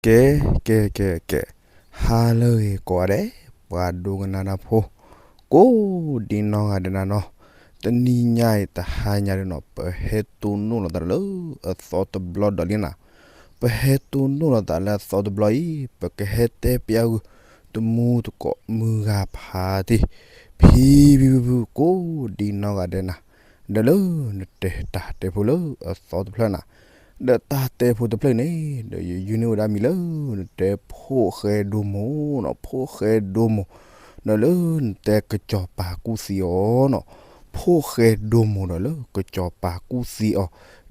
ကဲ ကဲ ကဲ ကဲ, ဟါလၢအဂ့ၤကိးဂၤဒဲး, ပှၤဒိကနၣ်တၢ်ဖိ ကိးဒံနီၢ်ဂၤဒဲးနၤနီၤ, တနံၤညါအံၤတဟါညါဒုးနီၤ ပဟဲတိၢ်နီၣ်လိာ်သးလၢအသီတဘျီဒီးလံနၤ, ပဟဲတိၢ်နီၣ်လိာ်သးလၢအသီတဘျီအံၤ ပကဟဲတဲပျးဂုာ် တမူတကိးမုၢ်ဂၤဖးတံၢ် ဖံဖံဖုဖု ကိးဒံနီၢ်ဂၤဒဲးနၤ, ဒီးလၢနတဲတၢ်တဲဖိလၢအသီတဖျၢၣ်နၤ, ဒီးတၢ်တဲဖိတဖျၢၣ်န့ၣ် ဒီးယယုၢ်န့ၢ်ဝဲဒၣ်မံၤလၢ နတဲဖိၣ်ဃဲဒိမိၢ်နီၤ, ဖိၣ်ဃဲဒိမိၢ်, ဒီးလၢနတဲကစီၤပၤကူၣ်သံအီၤနီၤ, ဖိၣ်ဃဲဒိမိၢ်ဒီးလၢကစီၤပၤကူၣ်သံအီၤ,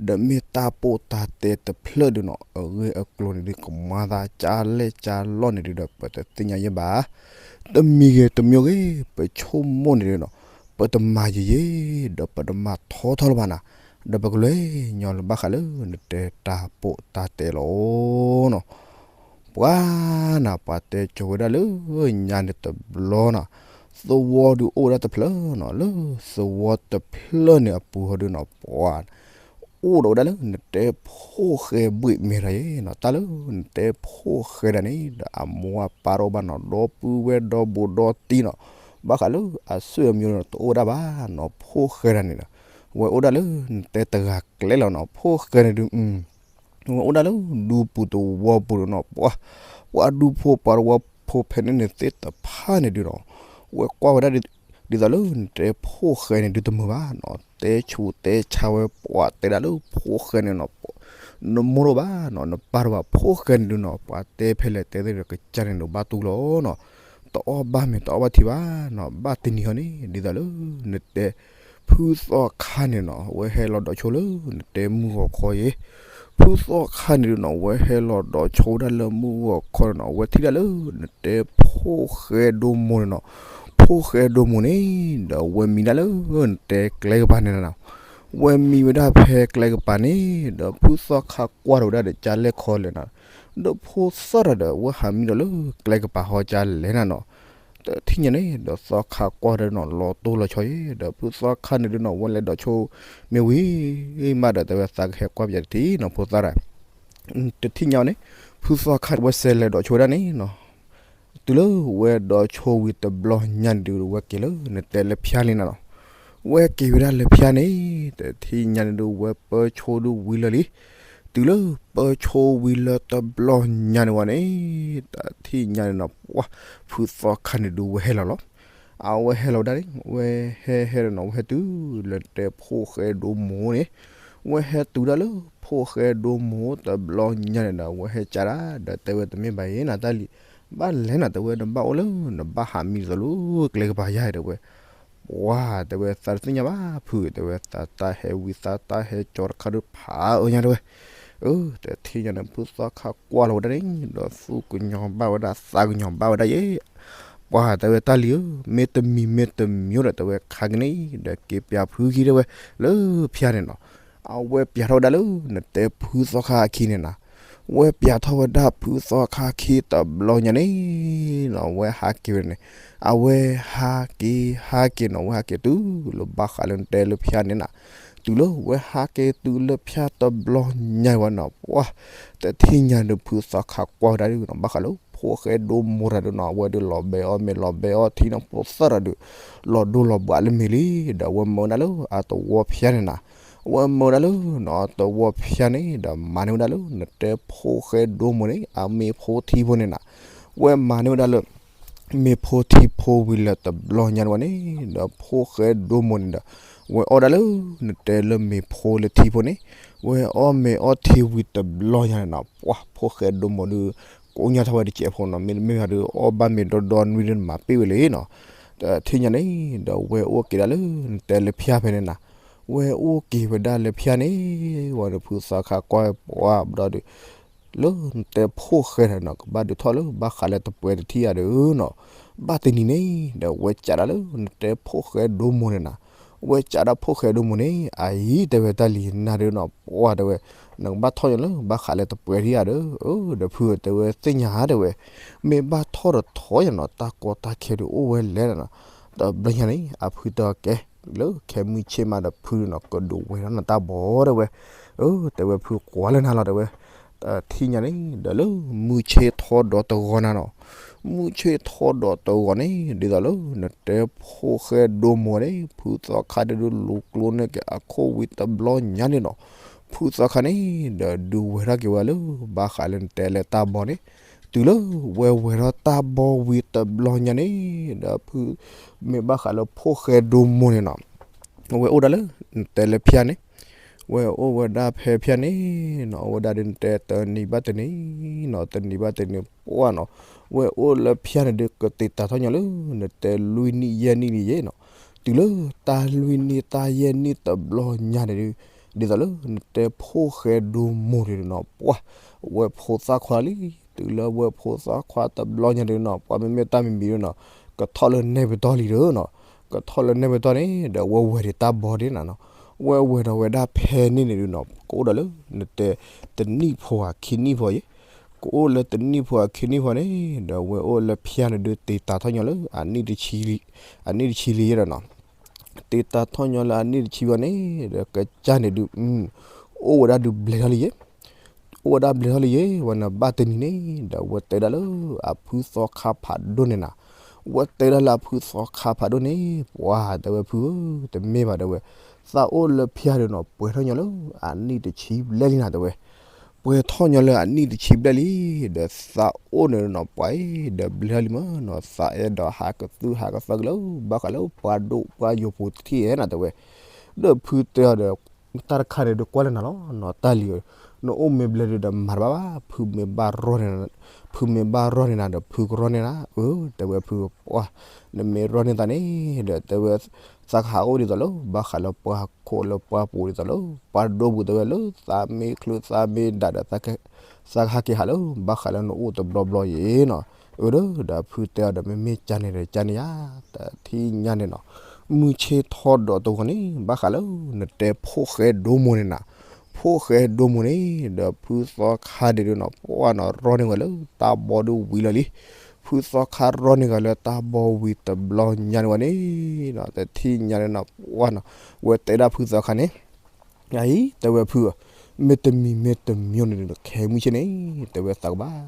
ဒီးမ့ၢ်တၢ်ပိာ်တၢ်တဲတဖျၢၣ်ဒုးနီၤ အဂ့ၢ်အကျိၤန့ၣ်ဒုး ကမၤသးကၢ်လဲၢ်ကၢ်လီၢ်န့ၣ်ဒုးဒီး ပတသ့ၣ်ညါယဲဘၣ်. တမံၤဂ့ၤတမံၤဂ့ၤ ပဆိကမိၣ်န့ၣ်ဒုးနီၤ ပတမၤယံာ်ယံာ် ဒီးပတမၤထီထီလၢၤဘၣ်နၤ, ဒီးပကလဲၤညီလၢဘၣ်ဃးလၢနတဲတၢ်ပိာ်တၢ်တဲလီၤနီၤ. ပှၤနၤ ပှၤတဲကၠီၤဝဲဒၣ်လၢညါန့ၣ်တဘျီနၤ, သဝီဒုးအိၣ်ဝဲဒၣ်တဖျၢၣ်နီၤ, လၢသဝီတဖျၢၣ်န့ၣ်အပူၤဟီဒုးနီၤ ပှၤ အိၣ်ဒီးဝဲဒၣ်လၢနတဲဖိၣ်ဃဲဘှံးမဲာ်ဒီးယဲနီၤ, တၢ်လၢနတဲဖိၣ်ဃဲဒၣ်န့ၣ် ဒီးအမိၢ်အပၢ်တအိၣ်ဘၣ်နီၤ, ဒီပုၢ်ဝဲၢ်ဒီဘူးဒီတံၢ်နီၤ, ဘၣ်ဃးလၢအဆွေမျိုးနီၤ တအိၣ်ဝဲဒၣ်ဘၣ်နီၤ, ဖိၣ်ဃဲဒၣ်န့ၣ်ဒီး ဝဲအိၣ်ဒၣ်လၢနတဲတဂၤကျဲလီၤနီၤ, ဖိၣ်ဃဲန့ၣ်ဒုး ဝဲအိၣ်ဒၣ်လၢဒူပူၤသဝီပူၤနီၤ, ပှၤ ပှၤဒူဖိပှၤသဝီဖိဖဲန့ၣ်န့ၣ်သ့ၣ်တဖၣ်န့ၣ်ဒုးနီၤ, ဝဲကွၢ်ဝဲဒၣ်ဒ်သိးလၢနတဲဖိၣ်ဃဲန့ၣ်ဒုးတမုာ်ဘၣ်နီၤ, တဲဆူးတဲဆါဝဲ ပှၤတဲဒၣ်လၢဖိၣ်ဃဲန့ၣ်နီၤ, နမိၢ်တအိၣ်ဘၣ်နီၤ, နပၢ်တအိၣ်ဘၣ်, ဖိၣ်ဃဲန့ၣ်ဒုးနီၤ ပှၤတဲဖဲလဲၣ်တဲသ့ၣ်ဒီး ကစၢ်န့ၣ်ဒုးဘၣ်တူၢ်လီၤနီၤ, တအီၣ်ဘၣ်မ့ၤတအီၣ်ဘၣ်ထံဘၣ်နီၤ, ဘၣ်တနံၤဟီန့ၣ် ဒ်သိးလၢနတဲ ဖုသီခါန့ၣ်နီၤ ဝဲဟဲလီၤဒီးဆိလၢနတဲမုၢ်ဂီၤခီယဲ, ဖုသီခါန့ၣ်ဒုးနီၤ ဝဲဟဲလီၤဒီးဆိဝဲဒၣ်လၢမုၢ်ဂီၤခီန့ၣ်နီၤ, ဝဲထံၣ်ဒၣ်လၢနတဲဖိၣ်ဃဲဒိမိၢ်န့ၣ်နီၤ, ဖိၣ်ဃဲဒိမိၢ်န့ၣ် ဒီးဝဲမံဒၣ်လၢနတဲကျဲကပၤန့ၣ်နီၤ, ဝဲမံဝဲဒၣ်ဖဲကျဲကပၤန့ၣ် ဒီးဖုသီခါကွၢ်ထီၣ်ဝဲဒၣ်ဒီးကၢ်လဲၢ်ခီလဲၣ်နီၤ, ဒီးဖိသၣ်တၢ်ဒီး ဝဲဟးမံဒီးလၢကျဲကပၤဟီကၢ်လဲၣ်နၤနီၤ, တထံၣ်ညါန့ၣ် ဒီးသီခါကွၢ်ဒၣ်နီၤ လီၤတိၢ်လီၤဆီယဲ, ဒီးဖုသီခါန့ၣ်ဒုးနီၤ ဝဲလဲၤဒီးဆိမ့ၢ်ဝံၤမးဒီး တဲဝဲသးကဟဲကွၢ်ပယီၤတထံၣ်နီၤ ဖိသၣ်တၢ်, တထံၣ်ညါန့ၣ် ဖုသီခါဝဲစဲးလဲၤဒီးဆိဝဲဒၣ်န့ၣ်နီၤ, တုၤလၢဝဲဒီးဆိဝံၤတဘျီညါန့ၣ်ဒုး ဝဲက့ၤလၢနတဲလၢဖၠါလံနၤနီၤ, ဝဲက့ၤဝဲဒၣ်လၢဖၠါန့ၣ် တထံၣ်ညါန့ၣ်ဒုး ဝဲပၢဆိဒုးဝံၤလၢာ်လံ, တုၤလၢပၢဆိဝံၤလၢတဘျီညါန့ၣ်ဝဲန့ၣ် တထံၣ်ညါန့ၣ်နီၤ ပှၤ ဖုသီခါန့ၣ်ဒုးဝဲဟဲလီၤလီၤ, အဝဲဟဲလီၤဝဲဒၣ်န့ၣ် ဝဲဟဲဟဲဒီးနီၤ ဝဲဟဲတုၤလၢတဲဖိၣ်ဃဲဒိမိၢ်န့ၣ်, ဝဲဟဲတုၤဒၣ်လၢဖိၣ်ဃဲဒိမိၢ်တဘျီညါန့ၣ်ဒီး ဝဲဟဲကၢ်ဒၣ် ဒီးတဲဝဲတမ့ၢ်ဘၣ်အံၤနၤတၢ်လံၤ, ဘၣ်လဲၣ်နၤ တဲဝဲ နဘၣ်အိၣ်လၢ နဘၣ်ဟးမံဒ်သိးလၢကျဲကပၤယါ တဲဝဲ ပှၤ တဲဝဲ သးတသ့ၣ်ညါဘၣ်ဖု တဲဝဲ သးတၢ်ဟဲဝံၤသးတၢ်ဟဲကၠီတခါဒုးဖးအၢညါ တဲဝဲ, အၢ တထံၣ်ညါန့ၣ် ဖုသီခါကွၢ်လီၤဝဲဒၣ်န့ၣ် ဒီးသူၣ်ကညီၤဘၣ်ဝဲဒၣ် သးကညီၤဘၣ်ဝဲဒၣ်ယဲ, ပှၤ တဲဝဲ တၢ်လံၤဧၢ မ့ၢ်တမံၤမ့ၢ်တမံၤဒီး တဲဝဲ ခါက့ၤန့ၣ် ဒီးက့ၤပျးဖုခံ တဲဝဲ လၢဖၠါန့ၣ်နီၤ, အဝဲပျးထီၣ်ဝဲဒၣ်လၢနတဲဖုသီခါအခံန့ၣ်နၤ, ဝဲပျးထီၣ်ဝဲဒၣ်ဖုသီခါခံတဘျီညါန့ၣ်နီၤ ဝဲဟးက့ၤဝဲန့ၣ်, အဝဲဟးက့ၤ ဟးက့ၤနီၤ ဝဲဟးက့ၤတုၤလၢဘၣ်ဃးလၢနတဲလၢဖၠါန့ၣ်နၤ, တုၤလၢဝဲဟးက့ၤတုၤလၢဖၠါတဘျီညါဝဲနီၤ ပှၤ တထံၣ်ညါဒုး ဖုသီခါကွၢ်ဝဲဒၣ်ဒုးနီၤ ဘၣ်ဃးလၢဖိၣ်ဃဲဒိမိၢ်တၢ်ဒုးနီၤ အဝဲဒုးလီၤဘဲအီၣ်မ့ၤလီၤဘဲအီၣ်ထံနီၤ ဖိသၣ်တၢ်ဒုး လီၤဒိလီၤဘှးလၢမ့ၤလံ, ဒီးအဝဲမၢဝဲဒၣ်လၢအသဝီဖၠါန့ၣ်နၤ, အဝဲမၢဝဲဒၣ်လၢနီၤ အသဝီဖၠါန့ၣ် ဒီးမၤန့ၢ်ဝဲဒၣ်လၢနတဲဖိၣ်ဃဲဒိမိၢ်န့ၣ် အမ့ၤဖိထံဖိန့ၣ်နၤ, ဝဲမၤန့ၢ်ဝဲဒၣ်လၢ မ့ၤဖိထံဖိဝံၤလၢတဘျီညါန့ၣ်ဝဲန့ၣ် ဒီးဖိၣ်ဃဲဒိမိၢ်န့ၣ်ဒီး ဝဲအီၣ်ဒၣ်လၢ နတဲလၢမ့ၤဖိလၢထံဖိန့ၣ်, ဝဲအီၣ်မ့ၤအီၣ်ထံဝံၤတဘျီညါန့ၣ်နီၤ ပှၤ ဖိၣ်ဃဲဒိမိၢ်ဒုး ကိညါထီၣ်ဝဲတစဲးဖိနီၤ မ့တမ့ၢ်ဘၣ်ဒုး အီၣ်ဘၣ်မ့ၤဒီဒီနွံဒုးမၤပ့ၢ်ဝဲလံနီၤ, တထံၣ်ညါန့ၣ် ဒီးဝဲအိၣ်က့ၤဒၣ်လၢ နတဲလၢဖၠါဖဲန့ၣ်နၤ, ဝဲအိၣ်က့ၤဝဲဒၣ်လၢဖၠါန့ၣ် ဝဲဒီးဖုသီခါကွၢ်ပှၤဘျီဒုး လၢနတဲဖိၣ်ဃဲန့ၣ်နီၤ ကဘၣ်ဒုးထီၣ်လၢဘၣ်ဃးလၢတပှဲၤတထံၣ်ဧါဒီးနီၤ, ဘၣ်တနံၤန့ၣ် ဒီးဝဲကးဒၣ်လၢနတဲဖိၣ်ဃဲဒိမိၢ်န့ၣ်နၤ, ဝဲကးဒၣ်ဖိၣ်ဃဲဒိမိၢ်န့ၣ် အအံၤ တဲဝဲတၢ်လံၤနၤဒုးနီၤ ပှၤ တဲဝဲ နကဘၣ်ထီၣ်ယၤလၢဘၣ်ဃးလၢတပှဲၤထံၣ်ဧါဒီး အၢ ဒီးဖု တဲဝဲသ့ၣ်ညါ တဲဝဲ မ့ၢ်ဘၣ်ထီၣ်တထီၣ်ယၤနီၤ တၢ်ကီတၢ်ခဲဒုးအိၣ်ဝဲလဲၣ်နီၤ, တဘျီညါန့ၣ် အဖုတဲကဲ လၢခဲမုၢ်ဆ့ၣ်မးဒီးဖုနီၤ ကဒုးဝဲၤထီၣ်နတၢ်ဘီ တဲဝဲ, အၢ တဲဝဲဖုကွၢ်လၢနၤလီၤ တဲဝဲ, တထံၣ်ညါန့ၣ် ဒီးလၢမုၢ်ဆ့ၣ်ထီၣ်ဒီးတဂီၤနၤနီၤ, မုၢ်ဆ့ၣ်ထီၣ်ဒီးတဂီၤန့ၣ် ဒ်သိးလၢနတဲဖိၣ်ဃဲဒိမိၢ်န့ၣ် ဖုသီခါဒီးဒုးလူၤကျိန့ၢ်က့ၤအခိၣ်ဝံၤတဘျီညါန့ၣ်နီၤ, ဖုသီခါန့ၣ် ဒီးဒုးဝဲၤထီၣ်က့ၤဝဲလၢ ဘၣ်ဃးလၢနတဲလၢတၢ်ဘီန့ၣ်, တုၤလၢဝဲဝဲၤထီၣ်တၢ်ဘီဝံၤတဘျီညါန့ၣ် ဒီးဖု မ့ၢ်ဘၣ်ဃးလၢဖိၣ်ဃဲဒိမိၢ်န့ၣ်နီၤ ဝဲအိၣ်ဒၣ်လၢ နတဲလၢဖၠၣ်န့ၣ်, ဝဲအိၣ်ဝဲဒၣ်ဖဲဖၠၣ်န့ၣ်နီၤ, အိၣ်ဝဲဒၣ်ဒီးနတဲတနံၤဘၣ်တနံၤနီၤ, တနံၤဘၣ်တနံၤပှၢ်နီၤ, ဝဲအိၣ်လၢဖၠၣ်န့ၣ်ဒီးကတ့ၤတၢ်ထီၣ်ညီလၢ နတဲလွံၢ်နံၣ်ယဲၢ်နံၣ်လံယဲၢ်နီၤ, တုၤလၢတၢ်လွံၢ်နံၣ်တၢ်ယဲၢ်နံၣ်တဘျီညါန့ၣ်ဒီး ဒ်သိးလၢနတဲဖိၣ်ဃဲဒိမိၢ်န့ၣ်နီၤ ပှၢ် ဝဲဖိသၣ်ခွါလံ, တုၤလၢဝဲဖိသၣ်ခွါတဘျီညါန့ၣ်နီၤ ပှၢ်မ့မ့ၢ်တၢ်မံၤမံၤဒီးနီၤ ကထီၣ်လၢနဲၣ်ပတီၢ်လံဒီးနီၤ, ကထီၣ်လၢနဲၣ်ပတီၢ်န့ၣ် ဒီးဝဲဝဲၤဒံးတၢ်ဘီဒ်နၤနီၤ, ဝဲဝဲၤဒီးဝဲဒၣ်ဖဲန့ၣ်န့ၣ်ဒီးနီၤ ကအိၣ်ဒီးလၢ နတဲ တနံၣ်ဖိဧါခံနံၣ်ဖိယဲၢ်, ကအိၣ်လၢတနံၣ်ဖိဧါခံနံၣ်ဖိန့ၣ် ဒီးဝဲအိၣ်လၢဖၠၣ်န့ၣ်ဒီးတ့ၤတၢ်ထီၣ်ညီလၢ အနံၣ်တဆံလံ, အနံၣ်တဆံလံယဲၢ်ဒီးနီၤ တ့ၤတၢ်ထီၣ်ညီလၢအနံၣ်တဆံဘၣ်န့ၣ် ဒီးကစၢ်န့ၣ်ဒုး အိၣ်ဝဲဒၣ်ဒုးဘျဲၣ်ထီၣ်လံယဲၢ်, အိၣ်ဝဲဒၣ်ဘျဲၣ်ထီၣ်လံယဲၢ်, ဝဲန့ၣ်ဘၣ်တနံၤန့ၣ် ဒီးဝဲတဲဒၣ်လၢအဖုသီခါဖးဒိၣ်န့ၣ်နၤ, ဝဲတဲဒၣ်လၢအဖုသီခါဖးဒိၣ်န့ၣ် ပှၢ်တဲဝဲဖုဧၢ တမ့ၢ်ဘၣ်တဲဝဲ, သးအိၣ်လၢဖၠၣ်ဒီးနီၤ ပှဲၤထီၣ်ညီလၢ အနံၣ်တဆံဘျဲၣ်လံနၤတဲဝဲ ပှဲၤထီၣ်ညီလၢအနံၣ်တဆံဘျဲၣ်လံ, ဒီးသးအိၣ်န့ၣ်နီၤ ပှၢ်အံၤ ဒီးဘျဲၣ်ထီၣ်လံမ့ၢ်နီၤ သးအဲၣ်ဒိးဟးကသုၣ်ဟးကသၢက့ၤလၢ ဘၣ်ဃးလၢပှၤဒိၣ်ပှၤယိာ်ဖိတထံၣ်ဧဲနၤတဲဝဲ, ဒီးဖုတဲအီၤဒီး တၢ်တခါန့ၣ်ဒီးကွၢ်လၢနၤလီၤနီၤ တၢ်လံၤဧၢ, နအိၣ်မ့ၢ်ဘျဲၣ်ဒီးမၤတဘၣ်ဘၣ်, ဖုမ့ၢ်ဘၣ်ရီၢ်န့ၢ်နၤ, ဖုမ့ၢ်ဘၣ်ရီၢ်န့ၢ်နၤဒီးဖုကရီၢ်န့ၢ်နၤ, အၢ တဲဝဲဖုပှၢ်, နမ့ၢ်ရီၢ်န့ၢ်သးန့ၣ် ဒီးတဲဝဲ သးကဟးအိၣ်ဒ်သိးလၢ ဘၣ်ဃးလၢပှၤခိၣ်လၢပှၤပူၤဒ်သိးလၢ ပှၤဒိၣ်ပူၤတဲဝဲလၢ သးမ့ၢ်ချုးသးမ့ၢ်ဒၣ်ဒီး သးကဟဲက့ၤဟးလၢ ဘၣ်ဃးလၢနအိၣ်တဘျီဘျီယဲၢ်နီၤ, အၢ ဒီးဖုတဲအီၤဒီး မ့မ့ၢ်ကန့ၣ်ဒီးကန့ၣ်ဧါ, တထံၣ်ညါန့ၣ်နီၤ, မုၢ်ဆ့ၣ်ထီၣ်ဒီးတဂီၤန့ၣ် ဘၣ်ဃးလၢ နတဲဖိၣ်ဃဲဒိမိၢ်န့ၢ်နၤ, ဖိၣ်ဃဲဒိမိၢ်န့ၣ် ဒီးဖုသီခါဒ့ဒုနီၤ ပှၢ်နီၤ ရီၢ်န့ၢ်ဝဲလၢတၢ်ဘီဒုဝံၤလီၤလံ, ဖုသီခါရီၢ်န့ၢ်ဂၤလၢတၢ်ဘီဝံၤတဘျီညါန့ၣ်ဝဲန့ၣ်နီၤ, တထံၣ်ညါန့ၣ်နီၤ ပှၢ်နီၤ, ဝဲတဲဒၣ်ဖုသီခါန့ၣ် အံၤ တဲဝဲဖုဧၢ, မ့တမံၤမ့တမံၤန့ၣ်ဒီး ခဲမုၢ်ဆ့ၣ်န့ၣ် တဲဝဲသးကဘၣ်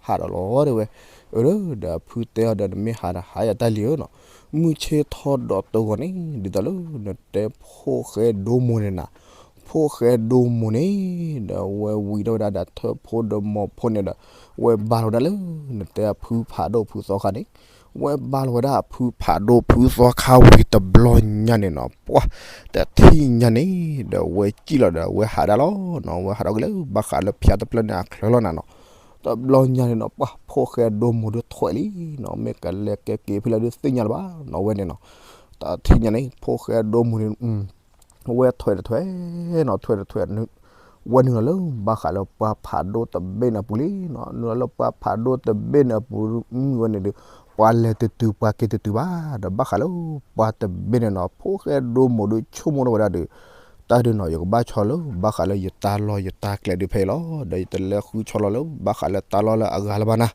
ဟးဒီးလီၤတဲဝဲ, အၢ ဒီးဖုတဲအီၤဒီး နမ့ၢ်ဟးဒီးဟးယၤတၢ်လံဧၢနီၤ, မုၢ်ဆ့ၣ်ထီၣ်ဒီးတဂီၤန့ၣ် ဒ်သိးလၢ နတဲဖိၣ်ဃဲဒိမိၢ်န့ၢ်နၤ, ဖိၣ်ဃဲဒိမိၢ်န့ၣ် ဒီးဝဲဝံၤဒီးဝဲဒၣ်ဒီးထၢၣ်ဖိဒီးမိၢ်ဖိန့ၣ်ဒီး ဝဲဘၣ်လီၤဝဲဒၣ်လၢ နတဲအဖုဖးဒိၣ်ဖုသီခါန့ၣ် ဝဲဘၣ်လီၤဝဲဒၣ်အဖုဖးဒိၣ်ဖုသီခါဝံၤတဘျီညါန့ၣ်နီၤ ပှၢ် တထံၣ်ညါန့ၣ် ဒီးဝဲစံၣ်လီၤဒီးဝဲဟးဒၣ်လီၤနီၤ, ဝဲဟးထီၣ်က့ၤလၢ ဘၣ်ဃးလၢဖၠါတဖျၢၣ်န့ၣ်အချၢလီၤနၤနီၤ, တဘျီညါန့ၣ်နီၤ ပှၢ် ဖိၣ်ဃဲဒိမိၢ်ဒုးထွဲးလံနီၤ, မ့ၢ်ကလဲၤကဲက့ၤဖဲလဲၣ်ဒုးသ့ၣ်ညါလၢၤဘၣ်နီၤ, ဝဲန့ၣ်နီၤ, တထံၣ်ညါန့ၣ် ဖိၣ်ဃဲဒိမိၢ်န့ၣ် ဝဲထွဲးတထွဲးနီၤ, ထွဲးတထွဲး ဝဲနုာ်လီၤလၢ ဘၣ်ဃးလၢပှၢ်ဖးဒိၣ်တဘ့ၣ်န့ၣ်အပူၤလံနီၤ, နုာ်လီၤလၢပှၢ်ဖးဒိၣ်တဘ့ၣ်န့ၣ်အပူၤ ဝဲန့ၣ်ဒီး ပှၤလဲၤတတုၤပှၤက့ၤတတုၤဘၣ်, ဒီးဘၣ်ဃးလၢပှၢ်တဘ့ၣ်န့ၣ်နီၤ ဖိၣ်ဃဲဒိမိၢ်ဒုးဆိကမိၣ်ထီၣ်ဝဲဒၣ်ဒီး တၢ်ဒုးနီၤ ယကဘၣ်ဆီလၢ ဘၣ်ဃးလၢယတၢ်လီၢ်ယတၢ်ကျဲဒုးဖဲအံၤလီၤ, ဒီးယတလဲၤဃုဆီလီၤလၢ ဘၣ်ဃးလၢတၢ်လီၢ်လၢအဂၤလၢၤဘၣ်နၤ,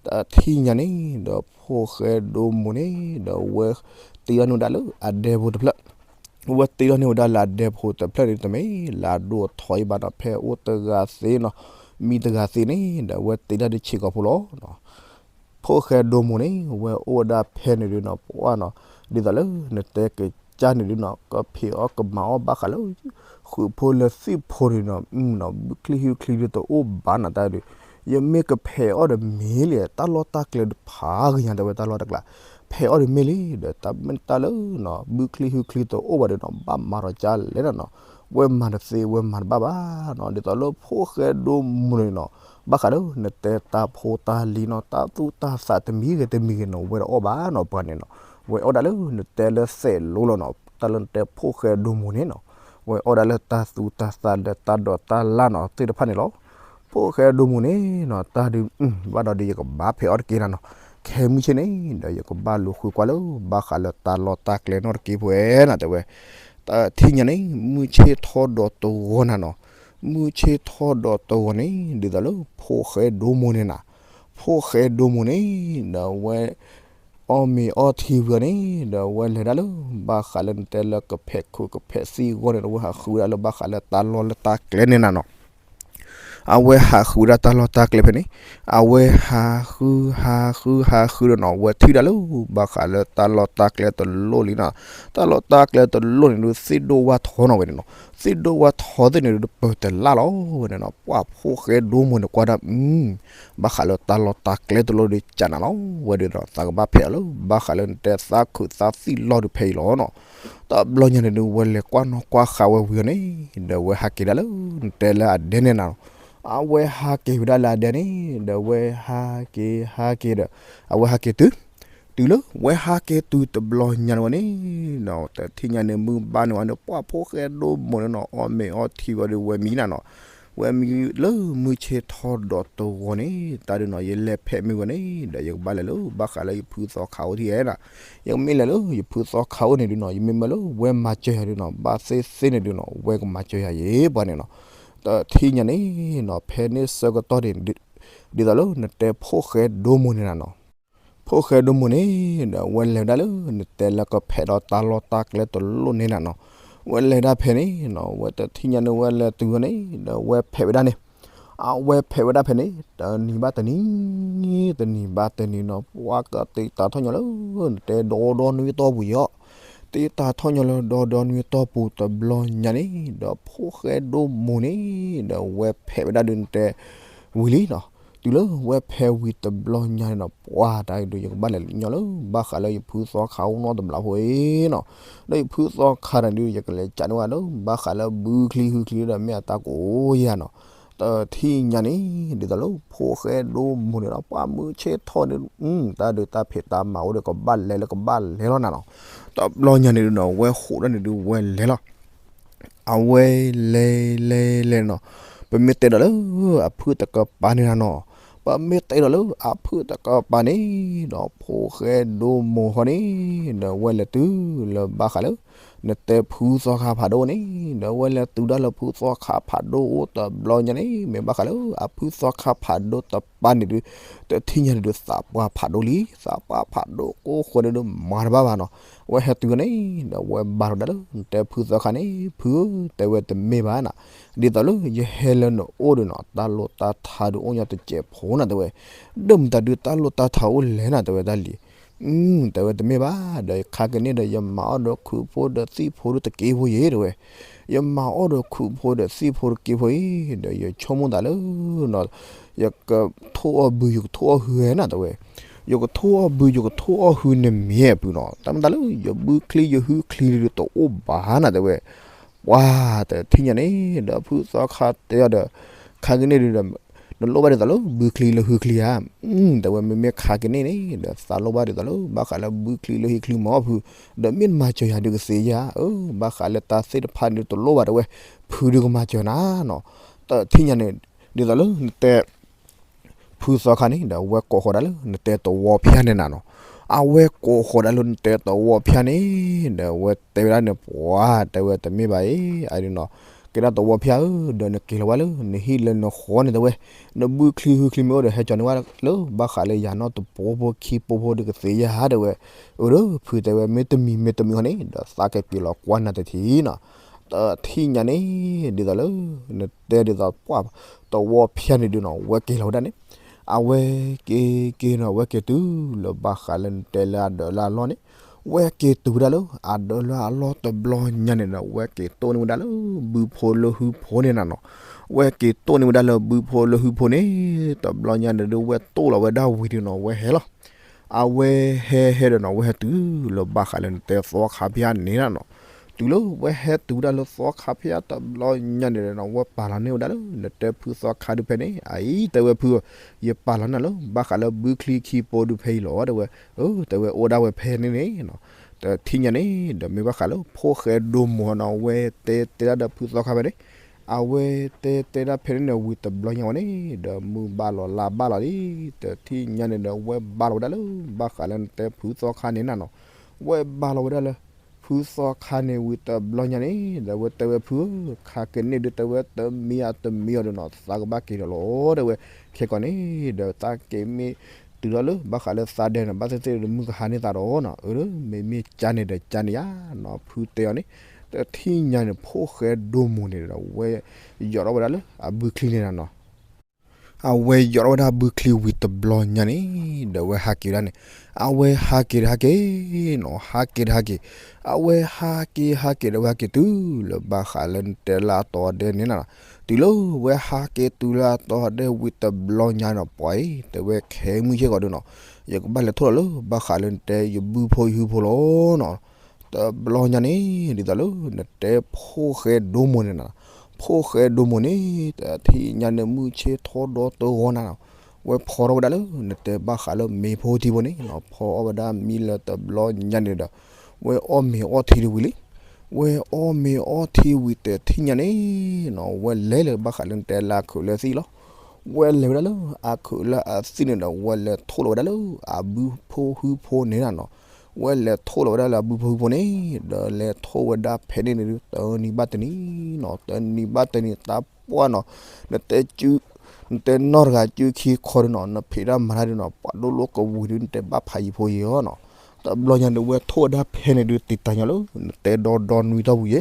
တထံၣ်ညါန့ၣ် ဒီးဖိၣ်ဃဲဒိမိၢ်န့ၣ် ဒီးဝဲတ့ထီၣ်န့ၢ်ဝဲဒၣ်လၢအဒဲဖိတဖျၢၣ် ဝဲတ့ထီၣ်န့ၢ်ဝဲဒၣ်လၢအဒဲဖိတဖျၢၣ်န့ၣ် တမ့ၢ်လၢအဒိၣ်အထီအံၤဘၣ်နီၤ, ဖဲအိၣ်တဂၤသ့နီၤ, မံတဂၤသ့န့ၣ် ဒီးဝဲတ့ထီၣ်ဒုးဆံးကိာ်ဖိလီၤနီၤ, ဖိၣ်ဃဲဒိမိၢ်န့ၣ် ဝဲအိၣ်ဝဲဒၣ်ဖဲန့ၣ်ဒုးနီၤ ပှၢ်နီၤ, ဒ်သိးလၢနတဲကစၢ်န့ၣ်ဒုးနီၤ ကဖံးအီၣ်ကမၤအီၣ်ဘၣ်ဃးလၢ ဃုာ်ဖိလၢသံၣ်ဖိန့ၣ်နီၤ, ဘုချံဟုချံဒုးတအိၣ်ဘၣ်နီၤတၢ်ဒုး, ယမ့ၢ်ကဖဲးအီၣ်ဒီးမ့ၢ်လံ တၢ်လီၢ်တၢ်ကျဲဖးဂ့ၤညါတဲဝဲတၢ်လီၢ်တၢ်ကျဲ ဖဲးအီၣ်ဒီးမ့ၢ်လံ ဒီးတၢ်မ့ၢ်တၢ်လၢနီၤ ဘုချံဟုချံတအိၣ်ဘၣ်ဒီးနီၤ ဘၣ်မၤဒီးကၢ်လဲၣ်နီၤနီၤ, ဝဲမၤတသ့ဝဲမၤတဘၣ်ဘၣ်နီၤ, ဒ်သိးလၢဖိၣ်ဃဲဒိမိၢ်န့ၣ်နီၤ, ဘၣ်ဃးဒီးနတဲတၢ်ဖိတၢ်လံၤနီၤ တၢ်သူၣ်တၢ်သးတမံၤဂ့ၤတမံၤဂ့ၤနီၤ ဝဲတအီၣ်ဘၣ်နီၤ ပှၤန့ၣ်နီၤ, ဝဲအီၣ်ဒၣ်လၢနတဲလၢသဲးလိလီၤနီၤ, တၢ်လၢနတဲဖိၣ်ဃဲဒိမိၢ်န့ၣ်နီၤ, ဝဲအီၣ်ဒၣ်လၢတၢ်သူၣ်တၢ်သးဒီးတၢ်ဒိးတၢ်လၢ်နီၤ သ့ၣ်တဖၣ်န့ၣ်လီၤ. ဖိၣ်ဃဲဒိမိၢ်န့ၣ်နီၤ တၢ်ဒုး ဘၣ်ဒီးဒုးယကဘၣ်ဖဲးအီၣ်တက့ၢ်နၤနီၤ, ခဲမုၢ်ဆ့ၣ်န့ၣ် ဒီးယကဘၣ်လူၤဃုကွၢ်လၢ ဘၣ်ဃးလၢတၢ်လီၢ်တၢ်ကျဲနီတက့ၢ်ဖဲနီၤ တဲဝဲ, တထံၣ်ညါန့ၣ် မုၢ်ဆ့ၣ်ထီၣ်ဒီးတဂီၤနၤနီၤ, မုၢ်ဆ့ၣ်ထီၣ်ဒီးတဂီၤန့ၣ် ဒ်သိးလၢဖိၣ်ဃဲဒိမိၢ်န့ၣ်နၤ, ဖိၣ်ဃဲဒိမိၢ်န့ၣ် ဒီးဝဲ အီၣ်မ့ၤအီထံဝံၤအီၤန့ၣ် ဒီးဝဲလဲၤဒၣ်လၢ ဘၣ်ဃးလၢနတဲလၢကဖဲးခိၣ်ကဖဲးသံၣ်အဂီၢ်န့ၣ် ဒီးဝဲဟးဃုဝဲဒၣ်လၢဘၣ်ဃးလၢတၢ်လီၢ်လၢတၢ်ကျဲန့ၣ်နၤနီၤ, အဝဲဟးဃုဝဲဒၣ်တၢ်လီၢ်တၢ်ကျဲဖဲန့ၣ်, အဝဲဟးဃု ဟးဃု ဟးဃုဒီးနီၤ ဝဲထံၣ်ဒၣ်လၢ ဘၣ်ဃးလၢတၢ်လီၢ်တၢ်ကျဲတလိၣ်လံနီၤ, တၢ်လီၢ်တၢ်ကျဲတလိၣ်န့ၣ်ဒုး သ့ၣ်ဒိၣ်ဝၣ်ထီနီၤဝဲန့ၣ်နီၤ, သ့ၣ်ဒိၣ်ဝၣ်ထီသ့ၣ်န့ၣ်ဒုး တပၢၤတလၢ်လီၤဝဲန့ၣ်နီၤ, ပှၢ်ဖိၣ်ဃဲဒိၣ်မိၢ်န့ၣ်ကွၢ်ဒၣ် အ ဘၣ်ဃးလၢတၢ်လီၢ်တၢ်ကျဲတလိၣ်ဒုး ကနၤလီၤ ဝဲဒုးဒီး သးကဘၣ်ဖဲးအီၤလၢ ဘၣ်ဃးလၢနတဲသးခုးသးသံၣ်လီၢ်ဒုးဖဲအံၤလီၤနီၤ, တဘျီညါန့ၣ်ဒုး ဝဲလဲၤကွၢ်နီၣ်ကွၢ်ဃာ်ဝဲဝံၤအီၤန့ၣ်, ဒီးဝဲဟးက့ၤဒၣ်လၢ နတဲလၢအဒဲန့ၣ်နၤနီၤ, အဝဲဟးက့ၤဝဲဒၣ်လၢအဒဲန့ၣ် ဒီးဝဲဟးက့ၤ ဟးက့ၤဒီး အဝဲဟးက့ၤတုၤ တုၤလၢဝဲဟးက့ၤတုၤတဘျီညါန့ၣ်ဝဲန့ၣ်နီၤ, တထံၣ်ညါန့ၣ် မုၢ်ဘၣ်န့ၣ်ဝဲန့ၣ် ပှၢ်ဖိၣ်ဃဲဒိၣ်မိၢ်န့ၣ်နီၤ အီၣ်မ့ၤအီထံဝဲဒီးဝဲမံနၤနီၤ, ဝဲမံလၢမုၢ်ဆ့ၣ်ထီၣ်ဒီးတဂီၤန့ၣ် တၢ်ဒုးနီၤ ယလဲၤဖဲးမ့ၢ်ဝဲန့ၣ် ဒီးယကဘၣ်လဲၤလၢ ဘၣ်ဃးလၢယဖုသီခါအိၣ်ထံၣ်ဧဲနီၤ, ယကမ့ၢ်လဲၤလၢယဖုသီခါအိၣ်န့ၣ်ဒုးနီၤ ယမ့ၢ်မၢလၢဝဲမၤစၢၤယၤဒုးနီၤ ဘၣ်သ့ၣ်သ့ၣ်န့ၣ်ဒုးနီၤ ဝဲကမၤစၢၤယၤယဲပှၤန့ၣ်နီၤ, တထံၣ်ညါန့ၣ်နီၤ ဖဲန့ၣ်ဆၢကတီၢ်န့ၣ် ဒ်သိးလၢနတဲဖိၣ်ဃဲဒိၣ်မိၢ်န့ၣ်နၤနီၤ, ဖိၣ်ဃဲဒိၣ်မိၢ်န့ၣ် ဒီးဝဲလဲၤဝဲဒၣ်လၢ နတဲလၢကဖဲးဒီးတၢ်လီၢ်တၢ်ကျဲတလိၣ်န့ၣ်နၤနီၤ, ဝဲလဲၤဒၣ်ဖဲန့ၣ်နီၤ ဝဲတထံၣ်ညါန့ၣ် ဝဲလဲၤတုၤဝဲန့ၣ် ဒီးဝဲဖဲးဝဲဒၣ်န့ၣ်, အဝဲဖဲးဝဲဒၣ်ဖဲန့ၣ် တနံၤဘၣ်တနံၤ တနံၤဘၣ်တနံၤနီၤ ပှၢ်ကတ့တၢ်ထီၣ်ညီလၢ နတဲဒီဒီနွံတီၢ်ပူၤယီၤ, တ့တၢ်ထီၣ်ညီလၢဒီဒီနွံတီၢ်ပူၤတဘျီညါန့ၣ် ဒီးဖိၣ်ဃဲဒိၣ်မိၢ်န့ၣ် ဒီးဝဲဖဲးဝဲဒၣ်ဒုးနတဲ ဝံၤလံနီၤ, တုၤလၢဝဲဖဲးဝံၤတဘျီညါန့ၣ်နီၤ ပှၢ်တၢ်အံၤဒုး ယကဘၣ်လဲၤညီလၢ ဘၣ်ဃးလၢယဖုသီခါအိၣ်နီတဘျီဖိအံၤနီၤ, ဒီးယဖုသီခါန့ၣ်ဒုး ယကလဲၤကးန့ၢ်ဝဲလၢ ဘၣ်ဃးလၢဘုချံဟုချံဒီးမ့ၢ်အတၢ်ကိးယၤနီၤ, တထံၣ်ညါန့ၣ် ဒ်သိးလၢဖိၣ်ဃဲဒိၣ်မိၢ်န့ၣ်နီၤ ပှၢ်မုၢ်ဆ့ၣ်ထီၣ်န့ၣ် တၢ်ဒုးတၢ်ဖံးတၢ်မၤအိၣ်ဒီး ကဘၣ်လဲၤလၢကဘၣ်လဲၤလီၤနၤနီၤ, တဘျီညါန့ၣ်ဒုးနီၤ ဝဲဃိးဒၣ်န့ၣ်ဒုး ဝဲလဲၤလီၤ အဝဲလဲၤလဲၤလဲၤနီၤ, ပမ့ၢ်တဲဒီးလၢအဖုၣ်တကပၤန့ၣ်နၤနီၤ, ပမ့ၢ်တဲဒီးလၢအဖုၣ်တကပၤန့ၣ်ဒီး ဖိၣ်ဃဲဒိၣ်မိၢ်ဃီန့ၣ် ဒီးဝဲလဲၤတုၤလၢဘၣ်ဃးလၢ နတဲဖုသီခါဖးဒိၣ်န့ၣ်, ဒီးဝဲလဲၤတုၤဒၣ်လၢဖုသီခါဖးဒိၣ်အိၣ်တဘျီညါန့ၣ် မ့ၢ်ဘၣ်ဃးလၢအဖုသီခါဖးဒိၣ်တပၤန့ၣ်ဒုး တထံၣ်ညါန့ၣ်ဒုး သးပှၢ်ဖးဒိၣ်လံ, သးပှၢ်ဖးဒိၣ်ကိးဃိန့ၣ်ဒုး မၤတဘၣ်ဘၣ်နီၤ, ဝဲဟဲတုၤန့ၣ် ဒီးဝဲဘါထီၣ်ဝဲဒၣ်လၢ နတဲဖုသီခါန့ၣ် ဖုဧၢ တဲဝဲတမ့ၢ်ဘၣ်နၤ, ဒ်သိးလၢယဟဲလၢနအိၣ်ဒီးနီၤ တၢ်လိၣ်တၢ်ထါဒုးအိၣ်ညီတစဲးဖိနၤတဲဝဲ, ဒီးမတၤဒုးတၢ်လိၣ်တၢ်ထါအိၣ်လဲၣ်နၤတဲဝဲဒၣ်လံ တဲဝဲတမ့ၢ်ဘၣ်, ဒီးယခါကန့ၢ်ဒီးယမၤအီၣ်ဒီးခုးဖိဒီးသံၣ်ဖိဒီးတက့ၢ်ဖိယ့ၣ်တဲဝဲ, ယမၤအီၣ်ဒီးခုးဖိဒီးသံၣ်ဖိတက့ၢ်ဖိအံၤ ဒီးယဆိကမိၣ်သးလၢ ယကထိၣ်အီၣ်ဘု ယကထိၣ်အီၣ်ဟုဧဲနၤတဲဝဲ, ယကထိၣ်အီၣ်ဘု ယကထိၣ်အီၣ်ဟုန့ၣ်မ့ၢ်အဖုနီၤ, တၢ်မတၤလၢယဘုချံယဟုချံတအိၣ်ဘၣ်နၤတဲဝဲ, ပှၢ်တထံၣ်ညါန့ၣ် ဒီးဖုသီခါတဲအီၤဒီး ခါကန့ၢ်ဒုးဒီး နလိၣ်ဘၣ်ဒ်သိးလၢဘုချံလၢဟုချံဧါ, တဲဝဲမ့မ့ၢ်ခါကန့ၢ်န့ၣ် ဒီးသးလိၣ်ဘၣ်ဒ်သိးလၢ ဘၣ်ဃးလၢဘုချံလၢဟုချံမ့ၢ်အဖု, ဒီးမ့ၢ်နမၤစၢၤယၤဒုးကသ့ဧါ, အၢ ဘၣ်ဃးလၢတၢ်သ့ၣ်တဖၣ်န့ၣ်တလိၣ်ဘၣ်တဲဝဲ, ဖုဒုးကမၤစၢၤနၤနီၤ, တထံၣ်ညါန့ၣ် ဒ်သိးလၢနတဲ ဖုသီခါန့ၣ် ဒီးဝဲကိးဃီၤဒၣ်လၢ နတဲသဝီဖၠၣ်န့ၣ်နၤနီၤ, အဝဲကိးဃီၤဒၣ်လၢနတဲသဝီဖၠၣ်န့ၣ် ဒီးဝဲတဲဝဲဒၣ်န့ၣ် ပှၢ်တဲဝဲတမ့ၢ်ဘၣ်အံၤ အဒုးနီၤ, ကဲဒၣ်သဝီဖၠၣ်ဧၢ, ဒီးနက့ၤလီၤဝဲလၢ နဟံၣ်လၢနဃီန့ၣ်တဲဝဲ, နဘုချံဟုချံမ့ၢ်အိၣ်ဒီး ဟဲကၠီၤန့ၢ်ဝဲလၢ ဘၣ်ဃးလၢယၤနီၢ်တပီဖိခံပီဖိဒုးကသ့ဧါတဲဝဲ, အၢ ဒီးဖုတဲဝဲ မ့ၢ်တမံၤမ့ၢ်တမံၤဃီန့ၣ် ဒီးသးကက့ၤလီၤကွၢ်နၤတထံၣ်နီၤ, တထံၣ်ညါန့ၣ် ဒ်သိးလၢ နတဲဒ်သိးပှၢ် သဝီဖၠၣ်န့ၣ်ဒုးနီၤ ဝဲက့ၤလီၤဝဲဒၣ်န့ၣ်, အဝဲက့ၤက့ၤနီၤ ဝဲက့ၤတုၤလၢဘၣ်ဃးလၢနတဲလၢအဒၢးလၢအလီၢ်န့ၣ်, ဝဲက့ၤတုၤဝဲဒၣ်လၢ အဒၢးလၢအလီၢ်တဘျီညါန့ၣ်ဒီး ဝဲက့ၤတိၢ်န့ၢ်ဝဲဒၣ်လၢ ဘုဖိလၢဟုဖိန့ၣ်နၤနီၤ, ဝဲက့ၤတိၢ်န့ၢ်ဝဲဒၣ်လၢဘုဖိလၢဟုဖိန့ၣ် တဘျီညါန့ၣ်ဒီး ဝဲတိၢ်လီၤဝဲဒၣ်ဝံၤဒုးနီၤ ဝဲဟဲလီၤ အဝဲဟဲဟဲဒီးနီၤ ဝဲဟဲတုၤလၢဘၣ်ဃးလၢနတဲသီခါဖၠၣ်န့ၣ်နၤနီၤ, တုၤလၢဝဲဟဲတုၤဝဲဒၣ်လၢသီခါဖၠၣ်တဘျီညါန့ၣ်ဒီးနီၤ ဝဲပာ်လီၤန့ၢ်ဝဲဒၣ်လၢ နတဲဖုသီခါဒုးဖဲန့ၣ် အအံၤတဲဝဲဖုဧၢ, ယပာ်လီၤနၤလၢ ဘၣ်ဃးလၢဘုချံခံပီဒုးဖဲအံၤလီၤတဲဝဲ, အၢ တဲဝဲအိၣ်ဒၣ်ဝဲဖဲန့ၣ်န့ၣ်နီၤ, တထံၣ်ညါန့ၣ် ဒီးမ့ၢ်ဘၣ်ဃးလၢဖိၣ်ဃဲဒိၣ်မိၢ်နီၤ ဝဲတဲတဲဒၣ်ဒီးဖုသီခါဖဲန့ၣ် အဝဲတဲတဲဒၣ်ဖဲန့ၣ်န့ၣ် ဝံၤတဘျီညါဝဲန့ၣ် ဒီးမုၢ်ဘၣ်လီၤလါဘၣ်လီၤလံ, တထံၣ်ညါန့ၣ်ဒီး ဝဲဘါလီၤဝဲဒၣ်လၢ ဘၣ်ဃးလၢနတဲဖုသီခါန့ၣ်နၤနီၤ, ဝဲဘါလီၤဝဲဒၣ်လၢ ဖုသီခါန့ၣ်ဝံၤတဘျီညါန့ၣ် ဒီးဝဲတဲဝဲဖုဧၢ, ခါကန့ၢ်ဒုးတဲဝဲတမံၤအတမံၤအီၤဒီးနီၤ သးကဘၣ်က့ၤဒီးလီၤတဲဝဲ, ခဲကီးန့ၣ် ဒီးသးက့ၤမ့ၢ်တုၤထီၣ်လၢ ဘၣ်ဃးလၢသးဒဲးန့ၣ် ဘၣ်သ့ၣ်သ့ၣ်ဒီးမုၢ်ကဟါန့ၢ်သးဒီးနီၤ, အၢ မ့မ့ၢ်ကန့ၣ်ဒီးကန့ၣ်ဧါနီၤ ဖုတဲအီၤန့ၣ်, တထံၣ်ညါန့ၣ် ဖိၣ်ဃဲဒိၣ်မိၢ်န့ၣ်ဒီး ဝဲယီၤထီၣ်ဝဲဒၣ်လၢအဘုချံန့ၣ်နၤနီၤ အဝဲယီၤထီၣ်ဝဲဒၣ်ဘုချံဝံၤတဘျီညါန့ၣ်, ဒီးအဝဲဟးက့ၤဝဲဒၣ်န့ၣ်, အဝဲဟးက့ၤဒီးဟးက့ၤနီၤ, ဟးက့ၤဒီးဟးက့ၤ, အဝဲဟးက့ၤဟးက့ၤဒီးအဝဲဟးက့ၤတုၤ လၢဘၣ်ဃးလၢနတဲလၢအတီၤဒဲန့ၣ်နီၤ, တုၤလၢဝဲဟးက့ၤတုၤလၢအတီၤဒဲဝံၤတဘျီညါနီၤ ပှၤအံၤ တဲဝဲခဲမုၢ်ဆ့ၣ်ဃီဒုနီၤ, ယကဘၣ်လဲၤထီၣ်လီၤလၢဘၣ်ဃးလၢနတဲယဘုဖိယဟုဖိလီၤနီၤ. တဘျီညါန့ၣ် ဒ်သိးလၢနတဲဖိၣ်ဃဲဒိမိၢ်န့ၣ်နီၤ, ဖိၣ်ဃဲဒိမိၢ်န့ၣ် တထံၣ်ညါန့ၣ်မုၢ်ဆ့ၣ်ထီၣ်ဒီတဂီၤနၤနီၤ, ဝဲဖီထီၣ်ဝဲဒၣ်လၢနတဲဘၣ်ဃးလၢမ့ၤဖိထံဖိန့ၣ်နီၤ, ဖီအီၣ်ဝဲဒၣ်မံလၢတဘျီညါန့ၣ်ဒီး ဝဲအီၣ်မ့ၤအီထံတဝံၤလံ, ဝဲအီၣ်မ့ၤအီထံဝံၤတထံၣ်ညါန့ၣ်နီၤ, ဝဲလဲၤလၢဘၣ်ဃးလၢနတဲလၢအခုးလၢသံၣ်လီၤ. ဝဲလဲၤဝဲဒၣ်လၢအခုးလၢအသံၣ်န့ၣ်ဒီး ဝဲလဲၤထိၣ်လီၤဝဲဒၣ်လၢအဘုဖိဟုဖိန့ၣ်နီၤ, ဝဲလဲၤထိၣ်လီၤဝဲဒၣ်လၢအဘုဖိဟုဖိန့ၣ်, ဒီးလဲၤထိၣ်ဝဲဒၣ်ဖဲန့ၣ်န့ၣ်ဒုး တနံၤဘၣ်တနံၤနီၤ, တနံၤဘၣ်တနံၤတၢ်ပှၢ်နီၤ, နတဲ နတဲနီၢ်တဂၤစုခံခီဒုနီၤ, နဖံးတၢ်မၤတၢ်ဒုနီၤ, ပှၤဒိၣ်လိာ်ကဝံၤဒု နတဲဘၣ်ဖးယံၤဖိယံၤအီၤနီၤ. တဘျီညါဒုး ဝဲထိၣ်ဝဲဒၣ်ဖဲန့ၣ်ဒုး တံာ်တာ်ညီလၢ နတဲဒီဒီနွံတီၢ်ပူၤယဲ,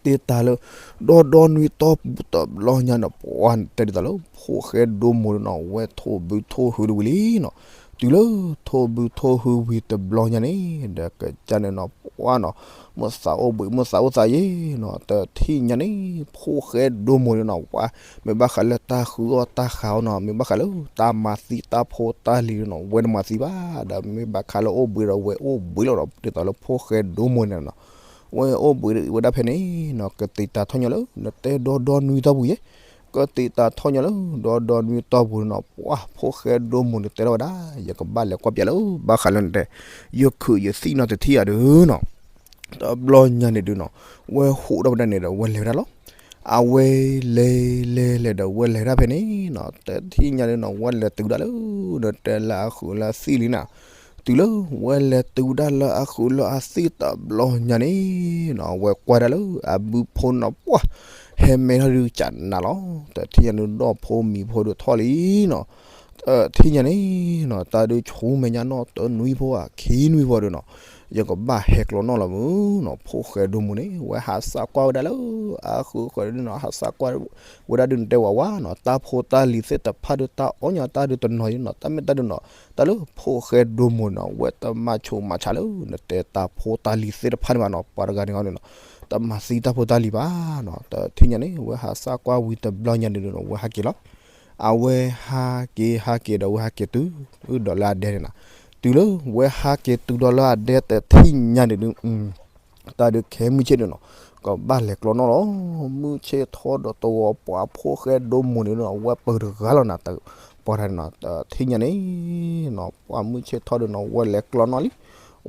တံာ်တာ်လၢ ဒီဒီနွံတီၢ်ပူၤတဘျီညါနီၤ, ပှၤတဲဒ်သိးလၢ ဖိၣ်ဃဲဒိမိၢ်ဒုနီၤ, ဝဲထိၣ်ဘုထိၣ်ဟုတဝံၤလံနီၤ. တုၤလၢထိၣ်ဘုထိၣ်ဟုဝံၤတဘျီညါန့ၣ် ဒီးကစၢ်န့ၣ်နီၤ ပှၤနီၤ, မ့ၢ်သးအိၣ်ဘှံး မ့ၢ်သးအိၣ်သးယဲနီၤ, တထံၣ်ညါန့ၣ် ဖိၣ်ဃဲဒိမိၢ်ဒုနီၤ, ဝဲ မ့ၢ်ဘၣ်ဃးလၢတၢ်ဃုအီၣ်တၢ်ဃုအီနီၤ, မ့ၢ်ဘၣ်ဃးလၢတၢ်မၤသံတၢ်ဖိတၢ်လံၤဒုနီၤ, ဝဲတမၤသံဘၣ်, ဒီးမ့ၢ်ဘၣ်ဃးလၢအိၣ်ဘှံးဒီးဝဲအိၣ်ဘှံးလီၤဒီး ဒ်သိးလၢဖိၣ်ဃဲဒိမိၢ်န့ၣ်နီၤ, ဝဲအိၣ်ဘှံးဝဲဒၣ်ဖဲန့ၣ်နီၤ, ကတံာ်တာ်ထီၣ်ညီလၢ နတဲဒီဒီနွံတီၢ်ပူၤယဲ, ကတံာ်တာ်ထီၣ်ညီလၢ ဒီဒီနွံတီၢ်ပူၤဒုနီၤ, ပှၤ ဖိၣ်ဃဲဒိမိၢ်ဒုတဲထီၣ်ဝဲဒၣ်, ယကဘၣ်လဲၤကွၢ်ပၠးလၢ ဘၣ်ဃးလၢနတဲ ယခုးယသံၣ်နီၤတထံၣ်ဧါဒုနီၤ. တဘျီညါန့ၣ်ဒုနီၤ, ဝဲဟူးထီၣ်ဝဲဒၣ်န့ၣ်ဒီး ဝဲလဲၤဝဲဒၣ်လီၤ. အဝဲလဲၤလဲၤလဲၤဒီး ဝဲလဲၤဒၣ်ဖဲန့ၣ်နီၤ, တထံၣ်ညါဒုနီၤ, ဝဲလဲၤတုၤဒၣ်လၢ နတဲလၢအခုးလၢအသံၣ်လံနီၤ. တုၤလၢ ဝဲလဲၤတုၤဒၣ်လၢအခုးလၢအသံၣ်တဘျီညါန့ၣ်နီၤ, ဝဲကွၢ်ဒၣ်လၢအဘုဖိနီၤ, ပှၤ ဟဲမဲထီၣ်ဒုကနၤလီၤ. တထံၣ်ညါဒု ဒီၣ်ဖိမံၤဖိဒုထီၣ်လံနီၤ. တထံၣ်ညါန့ၣ်နီၤ, တၢ်ဒုဆိမဲာ်ညါနီၢ်တနွံဖိဧါ ခံနွံဖိဒုနီၤ, ယကဘၣ်ဟဲကျီနီၣ်လီၤမုၢ်နီၤ, ဖိၣ်ဃဲဒိမိၢ်န့ၣ် ဝဲဟးစၢ်ကွၢ်ဝဲဒၣ်လၢ အဃုဃဲဒုနီၤ, ဟးစၢ်ကွၢ်ဝဲဒၣ်ဒု နတဲဝးဝးနီၤ, တၢ်ဖိတၢ်လံၤသ့ၣ်တဖၣ်ဒု တၢ်အီၣ်ညီတၢ်ဒုတနီၤအံၤနီၤ, တၢ်မ့ၢ်တၢ်ဒုနီၤ, တၢ်လၢဖိၣ်ဃဲဒိမိၢ်နီၤ, ဝဲတမၤဆိးမၤဆါလၢ နတဲတၢ်ဖိတၢ်လံၤသ့ၣ်တဖၣ်န့ၣ်ဘၣ်နီၤ, ပှၤတဂၤန့ၣ်အီၤန့ၣ်နီၤ, တမၤသံတၢ်ဖိတၢ်လံၤဘၣ်နီၤ. တထံၣ်ညါန့ၣ် ဝဲဟးစၢ်ကွၢ်ဝံၤတဘျီညါန့ၣ်ဒုနီၤ, ဝဲဟးက့ၤလီၤ. အဝဲဟးက့ၤဟးက့ၤဒီး ဝဲဟဲက့ၤတုၤဒီးလၢအဒဲန့ၣ်နီၤ. တုၤလၢဝဲဟးက့ၤတုၤဒီးလၢအဒဲတထံၣ်ညါန့ၣ်ဒု တၢ်ဒုးခဲမုၢ်ဆ့ၣ်ဒုနီၤ, ကဘၣ်လဲၤကျီနီၣ်လီၤ. မုၢ်ဆ့ၣ်ထီၣ်ဒီးတဝီၤ ပှၤဖိၣ်ဃဲဒိမိၢ်န့ၣ်နီၤ, ဝဲပၢၤတဂၤလီၤနၤ, ပှၤတဂၤန့ၣ်နီၤ, တထံၣ်ညါန့ၣ်နီၤ, ပှၤမုၢ်ဆ့ၣ်ထီၣ်ဒုနီၤ, ဝဲလဲၤကျီနီၣ်လံ.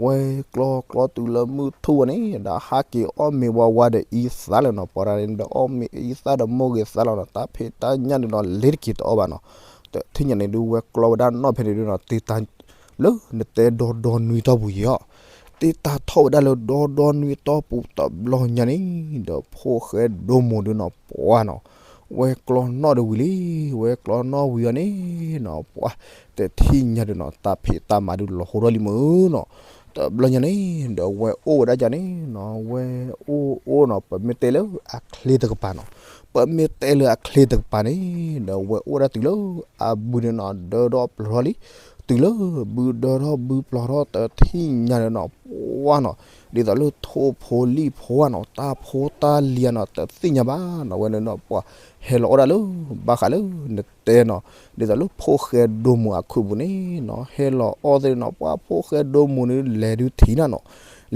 ဝဲကျီကျီတုၤလၢမုၢ်ထူၣ်ဝဲန့ၣ် ဒီးဟးက့ၤအီၣ်မ့ၤဝါဝါဒီးအံသၣ်လၢနီၤ, ပှၤတဂၤန့ၣ်ဒီးအီၣ်မ့ၤအံသၣ်ဒီးမိၢ်ဂ့ၤသးလီၤနီၤ, တၢ်ဖံးတၢ်ညၣ်န့ၣ်ဒီး လ့ၤတက့ၤတအီၣ်ဘၣ်နီၤ. တထံၣ်ညါန့ၣ်ဒု ဝဲကျီဝဲဒၣ်နီၣ်ဖဲန့ၣ်ဒုနီၤ, တံာ်တာ် လၢနတဲဒီဒီနွံတီၢ်ပူၤယံၤအီၤ, တံာ်တာ်ထီၣ်ဝဲဒၣ်လၢဒီဒီနွံတီၢ်ပူၤတဘျီညါန့ၣ်, ဒီးဖိၣ်ဃဲဒိမိၢ်ဒုနီၤ ပှၤနီၤ, ဝဲကျီနီၣ်တဝံၤလံ, ဝဲကျီနီၣ်ဝံၤအီၤန့ၣ်နီၤ, ပှၤတထံၣ်ညါဒုနီၤ, တၢ်ဖံးတၢ်မၤဒုလီၤဟိထီၣ်လံမုၢ်နီၤ. တဘျီညါန့ၣ် ဒီးဝဲအိၣ်ဝဲဒၣ်ကန့ၣ်နီၤ, ဝဲအိၣ်အိၣ်နီၤ, ပမ့ၢ်တဲလၢအချ့တကပၤနီၤ, ပမ့ၢ်တဲလၢအချ့တကပၤန့ၣ် ဒီးဝဲအိၣ်ဒၣ်တုၤလၢအဘုန့ၣ်နီၤ ဒၢထီၣ်ပျီၤထီၣ်လံ. တုၤလၢဘုဒၢထီၣ်ဘုပျီၤထီၣ်တထံၣ်ညါန့ၣ်နီၤ, ပှၤနီၤ, ဒ်သိးလၢထိၣ်ဖိလံၣ်ဖိဧါနီၤ, တၢ်ဖိတၢ်လံၤဧါနီၤ, တသ့ၣ်ညါဘၣ်နီၤ, ဝဲန့ၣ်နီၤ, ပှၤဟဲလီၤအီၣ်ဒၣ်လၢ ဘၣ်ဃးလၢနတဲနီၤ, ဒ်သိးလၢဖိၣ်ဃဲဒိမိၢ်အခုးပူၤန့ၣ်နီၤ, ဟဲလီၤအီၣ်သ့ၣ်နီၤ, ပှၤဖိၣ်ဃဲဒိမိၢ်န့ၣ် လဲၤဒုထံၣ်နၤနီၤ,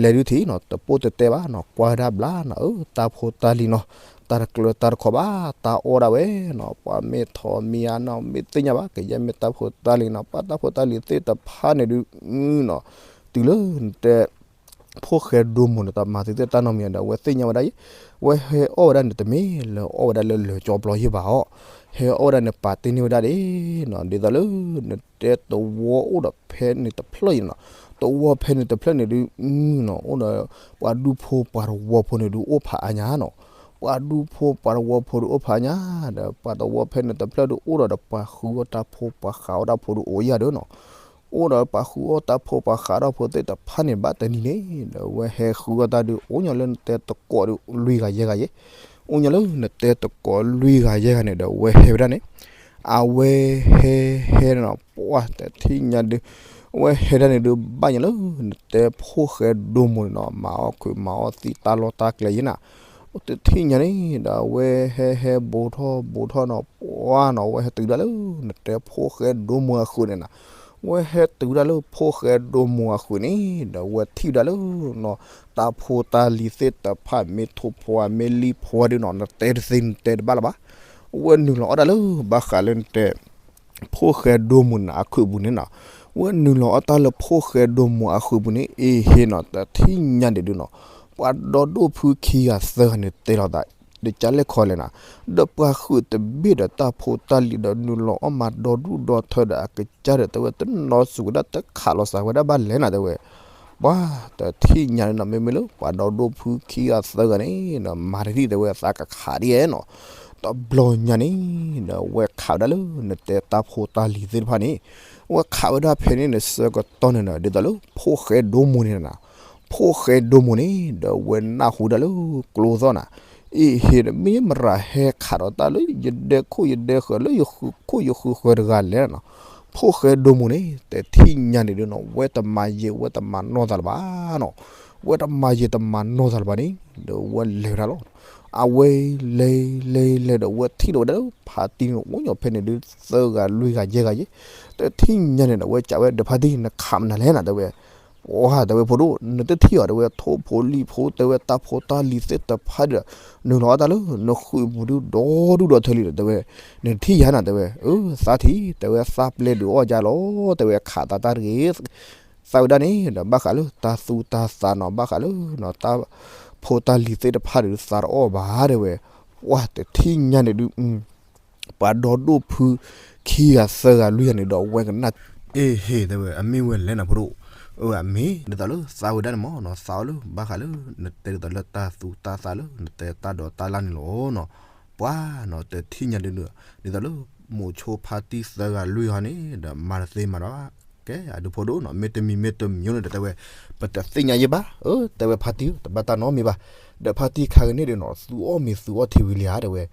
လဲၤဒုထံၣ်နီၤ, တပိၢ်တတဲဘၣ်နီၤ, ကွၢ်ဝဲဒၣ်ဘျါနီၤ, အၢ တၢ်ဖိတၢ်လံၤနီၤ, တၢ်တကျၢၤတၢ်တခီဘၣ်, တၢ်အီၣ်ဒၣ်ဝဲနီၤ, ပှၤမ့ၢ်ထီၣ်မ့ၢ်အါနီၤ, မ့ၢ်သ့ၣ်ညါဘၣ်, ကယဲၢ်မ့ၢ်တၢ်ဖိတၢ်လံၤနီၤ, ပှၤတၢ်ဖိတၢ်လံၤသ့ၣ်တဖၣ်န့ၣ်ဒု နီၤ, တုၤလၢနတဲ ဖိၣ်ဃဲဒိမိၢ်န့ၣ် တၢ်မၤသံသ့ၣ်တၢ်နီတမံၤဒီး အဝဲသ့ၣ်ညါဝဲဒၣ်အံၤ, ဝဲဟဲအီၣ်ဝဲဒၣ်န့ၣ် တမ့ၢ်လၢအီၣ်ဝဲဒၣ်လၢလၢၢ်ကၠီပျီယဲၢ်ဘၣ်အီၤ, ဟဲအီၣ်ဝဲဒၣ်န့ၣ် ပာ်တ့ၢ်န့ၢ်ဝဲဒၣ်ဒ်နီၤ, ဒ်သိးလၢ နတဲသဝီအိၣ်ဒီးဖဲန့ၣ်တဖျၢၣ်အံၤနီၤ, သဝီဖဲန့ၣ်တဖျၢၣ်န့ၣ်ဒု နီၤ, အိၣ်ဒီး ပှၤဒူဖိပှၤသဝီဖိန့ၣ်ဒု အိၣ်ဖးအါညါနီၤ, ပှၤဒူဖိပှၤသဝီဖိဒု အိၣ်ဖးအါညါ, ဒီးပှၤသဝီဖဲန့ၣ်တဖျၢၣ်ဒု အိၣ်ဒီးဒီးပှၤဃုအီၣ်တၢ်ဖိပှၤဃးအီၣ်တၢ်ဖိဒု အိၣ်ယၤဒီးနီၤ အိၣ်ဒီးပှၤဃုအီၣ်တၢ်ဖိပှၤဃးတၢ်ဖိသ့ၣ်တဖၣ်န့ၣ် ဘၣ်တနံၤန့ၣ် ဒီးဝဲဟဲဃုအီၣ်တၢ်ဒုး အိၣ်ညီလၢနတဲသကိးဒုး လွံၢ်ဂၤယဲၢ်ဂၤယဲၢ်, အိၣ်ညီလၢနတဲသကိးလွံၢ်ဂၤယဲၢ်ဂၤန့ၣ် ဒီးဝဲဟဲဝဲဒၣ်န့ၣ်, အဝဲဟဲဟဲနီၤ ပှၢ်တထံၣ်ညါဒုး အဝဲဟဲဒၣ်န့ၣ်ဒုး ဘၣ်ညါလၢ နတဲဖိၣ်ဃဲဒိမိၢ်န့ၣ်နီၤ မၤအီၣ်ခုးမၤအီၣ်သံ တၢ်လီၢ်တၢ်ကျဲယဲနီၤ. အိၣ်တထံၣ်ညါန့ၣ်ဒီး အဝဲဟဲဟဲဘူးထီၣ်ဘူးထီၣ်နီၤ ပှၢ်နီၤ အဝဲဟဲတုၤဒၣ်လၢ နတဲဖိၣ်ဃဲဒိမိၢ်အဃုာ်န့ၣ်နီၤ. အဝဲဟဲတုၤဒၣ်လၢဖိၣ်ဃဲဒိမိၢ်အဃုာ်န့ၣ်ဒီး အဝဲထံၣ်ဒၣ်လၢနီၤ တၢ်ဖိတၢ်လံၤသ့ၣ်တဖၣ် မ့ၢ်ထိၣ်ဖီဧါ မ့ၢ်လံၣ်ဖီဧါဒုးနီၤ နတဲတသ့ နတဲတဘၣ်လၢၤဘၣ်. အဝဲနုာ်လီၤအီၣ်ဒၣ်လၢ ဘၣ်ဃးလၢနတဲ ဖိၣ်ဃဲဒိမိၢ်န့ၣ် အခုးပူၤန့ၣ်နီၤ. အဝဲနုာ်လီၤအီၣ်တၢ်လၢဖိၣ်ဃဲဒိမိၢ်အဃုာ်ပူၤန့ၣ် အ့ဟ့နီၤ တထံၣ်ညါန့ၣ်ဒုးနီၤ ပှၤဒီဒိၣ်ဖုခံဂၤသၢဂၤန့ၣ်တဲလီၤသး ဒီးကလဲၣ်ခီလဲၣ်နီၤ ဒီးပှၤဃုာ်တဘ့ၣ်ဒီးတၢ်ဖိတၢ်လံၤဒီး နုာ်လီၤအီၣ်မၤဒီဒူၣ်ဒီထၢဒီး အကစၢ်ဒီးတဲဝဲ တနီၤစူၤကဒါတခးလီၤစးဝဲဒၣ်ဘၣ်လဲၣ်နီၤ တဲဝဲ ပှၤတထံၣ်ညါန့ၣ်နီၤ မ့မ့ၢ်လၢပှၤဒီဒိၣ်ဖုခံဂၤသၢဂၤန့ၣ်နီၤ မၤတထံၣ်တဲဝဲ သးကခးဒ်ယဲနီၤ. တဘျီညါန့ၣ်ဒီး အဝဲခးဝဲဒၣ်လၢ နတဲတၢ်ဖိတၢ်လံၤသ့ၣ်တဖၣ်န့ၣ် အဝဲခးဝဲဒၣ်ဖဲန့ၣ်န့ၣ် ဆၢကတီၢ်န့ၣ်ဒီး ဒ်သိးလၢဖိၣ်ဃဲဒိမိၢ်န့ၣ်နီၤ ဖိၣ်ဃဲဒိမိၢ်န့ၣ်ဒီး အဝဲနၢ်ဟူဒၣ်လၢကျိသီၣ်နီၤ အ့ဟ့ဒီး မ့ၢ်မတၤဟဲခးဒီးတၢ်လၢယဒဲခိၣ်ယဒဲဃၢၤ လၢယဃုာ်ခိၣ်ယဃုာ်ဃၢၤတဂၤလဲၣ်နီၤ. ဖိၣ်ဃဲဒိမိၢ်န့ၣ် တထံၣ်ညါန့ၣ်ဒုးနီၤ ဝဲတမၤယံာ်ဝဲတမၤနီၢ်သးလၢၤဘၣ်နီၤ. ဝဲတမၤယံာ်တမၤနီၢ်သးလၢၤဘၣ်န့ၣ် ဒီးဝဲလဲၤဝဲဒၣ်လီၤ. အဝဲလဲၤလဲၤလဲၤဒီး ဝဲထံၣ်လိာ်ဝဲဒၣ်လၢ ဖါတံၢ်န့ၣ် အိၣ်ညီဖဲန့ၣ်ဒုး သၢဂၤလွံၢ်ဂၤယဲၢ်ဂၤယဲၢ် တထံၣ်ညါန့ၣ်ဒီး ဝဲစံးဝဲ ဒီးဖါတံၢ် နခးမနုၤလဲၣ်နီၤ တဲဝဲ ပှၤတဲဝဲ ဖိဒိၣ် နတထံၣ်အီၤ တဲဝဲ ထိၣ်ဖိလံၣ်ဖိ တဲဝဲ တၢ်ဖိတၢ်လံၤသ့ၣ်တဖၣ်ဒီး နုာ်လီၤအီၣ်တၢ်လၢ နဃုာ်ပူၤဒုး ဒီဒူၣ်ဒီထၢလံဒီး တဲဝဲ နတထံၣ်ယၤနီၤ တဲဝဲ အၢ သးထံၣ် တဲဝဲ သးပျဲဒုးအီၣ်ယၤလီၤ တဲဝဲ ခးသးတၢ်တဂ့ၤ သးဝဲဒၣ်န့ၣ်ဒီး ဘၣ်ဃးလၢတၢ်သူတၢ်သးနီၤ ဘၣ်ဃးလၢ တၢ်ဖိတၢ်လံၤသ့ၣ်တဖၣ်ဒီး သးတအီၣ်ဘၣ် တဲဝဲ ပှၤတထံၣ်ညါန့ၣ်ဒုး ပှၤဒီဒိၣ်ဖုခံဂၤသၢဂၤလွံၢ်ဂၤန့ၣ်ဒီး အဝဲကနၣ် အ့ဟ့ တဲဝဲ အမ့ၢ်ဝဲလဲၣ်နီၤ ဖိဒိၣ် အၢ အမ့ၢ်ဒ်သိးလၢသးဝဲဒၣ်န့ၣ်မ့ၢ်နီၤ သးအီၣ်လၢ ဘၣ်ဃးလၢ နတဲဒ်သိးလၢတၢ်သူတၢ်သးလၢ နတဲတၢ်ဒိးတၢ်လၣ်န့ၣ်လီၤနီၤ. ပှၤနီၤ တထံၣ်ညါဒုး ဒ်သိးလၢ မိၤဆိဖါတံၢ်သၢဂၤလွံၢ်ဂၤန့ၣ်ဒီး မၤတသ့မၤဒီး ကဲအဒုးဖိဒိၣ်နီၤ မ့တမံၤမ့တမံၤန့ၣ်ဒီး တဲဝဲ ပတသ့ၣ်ညါယဲဘၣ် အၢ တဲဝဲ ဖါတံၢ် တဘၣ်တၢ်နီတမံၤဘၣ် ဒီးဖါတံၢ်ခါကန့ၣ်ဒီးနီၤ သူအီၣ်မ့ၤသူအီထံဝံၤလံဧါ တဲဝဲ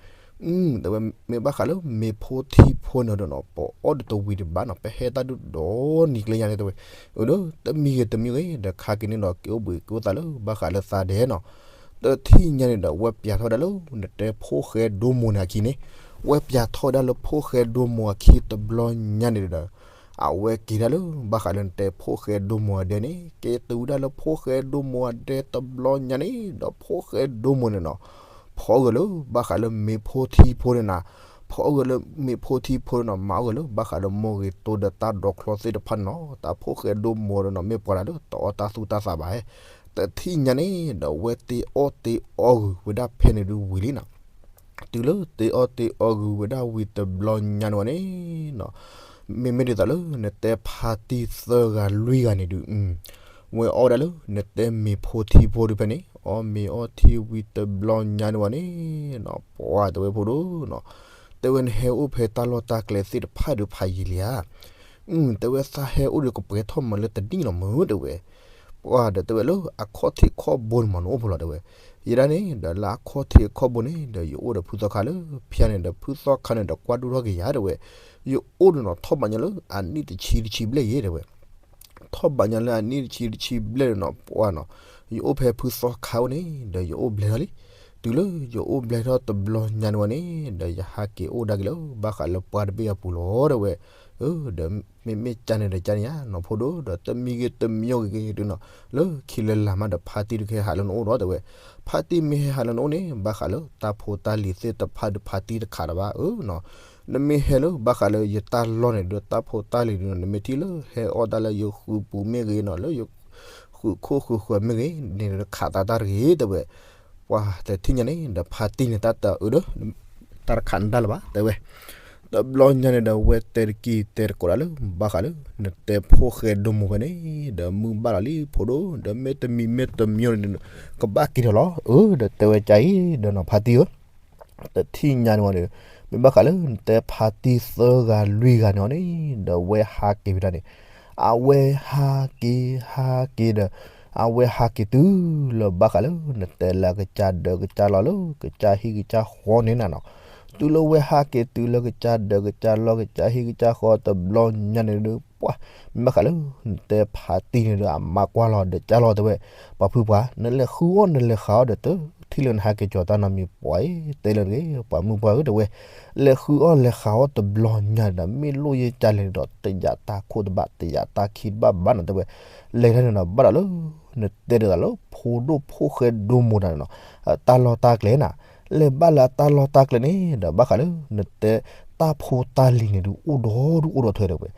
တဲဝဲ မ့ၢ်ဘၣ်ဃးလၢမ့ၤဖိထံဖိန့ၣ်ဒီးနီၤ ပအီၣ်ဒ်တဝံၤတဘၣ်နီၤ ပဟဲတၢ်ဒုးဒီနံၤကျဲညါန့ၣ် တဲဝဲ အၢ ဒီးတမံၤဂ့ၤတမံၤဂ့ၤ ဒီးခါက့ၤန့ၣ်ဒီး က့ၤအိၣ်ဘှံးက့ၤအိၣ်သးလၢ ဘၣ်ဃးလၢသးဒဲးနီၤ တထံၣ်ညါန့ၣ်ဒီး ဝဲပျးထီၣ်ဝဲဒၣ်လၢ နတဲဖိၣ်ဃဲဒိမိၢ်န့ၣ်အခံန့ၣ် ဝဲပျးထီၣ်ဝဲဒၣ်လၢဖိၣ်ဃဲဒိမိၢ်အခံတဘျီညါန့ၣ်ဒီး အဝဲက့ၤဒၣ်လၢ ဘၣ်ဃးလၢနတဲဖိၣ်ဃဲဒိမိၢ်အဒဲန့ၣ် က့ၤတုၤဝဲဒၣ်လၢဖိၣ်ဃဲဒိမိၢ်အဒဲတဘျီညါန့ၣ်ဒီး ဖိၣ်ဃဲဒိမိၢ်န့ၣ်နီၤ ဖီအီၣ်ဂၢၢ်လၢ ဘၣ်ဃးလၢမ့ၤဖိထံဖိန့ၣ်နီၤ ဖီအီၣ်ဂၢၢ်လၢမ့ၤဖိထံဖိန့ၣ်နီၤ မၤအီၣ်ဂၢၢ်လၢ ဘၣ်ဃးလၢမိၢ်ဂ့ၤတိဒီးတၢ်ဒိးချီသ့ၣ်တဖၣ်န့ၣ်နီၤ တၢ်ဖိၣ်ဃဲဒိမိၢ်ဒီးနီၤ မ့ၢ်ပှၤတၢ်လၢ တအီၣ်တၢ်သူတၢ်သးဘၣ်ဟဲ တထံၣ်ညါန့ၣ်ဒီး ဝဲတ့အီၣ်တ့အီဂုၤဝဲဒၣ်ဖဲန့ၣ်ဒုးဝံၤလံနီၤ တုၤလၢတ့အီၣ်တ့အီဂုၤဝဲဒၣ်ဝံၤတဘျီညါန့ၣ်ဝဲန့ၣ်နီၤ မ့မ့ၢ်ဒ်သိးလၢ နတဲဖါတံၢ်သၢဂၤလွံၢ်ဂၤန့ၣ်ဒုး ဝဲအီၣ်ဝဲဒၣ်လၢ နတဲမ့ၤဖိထံဖိဒုးဖဲန့ၣ် အီၣ်မ့ၤအီထံဝံၤတဘျီညါန့ၣ်ဝဲန့ၣ်နီၤ ပှၤတဲဝဲဖိဒိၣ်နီၤ တဲဝဲနဟဲအိၣ်ဖဲတၢ်လီၢ်တၢ်ကျဲသ့ၣ်တဖၣ်ဒုးဖးယံာ်လံဧါ တဲဝဲသးဟဲအိၣ်ဒီးကပှဲၤထီၣ်မးလၢတနံၣ်လီၤမုၢ်တဲဝဲ ပှၤဒီးတဲဝဲလၢအခီၣ်ထံးခီၣ်ဘိန့ၣ်မးနအိၣ်ဖဲလီၤတဲဝဲ ယဲဒၣ်န့ၣ်ဒီးလၢအခီၣ်ထံးအခီၣ်ဘိန့ၣ်ဒီး ယအိၣ်ဒီးဖုသီခါလၢဖၠါန့ၣ်ဒီး ဖုသီခါန့ၣ်ဒီးကွၢ်ဒိၣ်ထီၣ်က့ၤယၤတဲဝဲ ယအိၣ်ဒီးနီၤ ထီၣ်ဘးညီလၢအနံၣ်တဆံတဆံဘျဲၣ်ယဲတဲဝဲ ထီၣ်ဘးညီလၢအနံၣ်တဆံတဆံဘျဲၣ်ဒီးနီၤ ပှၤနီၤ ယအိၣ်ဖဲဖုသီခါအိၣ်န့ၣ်ဒီး ယအိၣ်ဘျဲၣ်ထီၣ်လံ တုၤလၢယအိၣ်ဘျဲၣ်ထီၣ်တဘျီညါန့ၣ်ဝဲန့ၣ်ဒီး ယဟးက့ၤအိၣ်ဒၣ်က့ၤလၢ ဘၣ်ဃးလၢပှၤတဘ့ၣ်အပူၤလီၤတဲဝဲ ဒီးမ့မ့ၢ်ကၢ်န့ၣ်ဒီးကၢ်န့ၣ်ဧါ နီၤဖိဒိၣ်ဒီး တမံၤဂ့ၤတမံၤဂ့ၤဂ့ၤဒုးနီၤ လၢခံလၢလာ်မးဒီး ဖါတံၢ်တခါဟးလၢနအိၣ်ဒီးတဲဝဲ ဖါတံၢ်မ့ၢ်ဟဲဟးလၢနအိၣ်န့ၣ် ဘၣ်ဃးလၢတၢ်ဖိတၢ်လံၤသ့ၣ်တဖၣ်ဒီး ဖါတံၢ်တခးတဘၣ်ဧၢနီၤ နမ့ၢ်ဟဲလၢဘၣ်ဃးလၢယတၢ်လီၢ်န့ၣ်ဒီး တၢ်ဖိတၢ်လံၤဒုးနီၤ နမ့ၢ်ထံၣ်လၢဟဲအီၣ်တၢ်လၢယဃုာ်ပူၤမ့ၢ်ဂ့ၤနီၤ လၢယဃုာ်ခိၣ်ဃုာ်ဃၢၤမ့ၢ်ဂ့ၤန့ၣ်ဒီး ခးသးတၢ်တဂ့ၤတဲဝဲ ပှၤတထံၣ်ညါန့ၣ်ဒီး ဖါတံၢ်န့ၣ်တၢ်တအၢဒီး တၢ်တခးနတၢ်လၢၤဘၣ်တဲဝဲ တဘျီညါန့ၣ်ဒီး ဝဲတဲတက့ၢ်တဲတကိးဒၣ်လၢ ဘၣ်ဃးလၢ နတဲဖိၣ်ဃဲဒိမိၢ်ဖဲန့ၣ် ဒီးမုၢ်ဘၣ်လီၤလံဖိဒိၣ် ဒီးမ့တမံၤမ့တမံၤန့ၣ် ကဘၣ်က့ၤထီၣ်လီၤ အၢ ဒီးတဲဝဲကၢ်အံၤ ဒီးနီၤဖါတံၢ်ဧၢ တထံၣ်ညါန့ၣ်ဝဲန့ၣ် မ့ၢ်ဘၣ်ဃးလၢနတဲဖါတံၢ်သၢဂၤလွံၢ်ဂၤန့ၣ်အီၤန့ၣ် ဒီးဝဲဟးက့ၤဝဲဒၣ်န့ၣ် အဝဲဟးက့ၤဟးက့ၤဒီး အဝဲဟးက့ၤတုၤလၢဘၣ်ဃးလၢ နတဲလၢကစၢ်ဒၢးကစၢ်လီၤလၢ ကစၢ်ဟံၣ်ကစၢ်ဃီန့ၣ်နၤနီၤ တုၤလၢဝဲဟးက့ၤတုၤလၢကစၢ်ဒၢးကစၢ်လီၢ်ကစၢ်ဟံၣ်ကစၢ်ဃီတဘျီညါန့ၣ်ဒုး ပှၤ မ့ၢ်ဘၣ်ဃးလၢ နတဲဖါတံၢ်န့ၣ်ဒီး အမါကွၢ်လီၤဒီးကၢ်လီၤတဲဝဲ, ပှၤဖုပှၤ နလဲၤဃုအီၣ်နလဲၤဃုအီၣ်ဒီး တထံၣ်လၢနဟးက့ၤကၠီၤတၢ်နီတမံၤ ပှၤတဲလၢတဂ့ၤ ပှၤမုၣ်ပှၢ်ဧၢတဲဝဲ, လဲၤဃုအီၣ်လဲၤဃုအီၣ်တဘျီညါဒီး မ့ၢ်လိၣ်ယဲၢ်ကၢ်လဲၣ်န့ၣ်ဒီး တယာ်တၢ်ခိၣ်တဘၣ် တယာ်တၢ်ခံတဘၣ်ဘၣ်နီၤတဲဝဲ, လဲၤတၢ်န့ၣ်ဒီး ဘၣ်ဒီးလၢ နတဲဒ်သိးလၢ ဖိဒိၣ်ဖိၣ်ဃဲဒိမူၤတၢ်န့ၣ်နီၤ တၢ်လီၢ်တၢ်ကျဲနီၤ လဲၤဘၣ်လၢအတၢ်လီၢ်တၢ်ကျဲန့ၣ် ဒီးဘၣ်ဃးလၢ နတဲ တၢ်ဖိတၢ်လံၤန့ၣ်ဒုး အိၣ်ဒီဒူၣ်အိၣ်ဒီထၢတဲဝဲ,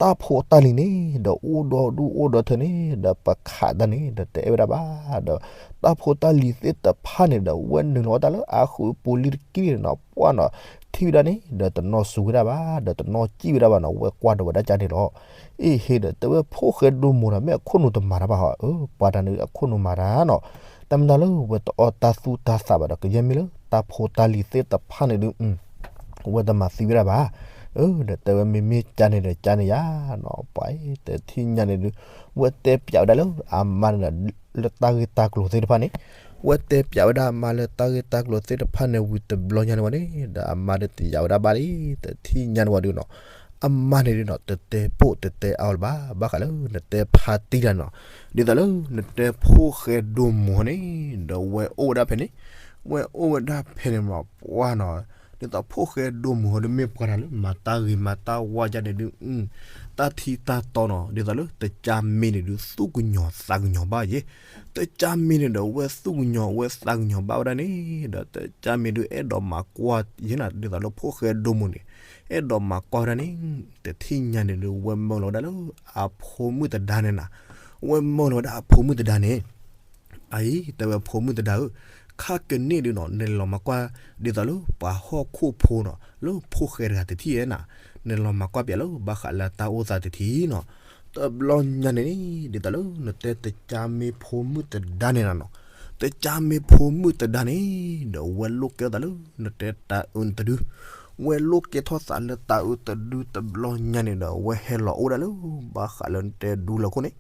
တၢ်ဖိတၢ်လံၤန့ၣ် ဒီးအိၣ်ဒီဒူၣ်အိၣ်ဒီထၢန့ၣ် ဒီးပခးတၢ်န့ၣ် ဒီးတအဲၣ်ဝဲဒၣ်ဘၣ်, ဒီး တၢ်ဖိတၢ်လံၤသ့ၣ်တဖၣ်န့ၣ်ဒီး ဝဲနုာ်လီၤတၢ်လၢအဃုပူၤလံတကံၢ်န့ၣ်နီၤ ပှၢ်နီၤ ထံၣ်ဝဲဒၣ်န့ၣ် ဒီးတနီၣ်စူၤဝဲဒၣ်ဘၣ် ဒီးတနီၣ်စံၣ်ဝဲဒၣ်ဘၣ်နီၤ ဝဲကွၢ်ဒီးဝဲဒၣ်ကၢ်န့ၣ်လီၤ. အ့ၣ်ဟ့ဒီး တဲဝဲဖိၣ်ဃဲဒိမူၤဒီး မ့ၢ်အခိၣ်နူာ်တမၤတၢ်ဘၣ်ဟီ အၢ ပှၤတၢ်န့ၣ်အခိၣ်နူာ်မၤတၢ်နီၤ, တၢ်မ့ၢ်တၢ်လၢဝဲတအီၣ်တၢ်သူၣ်တၢ်သးဘၣ်ဒီး ကယဲၢ်မ့ၢ်လၢ တၢ်ဖိတၢ်လံၤသ့ၣ်တဖၣ်န့ၣ်ဒုး ဝဲတမၤသံဝဲဒၣ်ဘၣ်, အၢ ဒီးတဲဝဲမ့မ့ၢ်ကၢ်န့ၣ်ဒီးကၢ်န့ၣ်ယါနီၤ ပှၤတထံၣ်ညါန့ၣ်ဒုး ဝဲတဲပၠးဝဲဒၣ်လၢအမါန့ၣ်ဒီး လၢတၢ်ဂ့ၢ်တၢ်ကျိၤသ့ၣ်တဖၣ်န့ၣ်, ဝဲတဲပၠးဝဲဒၣ်အမါလၢတၢ်ဂ့ၢ်တၢ်ကျိၤသ့ၣ်တဖၣ်န့ၣ်ဝံၤတဘျီညါန့ၣ်ဝဲန့ၣ် ဒီးအမါဒီးတယာ်ဝဲဒၣ်ဘၣ်လံ, တထံၣ်ညါန့ၣ်ဝဲဒုးနီၤ, အမါန့ၣ်ဒုးနီၤ တတဲပိၢ်တတဲအါလၢၤဘၣ် ဘၣ်ဃးလၢနတဲဖါတံၢ်တၢ်နီၤ, ဒ်သိးလၢနတဲဖိၣ်ဃဲဒိမူၤန့ၣ် ဒီးဝဲအိၣ်ဝဲဒၣ်ဖဲန့ၣ်, ဝဲအိၣ်ဝဲဒၣ်ဖဲန့ၣ်မး ပှၢ်နီၤ ဒ်သိးဖိၣ်ဃဲဒိမူၤဟီဒုးမ့ၢ်ပှၤတၢ်လၢ မၤတၢ်ဂ့ၤမၤတၢ်ဝါယါန့ၣ်ဒုး တၢ်ထံတၢ်တီနီၤ ဒ်သိးလၢတကၢ်မ့ၢ်န့ၣ်ဒုး သူၣ်ကညီၤသးကညီၤဘၣ်ယဲ, တကၢ်မ့ၢ်န့ၣ်ဒီး ဝဲသူၣ်ကညီၤဝဲသးကညီၤဘၣ်ဝဲဒၣ်န့ၣ် ဒီးတကၢ်မ့ၢ်ဒုး အဲၣ်ဒိးမၤကွၢ်ယဲနၤ ဒ်သိးလၢဖိၣ်ဃဲဒိမူၤန့ၣ် အဲၣ်ဒိးမၤကွၢ်ဝဲဒၣ်န့ၣ်, တထံၣ်ညါန့ၣ်ဒုး ဝဲမၢလီၤဝဲဒၣ်လၢ အဖိမုၣ်တဒါန့ၣ်နၤ, ဝဲမၢလီၤဝဲဒၣ်အဖိမုၣ်တဒါန့ၣ် အအံၤ တဲဝဲဖိမုၣ်တဒါဧၢ, ခါကန့ၣ်ဒုးနီၤ နလဲၤလီၤမၤကွၢ် ဒ်သိးလၢပှၤဟီၣ်ခိၣ်ဖိနီၤ လၢဖိၣ်ဃဲတဂၤတထံၣ်ဧဲနၤ, နလဲၤလီၤမၤကွၢ်ပၠးလၢဘၣ်ဃးလၢတၢ်အိၣ်သးတထံၣ်နီၤ, တဘျီညါန့ၣ်န့ၣ် ဒ်သိးလၢနတဲတကၢ်မ့ၢ်ဖိမုၣ်တဒါန့ၣ်နၤနီၤ, တကၢ်မ့ၢ်ဖိမုၣ်တဒါန့ၣ် ဒီးဝဲလိၣ်ကဲထီၣ်သးလၢနတဲတၤအုးတဒု, ဝဲလိၣ်ကဲထီၣ်သးလၢတၤအုးတဒုတဘျီညါန့ၣ်ဒီး ဝဲဟဲလီၤအိၣ်ဒၣ်လၢ ဘၣ်ဃးလၢနတဲဒူလၢခိၣ်န့ၣ်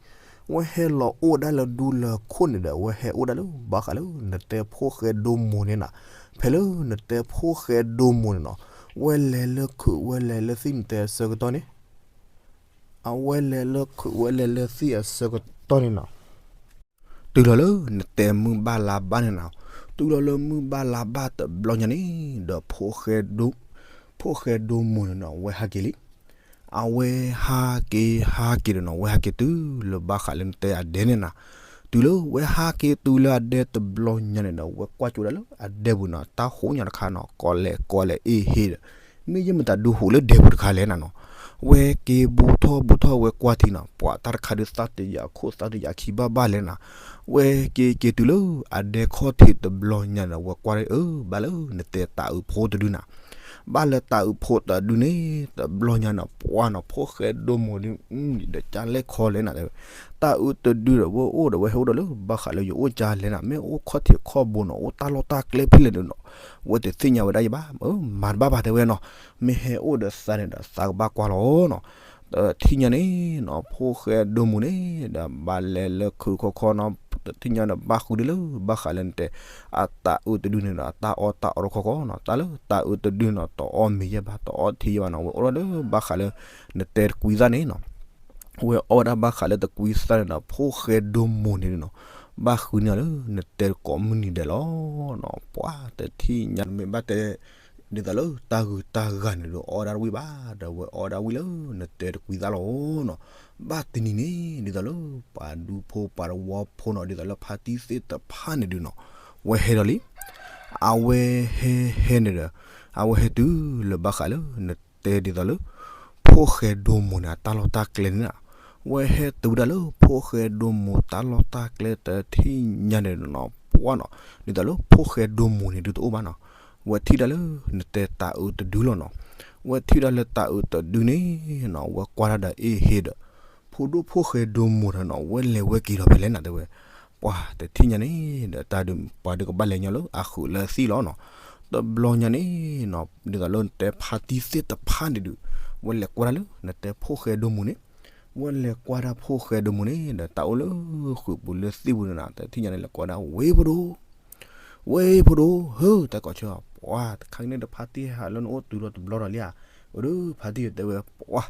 ဝဲဟဲလီၤအိၣ်ဒၣ်လၢဒူလၢခိၣ်န့ၣ်ဒီး ဝဲဟဲအိၣ်ဒၣ်လၢ ဘၣ်ဃးလၢနတဲဖိၣ်ဃဲဒိမူၤန့ၣ်နၤ, ဖဲလၢနတဲဖိၣ်ဃဲဒိမူၤန့ၣ်နီၤ, ဝဲလဲၤလၢခုးဝဲလဲၤလၢသံၣ်နတဲအဆၢကတီၢ်န့ၣ်, အဝဲလဲၤလၢခုးဝဲလဲၤလၢသံၣ်အဆၢကတီၢ်န့ၣ်နီၤ တုၤလီၤလၢနတဲမုၢ်ဘၣ်လါဘၣ်န့ၣ်နၤ, တုၤလီၤလၢမုၢ်ဘၣ်လါဘၣ်တဘျီညါန့ၣ် ဒီး ဖိၣ်ဃဲဒိမူၤန့ၣ်နီၤ ဝဲဟးက့ၤလံ, အဝဲဟးက့ၤဟးက့ၤဒီးနီၤ ဝဲဟးက့ၤတုၤလၢဘၣ်ဃးလၢနတဲအဒဲန့ၣ်နၤ, တုၤလၢဝဲဟးက့ၤတုၤလၢအဒဲတဘျီညါန့ၣ်ဒီး ဝဲကွၢ်ကၠိဒၣ်လၢအဒဲပူၤနီၤ တၢ်ဟိညါတခါနီၤ ကီလဲၣ်ကီလဲၣ်အ့ၣ်ဟ့ဒီး မ့ၢ်ယဲၢ်မတၤဒုးဟူးလၢဒဲပူၤတခါလဲၣ်နၤနီၤ, ဝဲက့ၤဘူးထီၣ်ဘူးထီၣ်ဝဲကွၢ်ထံနီၤ ပှၤတၢ်တခါဒုးသၣ်တယာ်ခိၣ်သၣ်တယာ်ခံဘၣ်ဘၣ်လဲၣ်နၤ, ဝဲက့ၤက့ၤတုၤလၢအဒဲခီၣ်ထံးတဘျီညါန့ၣ် ဝဲကွၢ်အၢ ဘၣ်လၢနတဲတၤအုးဖိတဒုနၤ, ဘၣ်လၢတၤအုးဖိတဒုန့ၣ် တဘျီညါန့ၣ် ပှၢ်နီၤ ဖိၣ်ဃဲဒိမူၤဒုး ဒီးကၢ်လဲၣ်ခီလဲၣ်နၤ, တၤအုးတဒုဒီး ဝဲအိၣ်ဒီးဝဲဟဲအိၣ်ဒီးလၢ ဘၣ်ဃးလၢယအိၣ်ကၢ်လဲၣ်နၤ မ့ၢ်အိၣ်ခီၣ်ထံးခီၣ်ဘိနီၤ အိၣ်တၢ်လီၢ်တၢ်ကျဲဖဲလဲၣ်ဒုးနီၤ, ဝဲတသ့ၣ်ညါဝဲဒၣ်ယဘၣ် မၤတဘၣ်ဘၣ်တဲဝဲနီၤ, မ့ၢ်ဟဲအိၣ်ဒီးသးန့ၣ်ဒီး သးကဘၣ်ကွၢ်လီၤနီၤ, တထံၣ်ညါန့ၣ်နီၤ ဖိၣ်ဃဲဒိမူၤန့ၣ် ဒီးဘၣ်လဲၤလၢခုးခီခီနီၤ, တထံၣ်ညါဒီးဘၣ်ဃုဒုလၢ ဘၣ်ဃးလၢနတဲ အတၤအုးတဒုန့ၣ်ဒီး အတၢ်အီၣ်တၢ်အီတခီခီနီၤ, တၢ်လၢတၤအုးတဒုနီၤ တအီၣ်မ့ၤယဲၢ်ဘၣ် တအီထံယဲၢ်ဘၣ်နီၤ ဝဲအိၣ်ဒီးလၢ ဘၣ်ဃးလၢ နတဲတကွံသၣ်န့ၣ်နီၤ ဝဲအီၣ်ဝဲဒၣ်ဘၣ်ဃးလၢတကွံသၣ်န့ၣ်ဒီး ဖိၣ်ဃဲဒိမူၤန့ၣ်နီၤ, ဘၣ်ဃုန့ၢ်အီၤလၢနတဲတကိးမုၢ်နံၤဒဲးလီၤနီၤ, ပှၤတထံၣ်ညါမ့ၢ်ဘၣ်တဲ ဒ်သိးလၢတၢ်ဂုၤတၢ်ဂၤန့ၣ်ဒီးအီၣ်ဝဲဒၣ်တဝံၣ်ဘၣ်, ဒီးဝဲအီၣ်ဝဲဒၣ်ဝံၣ်လၢနတဲတကွံသၣ်လီၤနီၤ, ဘၣ်တနံၤန့ၣ် ဒ်သိးလၢပှၤဒူဖိပှၤတဝီဖိနီၤ ဒ်သိးလၢဖါတံၢ်သ့ၣ်တဖၣ်န့ၣ်ဒုးနီၤ, ဝဲဟဲဒီးလံ အဝဲဟဲဟဲန့ၣ်ဒီး အဝဲဟဲတုၤလၢဘၣ်ဃးလၢနတဲဒ်သိးလၢ ဖိၣ်ဃဲဒိမူၤန့ၣ် အတၢ်လီၢ်တၢ်ကျဲန့ၣ်နီၤ, ဝဲဟဲတုၤဝဲဒၣ်လၢဖိၣ်ဃဲဒိမူၤတၢ်လီၢ်တၢ်ကျဲတထံၣ်ညါန့ၣ်နီၤ ပှၢ်နီၤ, ဒ်သိးလၢဖိၣ်ဃဲဒိမူၤန့ၣ်ဒုးတအိၣ်ဘၣ်နီၤ, ဝဲထံၣ်ဒၣ်လၢနတဲတၤအုးတဒုလီၤနီၤ, ဝဲထံၣ်ဒၣ်လၢတၤအုးတဒုန့ၣ်နီၤ ဝဲကွၢ်ဒၣ်ဒီးအ့ၣ်ဟ့ဒီး ဖိဒိၣ်ဖိၣ်ဃဲဒိမူၤတနီၤ ဝဲလဲၤဝဲက့ၤဒီးဖဲလဲၣ်နၤတဲဝဲ, ပှၤတထံၣ်ညါန့ၣ် ဒီးတၢ်ဒုးပှၤဒုးကဘၣ်လဲၤညီလၢအဃုာ်လၢသံၣ်လီၤနီၤ, တဘျီညါန့ၣ်နီၤ ဒ်သိးလၢနတဲဖါတံၢ်သ့ၣ်တဖၣ်န့ၣ်ဒုး ဝဲလဲၤကွၢ်ဒၣ်လၢနတဲဖိၣ်ဃဲဒိမူၤန့ၣ်, ဝဲလဲၤကွၢ်ဒၣ်ဖိၣ်ဃဲဒိမူၤန့ၣ် ဒီးတၢ်အိၣ်လၢဃုာ်ပူၤလၢသံၣ်ပူၤန့ၣ်နၤ တထံၣ်ညါန့ၣ် လဲၤကွၢ်ဒၣ်ဝ့ၢ်ဖိဒိၣ် ဝ့ၢ်ဖိဒိၣ် ဟၢ တၢ်ကိးဆၢ ပှၤတခါကန့ၣ်ဒီး ဖါတံၢ်ဟဲဟးလၢနအိၣ်တုၤလီၤတဘျီဒီးလံဧါ. အိၣ်ဒီးဖါတံၢ်တဲဝဲ ပှၤ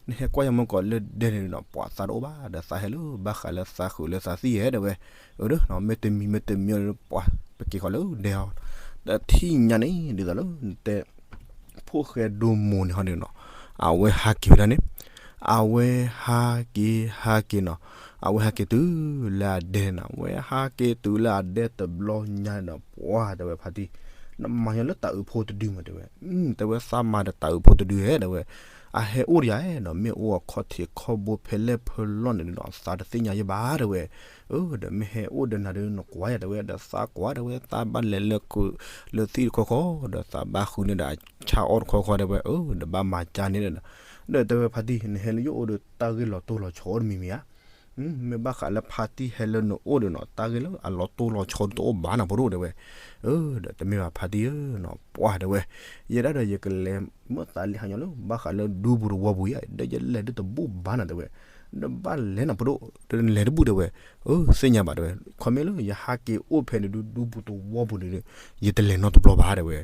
နဟဲကွၢ်ယၤမ့ၢ်ကီးလၢဒဲန့ၣ်နီၤ ပှၤသးတအိၣ်ဘၣ် ဒီးသးဟဲလၢဘၣ်ဃးလၢသးဃုာ်လၢသးသံၣ်ဧဲ တဲဝဲ. အိၣ်ဒီး မ့ၢ်တမံၤမ့ၢ်တမံၤဒီး ပှၤပက့ၤဃီၤလၢဒဲဟီ ဒီးထံၣ်ညါန့ၣ် ဒ်သိးလၢနတဲ ဖိၣ်ဃဲဒိမိၢ်န့ၣ်ဟီန့ၣ်နီၤ အဝဲဟးက့ၤဝဲဒၣ်န့ၣ် အဝဲဟးက့ၤဟးက့ၤနီၤ အဝဲဟးက့ၤတုၤလၢအဒဲန့ၣ်နီၤ အဝဲဟးက့ၤတုၤလၢအဒဲတဘျီညါန့ၣ်ဒီး ပှၤတဲဝဲဖါတံၢ် နမၤညီလၢတၤအုးဖိတဒုမး တဲဝဲ. တဲဝဲသးမၤဒီးတၤအုးဖိတဒုဧဲ တဲဝဲ. အဟဲအိၣ်ဒီးယၤနီၤ မ့ၢ်အိၣ်အခီၣ်ထံးခီၣ်ဘိဖဲလဲၣ်ဖဲလဲၣ်န့ၣ်နီၤ သးတသ့ၣ်ညါယဲဘၣ် တဲဝဲ. အၢ ဒီးမ့ၢ်ဟဲအိၣ်ဒီးနၤဒီးနကွၢ်ယၤ တဲဝဲ ဒီးသးကွၢ် တဲဝဲ သးဘၣ်လဲၤလၢခိလၢသံၣ်တခီခီ ဒီးသးဘၣ်ဃုန့ၢ်ဒီးအဆၣ်အီၣ်တခီခီ တဲဝဲ. အၢ ဒီးဘၣ်မၤကၢန့ၣ်ဒီး ဒီးတဲဝဲဖါတံၢ် နဟဲလၢယအိၣ်ဒီးတၢ်ဂ့ၢ်လီၤတိၢ်လီၤဆီအိၣ်တမံၤမံၤဧါ. မ့ၢ်ဘၣ်ဃးလၢဖါတံၢ်ဟဲလၢနအိၣ်ဒီးနီၤ တၢ်ဂ့ၢ်လၢအလီၤတိၢ်လီၤဆီတအိၣ်ဘၣ်နၤဖိဒိၣ် တဲဝဲ. အၢ ဒီးတမ့ၢ်ဘၣ်ဖါတံၢ်ဧၢနီၤ ပှၤတဲဝဲ ယဲဒၣ်ဒီးယကလဲၤမၢသးလံဟးညီလၢဘၣ်ဃးလၢဒူပူၤတဝီပူၤဧါ ဒီးယလဲၤဒ်တဘူၣ်ဘၣ်နၤ တဲဝဲ. ဒီးဘၣ်လဲၤနၤဖိဒိၣ် ဒီးနလဲၤတဘူၣ် တဲဝဲ. အၢ သ့ၣ်ညါဘၣ် တဲဝဲ ခီမ့ၢ်လၢယဟးက့ၤအိၣ်ဖဲန့ၣ်ဒုး ဒူပူၤတဝီပူၤန့ၣ်ဒီး ယတလဲၤနီတဘျီဘၣ် တဲဝဲ.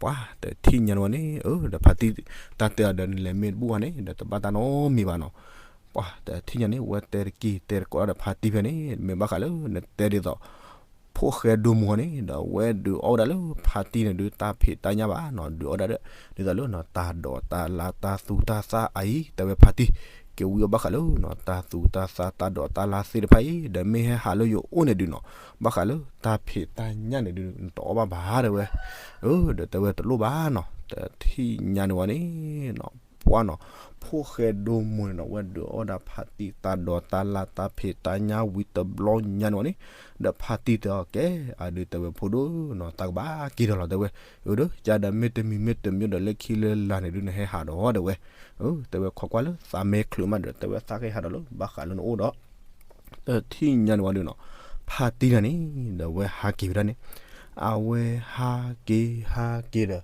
ပှၤတထံၣ်ညါန့ၣ်ဝဲန့ၣ် အၢ ဒီးဖါတံၢ်တၢ်တဲအီၤဒီး နလဲၤမ့ၢ်တဘူၣ်ဘၣ်န့ၣ် ဒီးတဘၣ်တၢ်နီတမံၤဘၣ်နီၤ. ပှၤတထံၣ်ညါန့ၣ် ဝဲတဲတက့ၢ်တဲတကိးဒီးဖါတံၢ်ဖဲန့ၣ် မ့ၢ်ဘၣ်ဃးလၢနတဲဒ်သိး ဖိၣ်ဃဲဒိမိၢ်န့ၣ် ဒီးဝဲဒုးအီၣ်ဝဲဒၣ်လၢဖါတံၢ်န့ၣ်ဒုး တၢ်ဖံးတၢ်ညၣ်ဘၣ်နီၤ ဒုးအီၣ်ဒၣ်ဒီး ဒ်သိးလၢနီၤ တၢ်ဒိးတၢ်လါတၢ်သူတၢ်သၣ်အံၤ တဲဝဲဖါတံၢ် က့ၤဝံအီၣ်ဘၣ်ဃးလၢနီၤ တၢ်သူတၢ်သၣ်တၢ်ဒိးတၢ်လါသ့ၣ်တဖၣ်အံၤ ဒီးမ့ၢ်ဟဲဟးလၢယအိၣ်န့ၣ်ဒုးနီၤ ဘၣ်ဃးလၢတၢ်ဖံးတၢ်ညၣ်န့ၣ်ဒုး နတအီၣ်ဘၣ်ဘၣ် တဲဝဲ. အၢ ဒီးတဲဝဲတလိၣ်ဘၣ်နီၤ တထံၣ်ညါန့ၣ်ဝဲန့ၣ်နီၤ ပှၤနီၤ ဖိၣ်ဃဲဒိမိၢ်န့ၣ်နီၤ ဝဲဒုးအီၣ်ဒၣ်ဖါတံၢ်တၢ်ဒိးတၢ်လါတၢ်ဖံးတၢ်ညၣ်ဝံၤတဘျီညါန့ၣ်ဝဲန့ၣ် ဒီးဖါတံၢ်တဲအီၤကဲ အဒုးတဲဝဲဖိဒိၣ်နီၤ တၢ်ကဘၣ်က့ၤဒီးလီၤ တဲဝဲ. အၢ ဒီးယၤဒီးမ့ၢ်တမံၤမ့ၢ်တမံၤဒီးလၢခံလၢလာ်န့ၣ်ဒုး နဟဲဟးဒီး တဲဝဲ. အၢ တဲဝဲခိးကွၢ်လၢသးမ့ၢ်ချုးမးဒီး တဲဝဲသးကဟဲဟးဒီးလၢဘၣ်ဃးလၢနအိၣ်ဒီး တထံၣ်ညါန့ၣ်ဝဲဒုးနီၤ ဖါတံၢ်တဂၤန့ၣ် ဒီးဝဲဟးက့ၤဝဲဒၣ်န့ၣ် အဝဲဟးက့ၤဟးက့ၤဒီး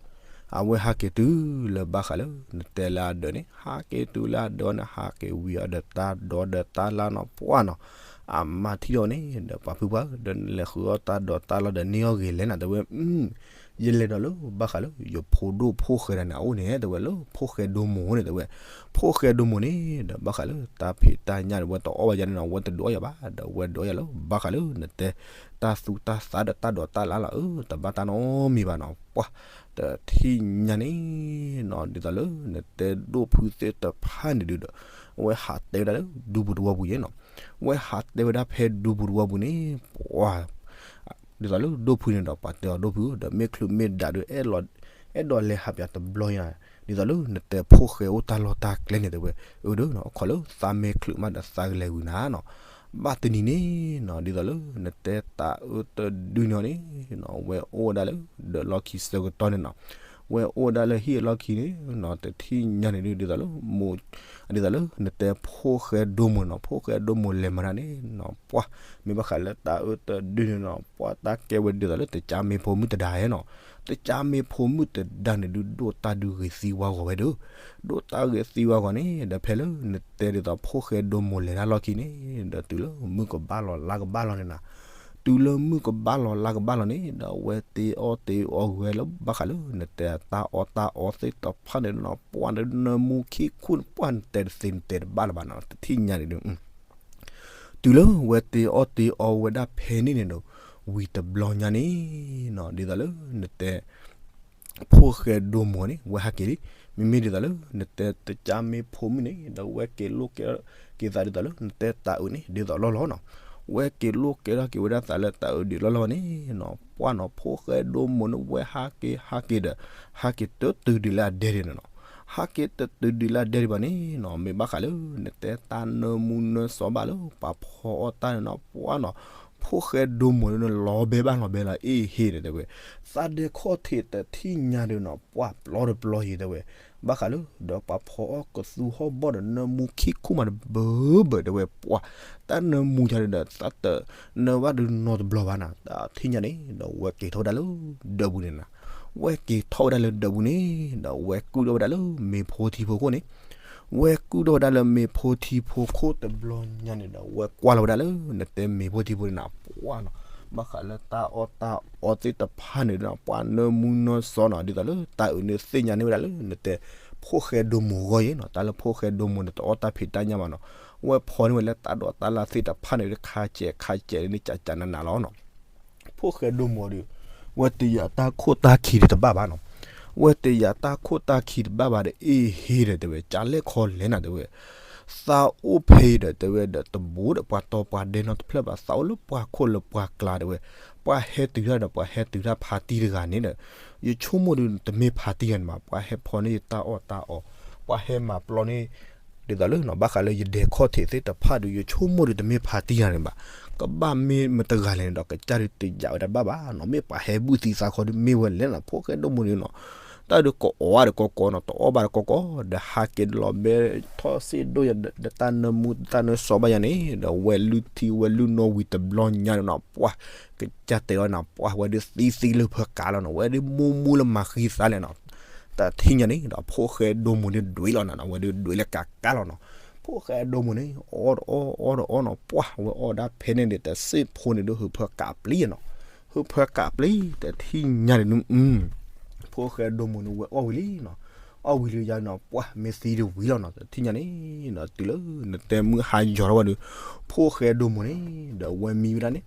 အဝဲဟးက့ၤတုၤလၢဘၣ်ဃးလၢနတဲလၢအဒၢးန့ၣ် ဟးက့ၤတုၤလၢအဒၢးန့ၣ် ဟးက့ၤဝံၤအီၤဒီးတၢ်ဒိးဒီးတၢ်လါနီၤ ပှၤနီၤ အမါထံၣ်ဒီးန့ၣ် ဒီးပာ်ဖုပှၤ ဒီးနလဲၤဃုအီၣ်တၢ်ဒိးတၢ်လါဒီးန့ၢ်အီၣ်ဂ့ၤလဲၣ်နၤ တဲဝဲ. ယလဲၤဒီးလၢဘၣ်ဃးလၢ ယဖိဒိၣ်ဖိၣ်ဃဲတဂၤန့ၣ် အအိၣ်န့ၣ် တဲဝဲလၢဖိၣ်ဃဲဒိမိၢ်န့ၣ် တဲဝဲ. ဖိၣ်ဃဲဒိမိၢ်န့ၣ် ဒီးဘၣ်ဃးလၢတၢ်ဖံးတၢ်ညၣ်န့ၣ် ဝဲတအီၣ်ဘၣ်ယၤန့ၣ်နီၤ ဝဲတဒုးအီၣ်ယၤဘၣ် ဒီးဝဲဒုးအီၣ်ယၤလၢဘၣ်ဃးလၢနတဲ တၢ်သူတၢ်သးဒီးတၢ်ဒိးတၢ်လါလီၤ အၢ တဘၣ်တၢ်နီတမံၤဘၣ်နီၤ ပှၤ တထံၣ်ညါန့ၣ်နီၤ ဒ်သိးလၢနတဲဒိၣ်ဖုသ့ၣ်တဖၣ်န့ၣ်ဒုးဒီး အဝဲဟးတဲဝဲဒၣ်လၢဒူပူၤတဝီပူၤယဲနီၤ အဝဲဟးတဲဝဲဒၣ်ဖဲဒူပူၤတဝီပူၤန့ၣ် ပှၤ ဒ်သိးလၢဒိၣ်ဖုန့ၣ်ဒီး ပှၤတဲအီၤဒိၣ်ဖု ဒီးမ့ၢ်ချုးမ့ၢ်ဒၣ်ဒီး အဲၣ်ဒိးလဲၤဟးပၠးတဘျီညါ ဒ်သိးလၢနတဲဖိၣ်ဃဲအိၣ်တၢ်လီၢ်တၢ်ကျဲန့ၣ် တဲဝဲ. အၢ ဒီးနီၤ အခီလၢသးမ့ၢ်ချုးမးဒီးသးကလဲၤဝံၤနၤနီၤ ဘၣ်တနံၤန့ၣ်နီၤ ဒ်သိးလၢနတဲတၤအၢတဒုန့ၣ်န့ၣ်နီၤ ဝဲအိၣ်ဝဲဒၣ်လၢဒီးလီၢ်ခံဆၢကတီၢ်န့ၣ်နီၤ ဝဲအိၣ်ဝဲဒၣ်လၢဟံၣ်အလီၢ်ခံန့ၣ်နီၤ တထံၣ်ညါန့ၣ်ဒုး ဒ်သိးလၢမိၢ် ဒ်သိးလၢနတဲဖိၣ်ဃဲဒိမိၢ်နီၤ ဖိၣ်ဃဲဒိမိၢ်လဲၤမၤတၢ်န့ၣ်နီၤ ပှၤ မ့ၢ်ဘၣ်ဃးလၢတၤအၢတဒုန့ၣ်နီၤ ပှၤတၢ်ကဲဝဲဒ်သိးလၢတကးမ့ၢ်ဖိမုၣ်တဒါဧဲနီၤ တကးမ့ၢ်ဖိမုၣ်တဒါန့ၣ်ဒုး ဒိၣ်တၢ်ဒုးဂ့ၤသံဝါဂီၤဝဲဒီး ဒိၣ်တၢ်ဂ့ၤသံဝါဂီၤန့ၣ် ဒီးဖဲလၢနတဲဒ်သိးဖိၣ်ဃဲဒိမိၢ်လဲၤတၢ်လီၢ်ခံန့ၣ် ဒီးတုၤလၢမုၢ်ကဘၣ်လီၤလါကဘၣ်လီၤန့ၣ်နီၤ တုၤလၢမုၢ်ကဘၣ်လီၤလါကဘၣ်လီၤန့ၣ် ဒီးအဝဲတ့အီၣ်တ့အီဂဲၤလၢဘၣ်ဃးလၢနတဲတၢ်အီၣ်တၢ်အီသ့ၣ်တဖၣ်န့ၣ်နီၤ ပှၤနနၢမူခံခူၣ်န့ၣ် ပှၤနတဲတသ့နတဲတဘၣ်လၢၤဘၣ်နီၤ တထံၣ်ညါန့ၣ်ဒုး တုၤလၢဝဲတ့အီၣ်တ့အီဝဲဒၣ်ဖဲန့ၣ်န့ၣ်ဒီး ဝံၤတဘျီညါန့ၣ်နီၤ ဒ်သိးလၢနတဲ ဖိၣ်ဃဲဒိမိၢ်န့ၣ် ဝဲဟးက့ၤလံ မ့မ့ၢ်ဒ်သိးလၢနတဲတကးမ့ၢ်ဖိမုၣ်န့ၣ် ဒီးဝဲက့ၤလိၣ်က့ၤသးဒ်သိးလၢနတဲတၤအၢန့ၣ် ဒ်သိးလီၢ်လီၤနီၤ ဝဲက့ၤလိၣ်က့ၤထီၣ်က့ၤဝဲဒၣ်သးလၢတၤအၢဒ်လီၢ်လီၤန့ၣ်နီၤ ပှၤနီၤ ဖိၣ်ဃဲဒိမိၢ်န့ၣ် ဝဲဟးက့ၤဟးက့ၤဒီး ဟးက့ၤတတုၤဒံးလၢအဒဲဒၣ်န့ၣ်နီၤ ဟးက့ၤတတုၤဒံးလၢအဒဲဒၣ်ဘၣ်န့ၣ်နီၤ မ့ၢ်ဘၣ်ဃးလၢ နတဲတၢ်နၢမူနၢစီဘၣ်လၢပှၤဖီအီၣ်တၢ်န့ၣ်နီၤ ပှၤနီၤ ဖိၣ်ဃဲဒိမိၢ်န့ၣ် လီၤဘဲဘၣ်လီၤဘဲလီၤ အ့ၣ်ဟ့ၣ်န့ၣ်တဲဝဲ သးဒဲခီၣ်ထံးတထံၣ်ညါဒုးနီၤ ပှၤပျီတပျီယံၤတဲဝဲ ဘၣ်ဃးလၢ ဒီးပှၤဖီအီၣ်ကသူဟီၣ်ဘီၣ်ဒီးနၢမူခံခူၣ်မးတဘၢဘၢတဲဝဲ ပှၤ တၢ်နၢမူယၤဒုးဒီး သးတနၢဘၣ်ဒုးနီတဘျီဘၣ်နၤ တထံၣ်ညါန့ၣ် ဒီးဝဲက့ၤထီၣ်ဝဲဒၣ်လၢဒၢးပူၤန့ၣ်နၤ ဝဲက့ၤထီၣ်ဝဲဒၣ်လၢဒၢးပူၤန့ၣ် ဒီးဝဲကုၣ်ထီၣ်ဝဲဒၣ်လၢမ့ၤဖိထံဖိခိၣ်န့ၣ် ဝဲကုၣ်ထီၣ်ဝဲဒၣ်လၢမ့ၤဖိထံဖိခိၣ်တဘျီညါန့ၣ်ဒီး ဝဲကွၢ်လီၤဝဲဒၣ်လၢ နတဲမ့ၤဖိထံဖိန့ၣ်နၤ ပှၤနီၤ ဘၣ်ဃးလၢတၢ်အီၣ်တၢ်အီသ့ၣ်တဖၣ်န့ၣ်ဒီး ပှၤနၢမူနၢစီနီၤ, ဒ်သိးလၢတၢ်အုးန့ၣ်သ့ၣ်ညါန့ၢ်ဝဲဒၣ်လၢနတဲ ဖိၣ်ဃဲဒိမူၤအဂီၢ်အံၤနီၤ, တၢ်လၢဖိၣ်ဃဲဒိမူၤန့ၣ် တအီၣ်တၢ်ဖံးတၢ်ညၣ်ဘၣ်နီၤ, ဝဲဖီန့ၢ်ဝဲလၢတၢ်ဒိးတၢ်လၢ်သ့ၣ်တဖၣ်န့ၣ် ခါစဲးခါစဲးန့ၣ် ကကနးနးလီၤနီၤ. ဖိၣ်ဃဲဒိမူၤဒီး ဝဲတယာ်တၢ်ခိၣ်တၢ်ခံဒံးတဘၣ်ဘၣ်နီၤ, ဝဲတယာ်တၢ်ခိၣ်တၢ်ခံတဘၣ်ဘၣ်ဒီး အ့ၣ်ဟ့ဒီးတဲဝဲ ကလဲၣ်ခီလဲၣ်နၤတဲဝဲ, သးအိၣ်ဖဲအံၤဒီးတဲဝဲဒီး တဘူးဒီးပှၤတီပှၤဒဲနီတဖျၢၣ်ဘၣ်, သးအိၣ်လၢပှၤခိၣ်လၢပှၤကျါတဲဝဲ, ပှၤဟဲတုၤတၢ်ဒီး ပှၤဟဲတုၤတၢ်ဖါတံၢ်တဂၤန့ၣ်ဒီး ယဆိကမိၣ်ဒီးတမ့ၢ်ဖါတံၢ်တဂၤန့ၣ်ဘၣ်, ပှၤဟဲဖီန့ၢ်ယတၢ်အီၣ်တၢ်အီ, ပှၤဟဲမၤပျီန့ၢ် ဒ်သိးလၢ ဘၣ်ဃးလၢယဒဲခီၣ်ထံးသ့ၣ်တဖၣ်ဒီး ယဆိကမိၣ်ဒီးတမ့ၢ်ဖါတံၢ်တဂၤန့ၣ်ဘၣ်, ကဘၣ်မ့ၢ်မတဂၤလဲၣ်န့ၣ်ဒီး ကစၢ်ဒုးတယာ်ဝဲဒၣ်ဘၣ်ဘၣ်နီၤ, မ့ၢ်ပှၤဟဲဘုၣ်သံသးခီဒီးမ့ၢ်ဝဲလဲၣ်နီၤ, ဖိၣ်ဃဲဒိမူၤန့ၣ်နီၤ, တၢ်ဒုးကအီၣ်ဘၣ်ဒီးကီကီနီၤ, တအီၣ်ဘၣ်ဒီးကီကီ, ဒီးဟးက့ၤလီၤဘဲထီၣ်စ့ဒိၣ်ယၤ ဒီးတၢ်နၢမူတၢ်နၢစီဘၣ်ယၤန့ၣ် ဒီးဝဲလုၢ်ထံဝဲလုၢ်နီၣ်ဝံၤတဘျီညါန့ၣ်နီၤ, ပှၤ ကစၢ်တဲအီၤနၤ ပှၤဝဲဒုးသံသံလၢဖၢကးလီၤနီၤ, ဝဲဒုးမူမူလၢမၤဃံသးလဲၣ်နီၤ, တထံၣ်ညါန့ၣ်ဒီး ဖိၣ်ဃဲဒိမူၤန့ၣ်ဒွံးလီၤနၤနီၤ, ဝဲဒုးဒွံးလၢကးကးလီၤနီၤ, ဖိၣ်ဃဲဒိမူၤန့ၣ် အီၣ်တအီၣ်အီၣ်တအီၣ်နီၤ, ပှၤဝဲအီၣ်ဒၣ်ဖဲန့ၣ်န့ၣ် တစ့ၢ်ဖိန့ၣ်ဒီး ဟုးဖၢကးပျံၤနီၤ, ဟုးဖၢကးပျံၤ တထံၣ်ညါန့ၣ် ဖိၣ်ဃဲဒိမူၤန့ၣ် ဝဲအီၣ်ဝံၤလံနီၤ, အီၣ်ဝံၤလံယၤနီၤ, ပှၤမ့ၢ်သံတဝံၤလီၤနီၤ, တထံၣ်ညါန့ၣ်ဒီး တုၤလၢနတဲမုၢ်ဟါယီၤထီၣ်ဝဲဒီး ဖိၣ်ဃဲဒိမူၤန့ၣ် ဒီးဝဲမံဝဲဒၣ်န့ၣ်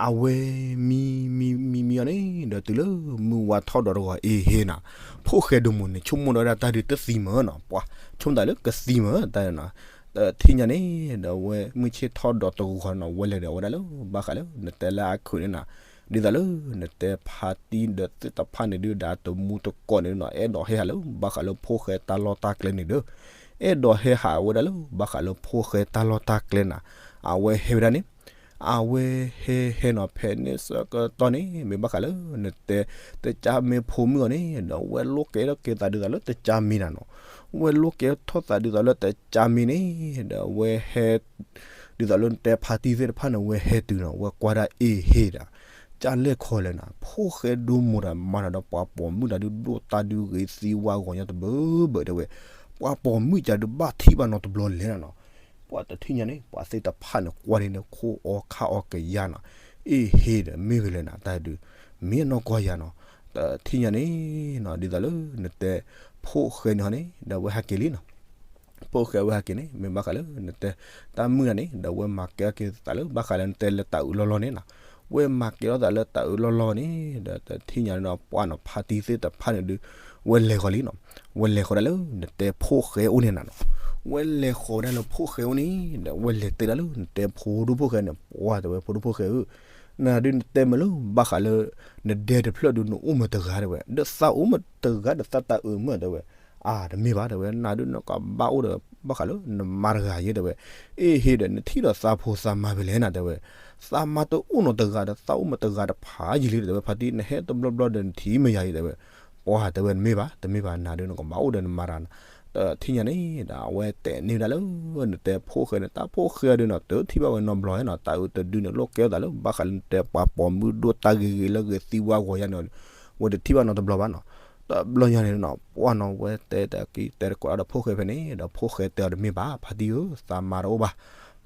အဝဲမံမံမံမံအီၤန့ၣ် ဒီးတုၤလၢမုၢ်ဝါထီၣ်ဒီးတဂီၤအ့ၣ်ဟ့နၤ, ဖိၣ်ဃဲဒိမူၤန့ၣ် ဆိကမိၣ်ဒီးဝဲဒၣ်တၢ်ဒုးတသံမၢ်နီၤ, ပှၤဆိကမိၣ်တၢ်လၢကသံမၢ်တၢ်နီၤ, တထံၣ်ညါန့ၣ် ဒီးဝဲမုၢ်ဆ့ၣ်ထီၣ်ဒီးတဂီၤနီၤ, ဝဲလဲၤဒီးဝဲဒၣ်လၢ ဘၣ်ဃးလၢနတဲလၢအခုးန့ၣ်နၤ, ဒ်သိးလၢနတဲဖါတံၢ်ဒီးသ့ၣ်တဖၣ်န့ၣ်ဒုး ဒီးတမူတကိးန့ၣ်နီၤ, အဲၣ်ဒိးဟဲဟးလၢ ဘၣ်ဃးလၢဖိၣ်ဃဲတၢ်လီၢ်တၢ်ကျဲန့ၣ်ဒီး အဲၣ်ဒိးဟဲဟးဝဲဒၣ်လၢ ဘၣ်ဃးလၢဖိၣ်ဃဲတၢ်လီၢ်တၢ်ကျဲနၤ, အဝဲဟဲဝဲဒၣ်န့ၣ် အဝဲဟဲဟဲနီၤ ဖဲန့ၣ်ဆၢကတီၢ်န့ၣ် မ့ၢ်ဘၣ်ဃးလၢနတဲ တကၢ်မ့ၢ်ဖိမုၣ်အီၤန့ၣ် ဒီးဝဲလိၣ်ကဲထီၣ်က့ၤသးဒ်သိးလၢတကၢ်မ့ၢ်နၤနီၤ, ဝဲလိၣ်ကဲထီၣ်သးဒ်သိးလၢတကၢ်မ့ၢ်န့ၣ် ဒီးဝဲဟဲ ဒ်သိးလၢနတဲဖါတံၢ်သ့ၣ်တဖၣ်န့ၣ် ဝဲဟဲတုၤနီၤ, ဝဲကွၢ်ဒၣ်အ့ၣ်ဟ့ဒီး ကလဲၣ်ခီလဲၣ်နၤ, ဖိၣ်ဃဲဒိမူၤတၢ်မၤတၢ်ဒီးပှၤပိာ်မုၣ်တၢ်ဒုး ဒိၣ်တၢ်ဒုးဂ့ၤသံဝါဂီၤညါတဘၢဘၢတဲဝဲ, ပှၤပိာ်မုၣ်ကဒုးဘၣ်ထံၣ်ဘၣ်နီတဘျီလဲၣ်နၤနီၤ, ပှၤတထံၣ်ညါန့ၣ် ပှၤသ့ၣ်တဖၣ်န့ၣ် ကွၢ်န့ၣ်ဒီး ခိၣ်အီခါအီကယၤနီၤ, အ့ၣ်ဟ့ဒီး မ့ၢ်ဝဲလဲၣ်နၤ တၢ်ဒုး မ့ၢ်အနီၢ်ကီၢ်ယၤနီၤ, တထံၣ်ညါန့ၣ်နီၤ ဒ်သိးလၢနတဲ ဖိၣ်ဃဲန့ၣ်ဟီန့ၣ် ဒီးဝဲဟးက့ၤလံနီၤ ဖိၣ်ဃဲဝဲဟဲက့ၤန့ၣ် မ့ၢ်ဘၣ်ဃးလၢနတဲ တၢ်မုၢ်နၤန့ၣ် ဒီးဝဲမၤကဲထီၣ်က့ၤသးလၢ ဘၣ်ဃးလၢနတဲလၢတၢ်အုးလီၢ်လီၢ်န့ၣ်နီၤ, ဝဲမၤကဲထီၣ်သးလၢတၢ်အုးလီၢ်လီၢ်န့ၣ် ဒီးတထံၣ်ညါန့ၣ်နီၤ ပှၤနီၤ ဖါတံၢ်သ့ၣ်တဖၣ်န့ၣ်ဒုး ဝဲလဲၤဃီၤလံနီၤ, ဝဲလဲၤဃီၤဒၣ်လၢနတဲဖိၣ်ဃဲအိၣ်န့ၣ်နၤနီၤ, ဝဲလဲၤဃီၤဝဲဒၣ်လၢဖိၣ်ဃဲအိၣ်န့ၣ် ဒီးဝဲလဲၤတဲဒၣ်လၢနတဲဖိဒိၣ်ဖိၣ်ဃဲန့ၣ် ပှၤတဲဝဲ ဖိဒိၣ်ဖိၣ်ဃဲဧၢ နၤဒုးနတဲမ့ၢ်လၢ ဘၣ်ဃးလၢ နဒဲတဖျၢၣ်ဒုး နအိၣ်မ့ၢ်တဂၤတဲဝဲ ဒီးသးအိၣ်မ့ၢ်တဂၤဒီးသးတၢ်အုးမ့ၢ်တဲဝဲ, အါ တမ့ၢ်ဘၣ်တဲဝဲ နၤဒုးနကဘၣ်အိၣ်ဒီး ဘၣ်ဃးလၢနမါတဂၤယဲတဲဝဲ, အ့ၣ်ဟ့ဒီး နထံၣ်ဒီးသးဖိသးမါဖဲလဲၣ်နၤတဲဝဲ, သးမါတအိၣ်နီတဂၤဒီး သးအိၣ်မ့ၢ်တဂၤတဖးယံာ်လံတဲဝဲ ဖါတံၢ် နဟဲတဘျီဘျီဒီးနထံၣ်မ့ၢ်ယၤယဲတဲဝဲ, ပှၤတဲဝဲ တမ့ၢ်ဘၣ် တမ့ၢ်ဘၣ် နၤဒုးနကဘၣ်အိၣ်ဒီးနမါတဂၤ တထံၣ်ညါန့ၣ်ဒီး အဝဲတဲန့ၢ်ဝဲဒၣ်လၢ နတဲဖိၣ်ဃဲန့ၣ် တၢ်ဖိၣ်ဃဲဒုးနီၤ တထံၣ်ဘၣ်ဝဲနီတဘျီနီၤ တၢ်အုးတဒုန့ၣ် လိၣ်ကဲထီၣ်သးလၢ ဘၣ်ဃးလၢနတဲပှၤပိာ်မုၣ်ဒိၣ်တၢ်ဂ့ၤဂ့ၤလၢဂ့ၤသံဝါဂီၤယါန့ၣ် ဝဲတထံၣ်ဘၣ်နီတဘျီဘၣ်နီၤ, တဘျီညါန့ၣ်နီၤ ပှၤနီၤ ဝဲတဲတၢ်က့ၤတဲတကိးဒီးဖိၣ်ဃဲဖဲန့ၣ် ဒီးဖိၣ်ဃဲတဲအီၤတမ့ၢ်ဘၣ် ဖါတံၢ်ဧၢ သးမါတအိၣ်ဘၣ်,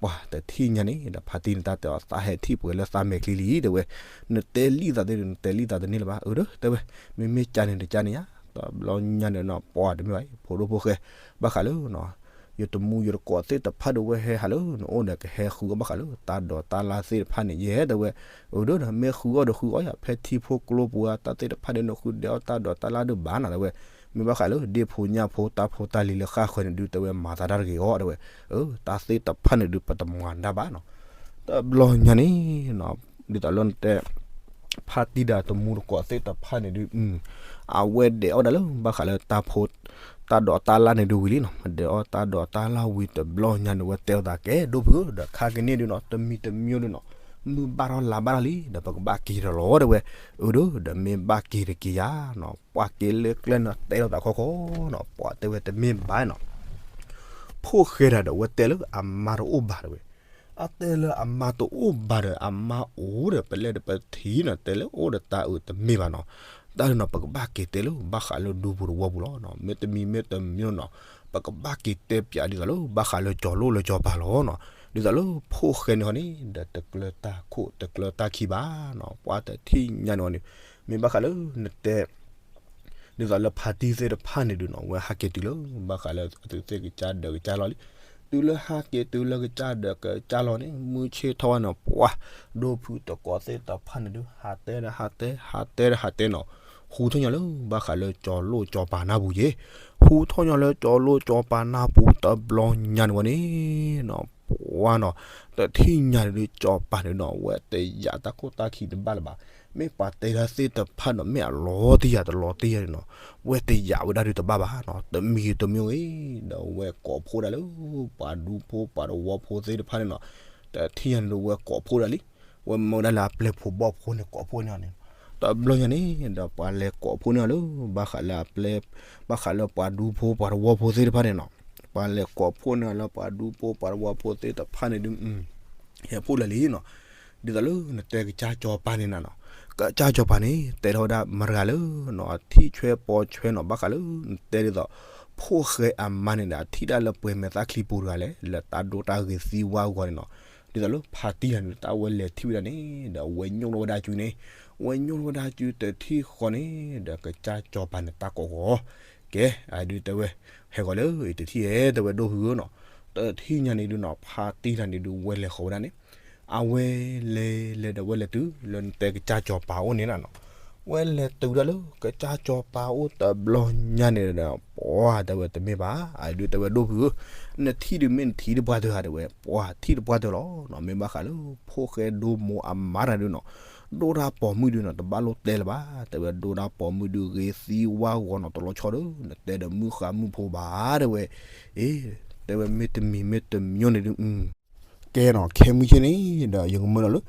ပှၤတထံၣ်ညါန့ၣ်ဒီး ဖါတံၢ်န့ၣ် တၢ်တဲအီၤ သးဟဲထံၣ်ပှဲၤလၢသးမဲာ်ချံလံတဲဝဲ, နတဲလံသးသ့ၣ် နတဲလံသးတန့ၢ်လၢၤဘၣ် အၢ ဒီးတဲဝဲ, မ့မ့ၢ်ကန့ၣ်တကန့ၣ်ဧါ, တဘျီညါန့ၣ်နီၤ ပှၤတမ့ၢ်ဘၣ် ဖိဒိၣ်ဖိၣ်ဃဲ, ဘၣ်ဃးလၢ ယတမူယတကိးသ့ၣ်တဖၣ်ဒီး ဝဲဟဲဟးလၢနအိၣ်ဒီး ကဟဲဃုအီၣ်ဘၣ်ဃးလၢ တၢ်ဒိးတၢ်လၢ်သ့ၣ်တဖၣ်န့ၣ် ယဲတဲဝဲ, အၢ ဒီးမ့ၢ်ဃုအီၣ်ဒီးဃုအီၣ်ယၤ ဖဲထံဖိကျိပူၤ တၢ်သ့ၣ်တဖၣ်ဒီး နဃုဒဲးအီၣ်တၢ်ဒိးတၢ်လၢ်ဒုးဘၣ်နၤတဲဝဲ, မ့ၢ်ဘၣ်ဃးလၢ ဒ့ၣ်ဖိညၣ်ဖိ တၢ်ဖိတၢ်လံၤလၢဃၣ်ဃၢၤန့ၣ်ဒုး တဲဝဲ မၤသးတၢ်တဂ့ၤအီၤတဲဝဲ, အၢ တၢ်သ့ၣ်တဖၣ်န့ၣ်ဒုး ပတမၤတၢ်ဘၣ်နီၤ, တဘျီညါန့ၣ် ဒ်သိးလၢနတဲ ဖါတံၢ်ဒီးတမူတကိးသ့ၣ်တဖၣ်န့ၣ်ဒုး အဝဲဒဲးအီၣ်ဒၣ်လၢ ဘၣ်ဃးလၢတၢ်ဖိ တၢ်ဒိးတၢ်လၢ်န့ၣ်ဒုးဝံၤလံနီၤ, ဒဲးအီၣ်တၢ်ဒိးတၢ်လၢ်ဝံၤတဘျီညါန့ၣ် ဝဲတဲအသးကဲ ဒိၣ်ဖုဧၢ ဒီးခါကန့ၢ်ဒုးနီၤ တမံၤတမံၤဒုးနီၤ မုၢ်ဘၣ်ထီၣ်လါဘၣ်ထီၣ်လံ ဒီးပကဘၣ်က့ၤဒီးလီၤတဲဝဲ, အၢ ဒီး ဒီးမ့ၢ်ဘၣ်က့ၤတက့ၤယၤနီၤ ပှၤက့ၤလၢကျဲနီၤ တဲလိာ်သးခီခီနီၤ ပှၤတဲဝဲတမ့ၢ်ဘၣ်နီၤ ဖိၣ်ဃဲတၢ်ဒီးဝဲတဲလၢအမါတအိၣ်ဘၣ်တဲဝဲ, အတဲလၢအမါတအိၣ်ဘၣ်ဒီး အမါအိၣ်ဒီး ပလဲၤဒီးပထံၣ်နီၤ တဲလၢအိၣ်ဒီးတၢ်အုးတမ့ၢ်ဘၣ်နီၤ, တၢ်ဒုးနီၤ ပကဘၣ်က့ၤတဲလၢ ဘၣ်ဃးလၢဒူပူၤတဝီပူၤလီၤနီၤ, မ့တမံၤမ့တမံၤနီၤ ပကဘၣ်က့ၤတဲပၠးဒ်သိးလၢ ဘၣ်ဃးလၢကၠီၤလိၣ်လၢကၠီၤပၤလီၤနီၤ, ဒ်သိးလၢဖိၣ်ဃဲန့ၣ်ဟီန့ၣ် ဒီးတကျၢၤတၢ်ခိၣ်တကျၢၤတၢ်ခံဘၣ်နီၤ, ပှၤတထံၣ်ညါန့ၣ်ဟီန့ၣ် မ့ၢ်ဘၣ်ဃးလၢနတဲ ဒ်သိးလၢဖါတံၢ်သ့ၣ်တဖၣ်န့ၣ်ဒုးနီၤ ဝဲဟးက့ၤတုၤလၢ ဘၣ်ဃးလၢအသုးသ့ၣ်ကစၢ်ဒၢးကစၢ်လီၢ်လံ. တုၤလၢဟးက့ၤတုၤလၢကစၢ်ဒၢးကစၢ်လီၢ်န့ၣ် မုၢ်ဆ့ၣ်ထီၣ်ဝဲန့ၣ် ပှၤဒိၣ်ဖုတကိးသ့ၣ်တဖၣ်န့ၣ်ဒုး ဟးတဲဒီးဟးတဲ ဟးတဲဒီးဟးတဲနီၤ, ဟူထီၣ်ညီလၢဘၣ်ဃးလၢကၠီၤလိၣ်ကၠီၤပၤနၢ်ပူၤယ့ၤ, ဟူထီၣ်ညီလၢကၠီၤလိၣ်ကၠီၤပၤနၢ်ပူၤတဘျီညါန့ၣ်ဝဲန့ၣ်နီၤ ပှၤနီၤ တထံၣ်ညါန့ၣ်ဒုး ကၠီၤပၤန့ၣ်နီၤ ဝဲတယာ်တၢ်ခိၣ်တၢ်ခံတဘၣ်လၢၤဘၣ်. မ့ၢ်ပှၤတဲဒၣ်သ့ၣ်တဖၣ်နီၤ မ့ၢ်အလီၤတယာ်တလီၤတယာ်န့ၣ်နီၤ ဝဲတယာ်ဝဲဒၣ်ဒုးတဘၣ်ဘၣ်နီၤ, တမံၤတမံၤဂ့ၤ ဒီးဝဲကိးဖှိၣ်ဒၣ်လၢ ပှၤဒူဖိပှၤတဝီဖိသ့ၣ်တဖၣ်န့ၣ်နီၤ, တထံၣ်ညါန့ၣ်ဒုး ဝဲကိးဖှိၣ်ဒၣ်လံ. ဝဲမၢဝဲဒၣ်လၢအပျဲၢ်ဖိဘီၣ်ဖိန့ၣ် ကိးဖှိၣ်န့ၢ်အီၤန့ၣ်, တဘျီညါန့ၣ် ဒီးပှၤလဲၤကိးဖှိၣ်န့ၢ်အီၤလၢ ဘၣ်ဃးလၢအပျဲၢ် ဘၣ်ဃးလၢပှၤဒူဖိပှၤတဝီဖိသ့ၣ်တဖၣ်န့ၣ်နီၤ, ပှၤလဲၤကိးဖှိၣ်န့ၢ်အီၤလၢပှၤဒူဖိပှၤတဝီဖိသ့ၣ်တဖၣ်န့ၣ်ဒုး ဟဲဖှိၣ်လၢာ်လံနီၤ, ဒ်သိးလၢနတဲကစၢ်ကၠီၤပၤန့ၣ်နၤနီၤ, ကစၢ်ကၠီၤပၤန့ၣ် တဲထီၣ်ဝဲဒၣ်မတၤတဂၤလၢနီၤ အထံၣ်ဆွဲပိာ်ဆွဲနီၤ ဘၣ်ဃးလၢနတဲဒ်သိး ဖိၣ်ဃဲအမါန့ၣ်ဒီး အထံၣ်ဒၣ်လၢပှဲၤမဲာ်သၣ်ချံပူၤတဂၤလဲၣ် လၢတၢ်ဒိၣ်တၢ်ဂ့ၤသံဝါဂီၤန့ၣ်နီၤ, ဒ်သိးလၢဖါတံၢ်တဂၤန့ၣ် တၢ်ဝဲလဲၤထံၣ်ဝဲဒၣ်န့ၣ် ဒီးဝဲညိၣ်ထီၣ်ဝဲဒၣ်စုန့ၣ် ဝဲညိၣ်ထီၣ်ဝဲဒၣ်စုတထံၣ်ဃီန့ၣ် ဒီးကစၢ်ကၠီၤပၤန့ၣ် တၢ်ကိးဂီၤ ကဲ အဒုးတဲဝဲ ဟဲဂီၤလၢအံၤတထံၣ်ဧဲ တဲဝဲဒိၣ်ဖုဧၢနီၤ, တထံၣ်ညါန့ၣ်ဒုးနီၤ ဖါတံၢ်တဂၤန့ၣ်ဒုး ဝဲလဲၤဃီၤဝဲဒၣ်န့ၣ်, အဝဲလဲၤလဲၤဒီးဝဲလဲၤတုၤလၢနတဲကစၢ်ကၠီၤပၤအိၣ်န့ၣ်နၤနီၤ, ဝဲလဲၤတုၤဒၣ်လၢကစၢ်ကၠီၤပၤအိၣ်တဘျီညါန့ၣ်ဒီး ပှၤတဲဝဲတမ့ၢ်ဘၣ်, အဒုးတဲဝဲဒိၣ်ဖုဧၢ, နထံၣ်ဒုးမ့ၢ်နထံၣ်တပှၢ်တၢၢ်ဧါ တဲဝဲ ပှၤထံၣ်တပှၢ်တၢၢ်လီၤနီၤ, မ့ၢ်ဘၣ်ဃးလၢဖိၣ်ဃဲဒိၣ်မိၢ်အမါတဂၤဒုးနီၤ ဒိၣ်တၢ်ပိာ်မုၣ်ဒုးနီၤ တဘၣ်လိၣ်တဲလၢၤဘၣ်, တဲဝဲဒိၣ်တၢ်ပိာ်မုၣ်ဒုးဂ့ၤသံဝါဂီၤနီၤ တလီၤဆီဒီး နတဲဒီးမုၢ်ဃါမုၢ်ဖိဘၣ် တဲဝဲ, အ့ တဲဝဲမ့တမံၤမ့တမံၤန့ၣ်ဒုး ကဲနီၤ ခဲမုၢ်ဆ့ၣ်န့ၣ်ဒီး ယကမၢလီၤလၢ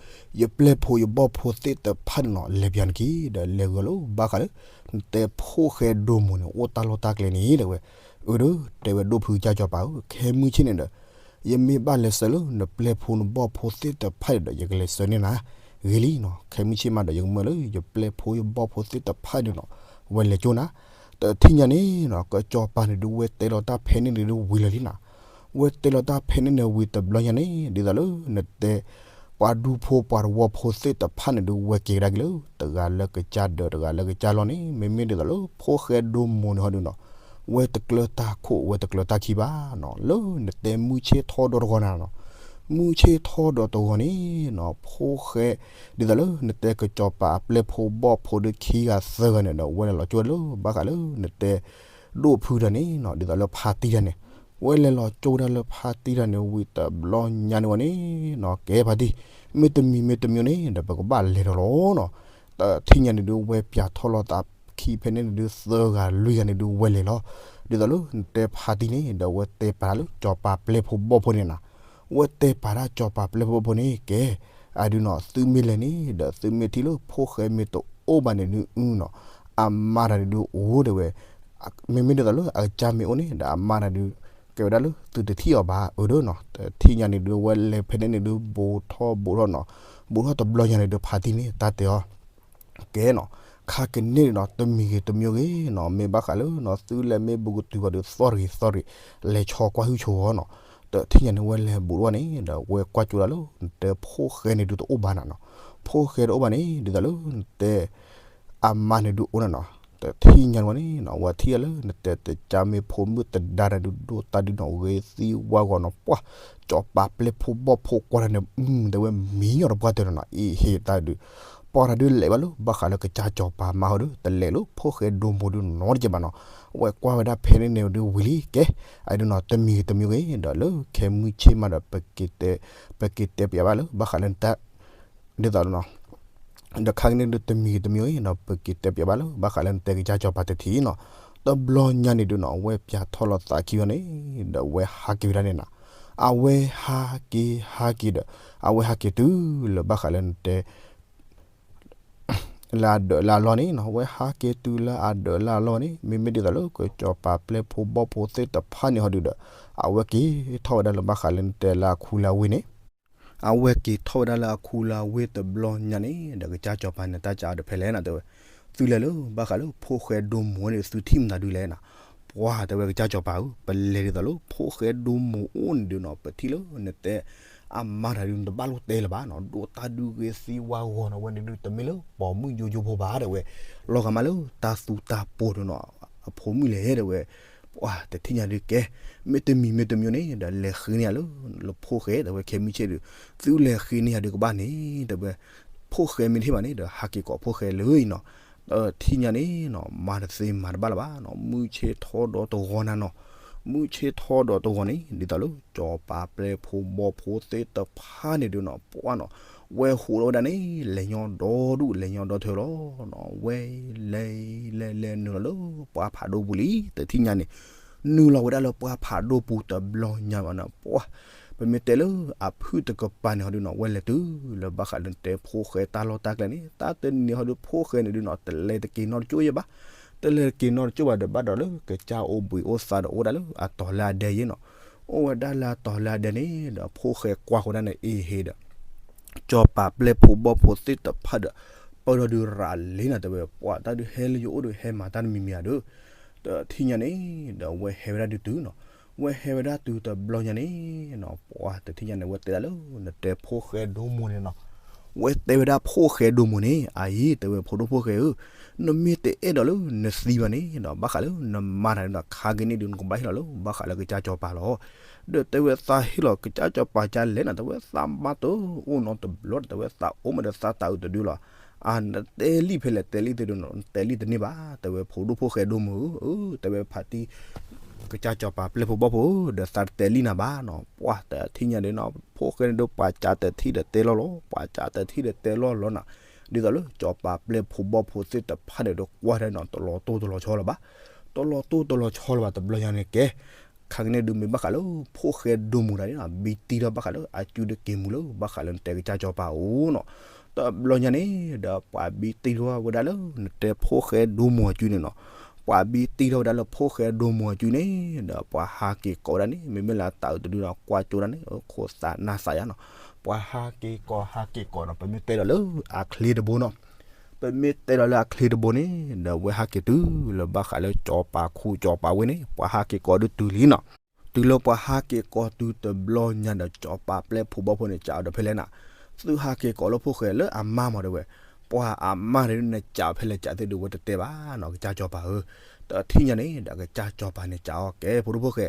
ယပျဲၢ်ဖိယဘီၣ်ဖိသ့ၣ်တဖၣ်န့ၣ်နီၤ လဲၤပၠးနခံ ဒီးလဲၤဂၢၢ်လၢဘၣ်ဃးလၢ နတဲဖိၣ်ဃဲဒိၣ်မိၢ်န့ၣ် အိၣ်တၢ်လီၢ်တၢ်ကျဲန့ၣ် တဲဝဲ, အၢဒီး တဲဝဲဒိၣ်ဖုကစၢ်ကၠီၤပၤဧၢ ခဲမုၢ်ဆ့ၣ်န့ၣ်ဒီး ယမ့ၢ်ဘၣ်လဲၤဆှၢလၢ နပျဲၢ်ဖိနဘီၣ်ဖိသ့ၣ်တဖၣ်န့ၣ်ဒီး ယကလဲၤဆှၢန့ၢ်နၤ ဂ့ၤလံနီၤ, ခဲမုၢ်ဆ့ၣ်မးဒီး ယကမၢလၢ ယပျဲၢ်ဖိယဘီၣ်ဖိသ့ၣ်တဖၣ်န့ၣ်နီၤ ဝဲလဲၤကၠိနၤ, တထံၣ်ညါန့ၣ်နီၤ ကစၢ်ကၠီၤပၤန့ၣ်ဒုး ဝဲတဲလီၤတၢ်ဖဲန့ၣ်န့ၣ်ဒုးဝံၤလၢာ်လံနီၤ, ဝဲတဲလီၤတၢ်ဖဲန့ၣ်န့ၣ်ဝံၤတဘျီညါန့ၣ် ဒ်သိးလၢနတဲ ပှၤဒူဖိပှၤတဝီဖိသ့ၣ်တဖၣ်န့ၣ်ဒုး ဝဲက့ၤကဒါက့ၤလၢ တဂၤလၢကစၢ်ဒၢးတဂၤလၢကစၢ်လီၢ်န့ၣ် မ့မ့ၢ်ဒ်သိးလၢဖိၣ်ဃဲဒိၣ်မိၢ်န့ၣ်ဟီဒုးနီၤ ဝဲတကျၢၤတၢ်ခိၣ် ဝဲတကျၢၤတၢ်ခံဘၣ်နီၤ, လၢနတဲမုၢ်ဆ့ၣ်ထီၣ်ဒီးတဂီၤနၤနီၤ, မုၢ်ဆ့ၣ်ထီၣ်ဒီးတဂီၤန့ၣ်နီၤ ဖိၣ်ဃဲ ဒ်သိးလၢနတဲကစၢ်ကၠီၤပၤအပျဲၢ်ဖိဘီၣ်ဖိဒုးခံဂၤသၢဂၤန့ၣ်ဒီး ဝဲလဲၤလီၤကၠိလၢဘၣ်ဃးလၢနတဲ ဒိၣ်ဖုတဂၤန့ၣ်နီၤ ဒ်သိးလၢဖါတံၢ်တဂၤန့ၣ်, ဝဲလဲၤလီၤကၠိဒၣ်လၢဖါတံၢ်တဂၤန့ၣ်ဝံၤတဘျီညါန့ၣ်ဝဲန့ၣ်နီၤ ကဲဖါတံၢ် မ့တမံၤမ့တမံၤန့ၣ်ဒီး ပကဘၣ်လဲၤဒီးလီၤနီၤ, တထံၣ်ညါန့ၣ်ဒုး ဝဲပၠးထီၣ်လီၤသးခံဖဲန့ၣ်န့ၣ်ဒုး သၢဂၤလွံၢ်ဂၤန့ၣ်ဒုးဝဲလဲၤလီၤ, ဒ်သိးလၢနတဲဖါတံၢ်န့ၣ်ဒီး ဝဲတဲပာ်လၢကၠီၤပၤပျဲၢ်ဖိဘီၣ်ဖိန့ၣ်နီၤ, ဝဲတဲပာ်ဒၣ်ကၠီၤပၤပျဲၢ်ဖိဘီၣ်ဖိန့ၣ် ကဲ အဒုးနီၤ သုမ့ၢ်လဲၤန့ၣ်ဒီး သုမ့ၢ်ထံၣ်လၢဖိၣ်ဃဲမ့ၢ်တအိၣ်ဘၣ်န့ၣ်ဒုးနီၤ အမါတဂၤဒုးအိၣ်တဲဝဲ, မ့မ့ၢ်ဒ်သိးလၢအကစၢ်မ့ၢ်အိၣ်န့ၣ်ဒီး အမါတဂၤဒုး ကဲဝဲဒၣ်လၢသုတထံၣ်အီၤဘၣ် အၢဒီးနီၤ, တထံၣ်ညါန့ၣ်ဒုး ဝဲလဲၤဖဲန့ၣ်န့ၣ်ဒုး ဘူးထီၣ်ဘူးထီၣ်နီၤ, ဘူးထီၣ်တဘျီညါန့ၣ်ဒုး ဖါတံၢ်န့ၣ် တၢ်တဲအီၤ ကဲနီၤ, ခါကန့ၣ်နီၤ တမံၤဂ့ၤတမံၤဂ့ၤနီၤ မ့ၢ်ဘၣ်ဃးလၢနီၤ သုလဲၤမ့ၢ်ဘူးကတုၤဘၣ်ဒီး သီၣ်ရ့ၤသီၣ်ရ့ၤ လဲၤဆီကွၢ်ဟုၣ်ဆိအီၤနီၤ, တထံၣ်ညါန့ၣ် ဝဲလဲၤဘူးတဝီန့ၣ်ဒီး ဝဲကွၢ်ကၠိဒၣ်လၢ နတဲဖိၣ်ဃဲန့ၣ်ဒုးတအိၣ်ဘၣ်နၤနီၤ, ဖိၣ်ဃဲတအိၣ်ဘၣ်န့ၣ် ဒ်သိးလၢနတဲ အမါန့ၣ်ဒုးအိၣ်နၤနီၤ, တထံၣ်ညါန့ၣ်ဝဲန့ၣ်နီၤ ဝဲထံၣ်ဒၣ်လၢနတဲတကၢ်မ့ၢ်ဖိမုၣ်တဒါတၢ်ဒုး ဒိၣ်တၢ်ဒုးနီၤ ဂ့ၤသံဝါဂီၤနီၤ ပှၢ် ကၠီၤပၤပျဲၢ်ဖိဘီၣ်ဖိကွၢ်တၢ်န့ၣ် တဲဝဲမံညီၤတပှၢ်တၢၢ်နီၤနီၤ အ့ဟ့ၣ်တၢ်ဒုး ပှၢ်တၢ်ဒုးလဲၤဘၣ်လၢ ဘၣ်ဃးလၢကစၢ်ကၠီၤပၤမါဟီဒုး တလဲၤလၢဖိၣ်ဃဲဒိၣ်မိၢ်ဒုးနီတကဲဘၣ်နီၤ, ဝဲကွၢ်ဝဲဒၣ်ဖဲန့ၣ်န့ၣ်ဒုးဝံၤလံ ကဲ အဒုးနီၤ တမံၤတမံၤဂ့ၤဒီးလၢခဲမုၢ်ဆ့ၣ်မးဒီး ပက့ၤတဲပၠးဘၣ်လၢ ဘၣ်ဃးလၢနတၢ် ဒ်သိးနီၤ ဒီးခါကန့ၣ်ဒုး တမံၤတမံၤအံၤနီၤ ပက့ၤတဲပၠးဘၣ်လၢ ဘၣ်ဃးလၢနတဲကစၢ်ကၠီၤပၤတထံၣ်နီၤ, တဘျီညါန့ၣ်ဒုးနီၤ အဝဲပၠးထီၣ်လီၤသးခံအီၤန့ၣ် ဒီးအဝဲဟးက့ၤဝဲဒၣ်န့ၣ်နီၤ, အဝဲဟးက့ၤဟးက့ၤဒီး အဝဲဟးက့ၤတုၤလၢဘၣ်ဃးလၢနတဲ လၢအဒၢးလၢအလီၢ်န့ၣ်နီၤ, အဝဲဟးက့ၤတုၤလၢအဒၢးလၢအလီၢ်န့ၣ် မ့မ့ၢ်ဒ်သိးလၢ ကစၢ်ကၠီၤပၤပျဲၢ်ဖိဘီၣ်ဖိသ့ၣ်တဖၣ်န့ၣ်ဟီဒုးဒီး အဝဲက့ၤထီၣ်ဝဲဒၣ်လၢဘၣ်ဃးလၢနတဲလၢအခူလၢအဝ့ၢ်န့ၣ် အဝဲက့ၤထီၣ်ဝဲဒၣ်လၢအခူလၢအဝ့ၢ်တဘျီညါန့ၣ် ဒီးကစၢ်ကၠီၤပၤန့ၣ် တၢ်ကးအီၤတဖဲလဲၣ်နီၤ တဲဝဲ, သုလဲၤလၢ ဘၣ်ဃးလၢဖိၣ်ဃဲဒိၣ်မိၢ်န့ၣ် သုထံၣ်မနုၤဒုးလဲၣ်နီၤ, ပှၤတဲဝဲကစၢ်စီၤပၤဧၢ, ပလဲၤဒ်သိးလၢဖိၣ်ဃဲဒိမိၢ်အိၣ်န့ၣ်ဒုးနီၤ ပထံၣ်လၢနတဲ အမါတၢ်ဒုးနတဘၣ်လိၣ်တဲလၢၤဘၣ်နီၤ, ဒိၣ်တၢ်ဒုးဂ့ၤသံဝါဂီၤနီၤ, ဝဲန့ၣ်ဒုးတမ့ၢ်လၢပိာ်မုၣ်ယိယိဖိဘၣ်တဲဝဲ, လီၤဂာ်မးလၢတၢ်သူတၢ်ပိာ်ဒုးနီၤ, အဖိမုၣ်လဲၣ်တဲဝဲ, ပှၤတထံၣ်ညါဒုးကဲ, မ့တမံၤမ့တမံၤန့ၣ် ဒီးလဲၤဃ့န့ၢ်ယၤလၢ လၢဖိၣ်ဃဲတဲဝဲ ခဲမုၢ်ဆ့ၣ်ဒုး, သုလဲၤဃ့န့ၢ်ယၤဒုးကဘၣ်န့ၣ် တဲဝဲ, ဖိၣ်ဃဲမ့ၢ်တဟ့ၣ်ဘၣ်န့ၣ် ဒီးဟးက့ၤကိးဖိၣ်ဃဲလၢအံၤနီၤ, တထံၣ်ညါန့ၣ်နီၤ မၤတသ့မၤတဘၣ်လၢၤဘၣ်နီၤ, မုၢ်ဆ့ၣ်ထီၣ်ဒီးတဂီၤနၤနီၤ, မုၢ်ဆ့ၣ်ထီၣ်ဒီးတဂီၤန့ၣ် ဒ်သိးလၢ စီၤပၤပျဲၢ်ဖိဘီၣ်ဖိသ့ၣ်တဖၣ်န့ၣ်ဒုးနီၤ ပှၤနီၤ, ဝဲဟူးထီၣ်ဝဲဒၣ်န့ၣ် လဲၤညီဒီဒူၣ် လဲၤညီဒီထၢလီၤနီၤ, ဝဲလဲၤလဲၤလဲၤနုာ်လီၤလၢပှၢ်ဖးဒိၣ်ပူၤလံ တထံၣ်ညါန့ၣ်, နုာ်လီၤဝဲဒၣ်လၢပှၢ်ဖးဒိၣ်ပူၤတဘျီညါဘၣ်နီၤ ပှၤ ပမ့ၢ်တဲလၢအဖုၣ်တကပၤန့ၣ်ဟီဒုးနီၤ ဝဲလဲၤတုၤလၢဘၣ်ဃးလၢနတဲဖိၣ်ဃဲတၢ်လီၢ်တၢ်ကျဲန့ၣ် တၢ်တနံၤဟီဒုးဖိၣ်ဃဲန့ၣ်ဒုးနီၤ တလဲၤတက့ၤနီတကၠိၢ်ယဲဘၣ်, တလဲၤတက့ၤနီတကၠိၢ်ဘၣ်ဒီး ဘၣ်ဒီးလၢကစၢ်အိၣ်ဘှံးအိၣ်သါဒီးအိၣ်ဝဲဒၣ်လၢအတီၤလၢအဒဲယဲနီၤ, အိၣ်ဝဲဒၣ်လၢအတီၤလၢအဒဲန့ၣ်ဒီး ဖိၣ်ဃဲကွၢ်ဃီဒၣ်န့ၣ်အ့ဟ့ဒီး စီၤပၤပျဲၢ်ဖိဘီၣ်ဖိသ့ၣ်တဖၣ်ဒီး ပၢၢ်ထီၣ်ဒုးရၤလံနီၤ တဲဝဲ ပှၤတၢ်ဒုးဟဲလၢယအိၣ်ဒီးဟဲမၤတၢ်တမံၤမံၤဧါဒီး, တထံၣ်ညါန့ၣ် ဒီးဝဲဟဲဝဲဒၣ်ဒုးတုၤနီၤ, ဝဲဟဲဝဲဒၣ်တုၤတဘျီညါန့ၣ်နီၤ ပှၤတထံၣ်ညါန့ၣ် ဝဲတဲဒၣ်လၢ နတဲဖိၣ်ဃဲဒိမိၢ်န့ၣ်နီၤ, ဝဲတဲဝဲဒၣ်ဖိၣ်ဃဲဒိမိၢ်န့ၣ် အအံၤ တဲဝဲဖိဒိၣ်ဖိၣ်ဃဲဧၢ, နမ့ၢ်တအဲၣ်ဒိးလၢနသံဘၣ်န့ၣ်ဒီး ဘၣ်ဃးလၢနမါတၢ်န့ၣ်ဒီး ခါက့ၤန့ၣ်ဒုး နကဘၣ်ဟ့ၣ်လီၤလၢ ဘၣ်ဃးလၢကစၢ်စီၤပၤလီၤ. ဒီးတဲဝဲသးဟ့ၣ်လီၤကစၢ်စီၤပၤကလဲၣ်နီၤ, တဲဝဲသးမါတအိၣ်နီတဘျီဒီး တဲဝဲသးအိၣ်မးဒီးသးတၢ်အုးတဒုလီၤ. အါ နတဲလံဖဲလဲၣ်တဲလံသ့ဒုးနီၤ, နတဲလံတန့ၢ်ဘၣ်, တဲဝဲဖိဒိၣ်ဖိၣ်ဃဲဒိမိၢ်ဧၢ, တဲဝဲဖးတံၢ် ကစၢ်စီၤပၤပျဲၢ်ဖိဘီၣ်ဖိဧၢ, ဒီးသးတတဲလံနၤဘၣ်နီၤ, ပှၤတထံၣ်ညါန့ၣ်နီၤ, ဖိၣ်ဃဲန့ၣ်ဒုး ပှၤကးတထံၣ်ဒီးတဲလီၤလီၤ, ပှၤကးတထံၣ်ဒီးတဲလီၤလီၤနီၤ, ဒ်သိးလၢစီၤပၤပျဲၢ်ဖိဘီၣ်ဖိသ့ၣ်တဖၣ်န့ၣ်ဒီး ကွၢ်ထဲနီၤ တလီၤတိၢ်တလီၤဆီလၢၤဘၣ်, တလီၤတိၢ်တလီၤဆီလၢၤဘၣ် တဘျီညါန့ၣ်ကဲ ခါက့ၤန့ၣ်ဒုးမ့ၢ်ဘၣ်ဃးလၢ ဖိၣ်ဃဲဒိမိၢ်တၢ်န့ၣ်နီၤ, ဘံတံထီၣ်ဘၣ်ဃးလၢ အစုတက့ၤမူလၢ ဘၣ်ဃးလၢနတဲကစၢ်စီၤပၤအိၣ်နီၤ, တဘျီညါန့ၣ် ဒီးပှၤဘံတံထီၣ်ဝဲဒၣ်လၢ နတဲဖိၣ်ဃဲဒိမိၢ်အစုန့ၣ်နီၤ, ပှၤဘံတံထီၣ်ဝဲဒၣ်လၢဖိၣ်ဃဲဒိမိၢ်အစုန့ၣ် ဒီးပှၤဟးက့ၤကိးဝဲဒၣ်န့ၣ် မ့မ့ၢ်လၢအတၢ်အုးတဒုနီၤ ကွၢ်ကၠိဒၣ်န့ၣ် ခိၣ်သးနၢ်သးယါနီၤ, ပှၤဟးက့ၤကိးဟးက့ၤကိးနီၤ, ပမ့ၢ်တဲဒီးလၢအချ့တဘိနီၤ ပမ့ၢ်တဲဒီးလၢအချ့တဘိန့ၣ် ဒီးဝဲဟးက့ၤတုၤလၢဘၣ်ဃးလၢစီၤပၤခူစီၤပၤဝ့ၢ်န့ၣ် ပှၤဟးက့ၤကိးဒုးတုၤလံနီၤ, တုၤလၢပှၤဟးက့ၤကိးတုၤတဘျီညါဒီး စီၤပၤပျဲၢ်ဖိဘီၣ်ဖိန့ၣ် ကးအီၤဒီးဖဲလဲၣ်နၤ, သုဟးက့ၤကိးလၢဖိၣ်ဃဲလၢအမါမးတဲဝဲ, ပှၤအမါန့ၣ်ဒုး နကးအီၤဖဲလဲၣ်ကးသ့ၣ်ဒုး ဝဲတတဲဘၣ်နီၤ ကစၢ်စီၤပၤဧၢ, တထံၣ်ညါန့ၣ် ဒီးကစၢ်စီၤပၤန့ၣ်ကးအီၤ ကဲဖိဒိၣ်ဖိၣ်ဃဲ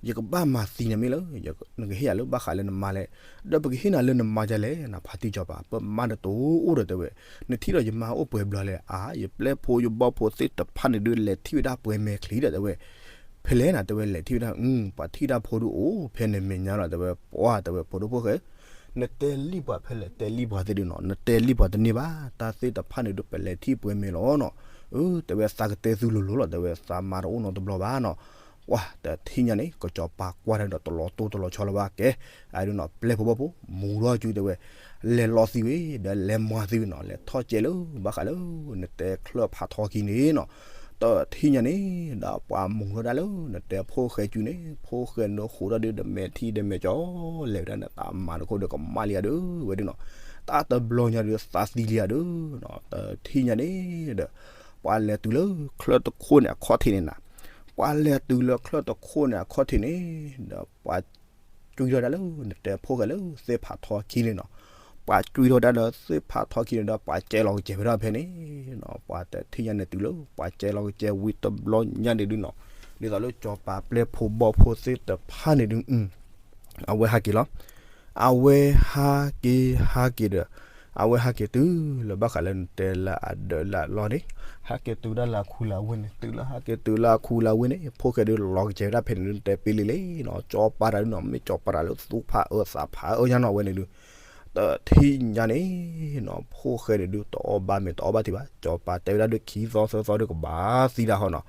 ယကဘၣ်မၤသံနၤမ့ၢ်လၢ နကဟ့ၣ်ယၤလၢဘၣ်ဃးလၢနမါလဲၣ်, ဒီးပကဟ့ၣ်နၤလၢနမါဒ်လဲၣ်နီၤ ဖါတံၢ်စီၤပၤ, ပမါတအိၣ်ဒီးတဲဝဲ, နထံၣ်ဒီးယမါအိၣ်ပှဲၤဘျီလဲၣ်, အါ ယပျဲၢ်ဖိယဘီၣ်ဖိသ့ၣ်တဖၣ်န့ၣ်ဒုး လဲၤထံၣ်ဝဲဒၣ်ပှဲၤမဲာ်ချံဒီးတဲဝဲ, ဖဲလဲၣ်နၤ တဲဝဲလဲၤထံၣ်ဝဲဒၣ်, ပှၤထံၣ်တၢ်ဖိဒုးအိၣ်ဖဲန့ၣ်မဲာ်ညါလီၤ တဲဝဲ, ပှၤတဲဝဲဖိဒိၣ်ဖိၣ်ဃဲ နတဲလံပှၤဖဲလဲၣ် တဲလံပှၤသ့ၣ်ဒုးနီၤ, နတဲလံပှၤတန့ၢ်ဘၣ်, တၢ်သ့ၣ်တဖၣ်န့ၣ်ဒုး ပလဲၤထံၣ်ပှဲၤမဲာ်လီၤနီၤ, အၢ တဲဝဲသးကတဲသုလိၤလိၤလီၤ တဲဝဲသးမါတအိၣ်နီတဘျီဘၣ်နီၤ, ပှၤတထံၣ်ညါန့ၣ် ကစီၤပၤကွၢ်တၢ်ဒီးတလီၤတိၢ်တလီၤဆီလၢၤဘၣ်ကဲ, အဒုးနီၤ ပျဲၢ်ဖိဘီၣ်ဖိ မူၤထီၣ်စုတဲဝဲ, လဲၤလီၤသံဝဲ ဒီးလဲၤမၤသံဝဲနီၤ, လဲၤထီၣ်ကဲလၢ ဘၣ်ဃးလၢ နတဲချၢၣ်ဖးထီခံန့ၣ်နီၤ, တထံၣ်ညါန့ၣ် ဒီးပှၤမူၤထီၣ်ဒၣ်လၢ နတဲဖိၣ်ဃဲစုန့ၣ်, ဖိၣ်ဃဲန့ၣ်ဃိးထီၣ်ဒုး ဒီးမဲာ်ထံဒီးမဲာ်ကၠီ လဲၤဝဲဒၣ်န့ၣ် တၢ်မၤတခိၣ်ဒီးကမၣ်လံဧါဒုး ဝဲဒုးနီၤ, တၢ်တဘျီညါဒုး သးသံလံဧါဒုး, တထံၣ်ညါန့ၣ်ဒီး ပှၤလဲၤတုၤလၢချၢၣ်တခိၣ်န့ၣ်အခီၣ်ထံးန့ၣ်နၤ, ပှၤလဲၤတုၤလၢချၢၣ်တခိၣ်န့ၣ်အခီၣ်ထံးန့ၣ် ဒီးပှၤ ကွံထီၣ်ဒၣ်လၢ နတဲဖိၣ်ဃဲလၢ သ့ၣ်ဖးထီခံန့ၣ်နီၤ, ပှၤကွံထီၣ်ဒၣ်လၢသ့ၣ်ဖးထီခံန့ၣ်ဒီး ပှၤကဲလီၤကစဲၤဝဲဒၣ်ဖဲန့ၣ်နီၤ, ပှၤတထံၣ်ညါန့ၣ်တုၤလၢ ပှၤကဲလီၤကစဲၤဝံၤတဘျီညါန့ၣ်ဒုးနီၤ, ဒ်သိးလၢစီၤပၤပျဲၢ်ဖိဘီၣ်ဖိသ့ၣ်တဖၣ်န့ၣ်ဒုး အဝဲဟးက့ၤလီၤ, အဝဲဟးက့ၤဟးက့ၤဒီး အဝဲဟးက့ၤတုၤလၢဘၣ်ဃးလၢနတဲလၢအဒၢးလၢအလီၢ်န့ၣ်, ဟးက့ၤတုၤဒၣ်လၢအခူလၢအဝ့ၢ်န့ၣ်, တုၤလၢဟးက့ၤတုၤလၢအခူလၢအဝ့ၢ်န့ၣ် ဖိၣ်ဃဲဒုးလီၤကစဲၤဝဲဒၣ်ဖဲန့ၣ်ဒုး နတဲပ့လံလံနီၤ, စီၤပၤတၢ်ဒုးနီၤ မ့ၢ်စီၤပၤတၢ်လၢသူဖးအၢသးဖးအၢညါနီၤ ဝဲန့ၣ်ဒုး တထံၣ်ညါန့ၣ်နီၤ ဖိၣ်ဃဲန့ၣ်ဒုး တအီၣ်ဘၣ်မ့ၤတအီဘၣ်ထံဘၣ်, စီၤပၤတဲဝဲဒၣ်ဒုး ခံသီသၢသီဒုးကဘၣ်သံဒၣ်ဟီနီၤ,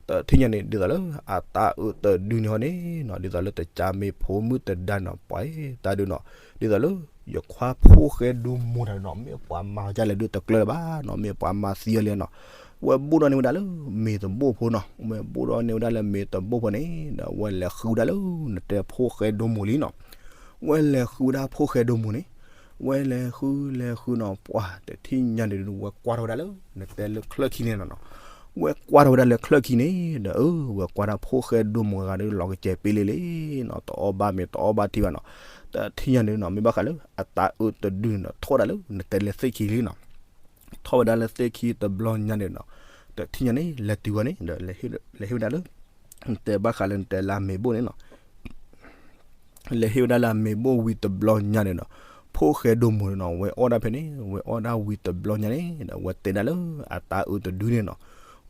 တထံၣ်ညါန့ၣ် ဒ်သိးလၢအတၢ်အုးတဒုန့ၣ်ဟီန့ၣ်နီၤ ဒ်သိးလၢတကးမ့ၢ်ဖိမုၣ်တဒါနီၤ ပှၤတၢ်ဒုးနီၤ, ဒ်သိးလၢ ယခွါဖိၣ်ဃဲဒိမိၢ်တၢ်ဒုးနီၤ မ့ၢ်ပှၤမၤအီၤဒ်လဲၣ်ဒုးတကျၢၤလၢၤဘၣ်နီၤ, မ့ၢ်ပှၤမၤသံအီၤလံနီၤ, ဝဲဘိၣ်ဒီးန့ၢ်ဝဲဒၣ်လၢမ့ၤတဘိၣ်ဖိနီၤ, ဝဲဘိၣ်ဒီးန့ၢ်ဝဲဒၣ်လၢမ့ၤတဘိၣ်ဖိန့ၣ် ဒီးဝဲလဲၤဃုဒၣ်လၢ နတဲဖိၣ်ဃဲဒိမိၢ်လံနီၤ ဝဲလဲၤဃုဝဲဒၣ်ဖိၣ်ဃဲဒိမိၢ်န့ၣ်, ဝဲလဲၤဃုလဲၤဃုနီၤ ပှၤတထံၣ်ညါန့ၣ်ဒုး ဝဲကွၢ်ထီၣ်ဝဲဒၣ်လၢ နတဲလၢချၢၣ်ခံန့ၣ်နီၤနီၤ, ဝဲကွၢ်ထီၣ်ဝဲဒၣ်လၢချၢၣ်ခံန့ၣ်ဒီး အၢ ဝဲကွၢ်ဒၣ်ဖိၣ်ဃဲဒိၣ်မုၢ်ဂၤဒီး လီၤကစဲၤပ့လ့လ့နီၤ, တအီၣ်ဘၣ်မ့ၤတအီၣ်ဘၣ်ထံဘၣ်နီၤ. တထံၣ်ညါန့ၣ်နီၤ မ့ၢ်ဘၣ်ဃးလၢ အတၢ်အၢတဒုန့ၣ်ဒီး ထီၣ်ဝဲဒၣ်လၢ နတဲလၢသ့ၣ်ခံလံနီၤ. ထီၣ်ဝဲဒၣ်လၢသ့ၣ်ခံတဘျီညါန့ၣ်နီၤ, တထံၣ်ညါန့ၣ် လဲၤတုၤဝဲန့ၣ်ဒီး လဲၤဟ့ၣ်ဝဲဒၣ်လၢ နတဲဘၣ်ဃးလၢနတဲလၢအမ့ၤဘိၣ်န့ၣ်နီၤ. လဲၤဟ့ၣ်ဝဲဒၣ်လၢအမ့ၤဘိၣ်ဝံၤတဘျီညါန့ၣ်နီၤ, ဖိၣ်ဃဲဒိၣ်မုၢ်န့ၣ်နီၤ ဝဲအီၣ်ဒၣ်ဖဲန့ၣ် ဝဲအီၣ်ဒၣ်ဝံၤတဘျီညါန့ၣ်ဒီး ဝဲတဲဒၣ်လၢအတၢ်အၢတဒုန့ၣ်နီၤ.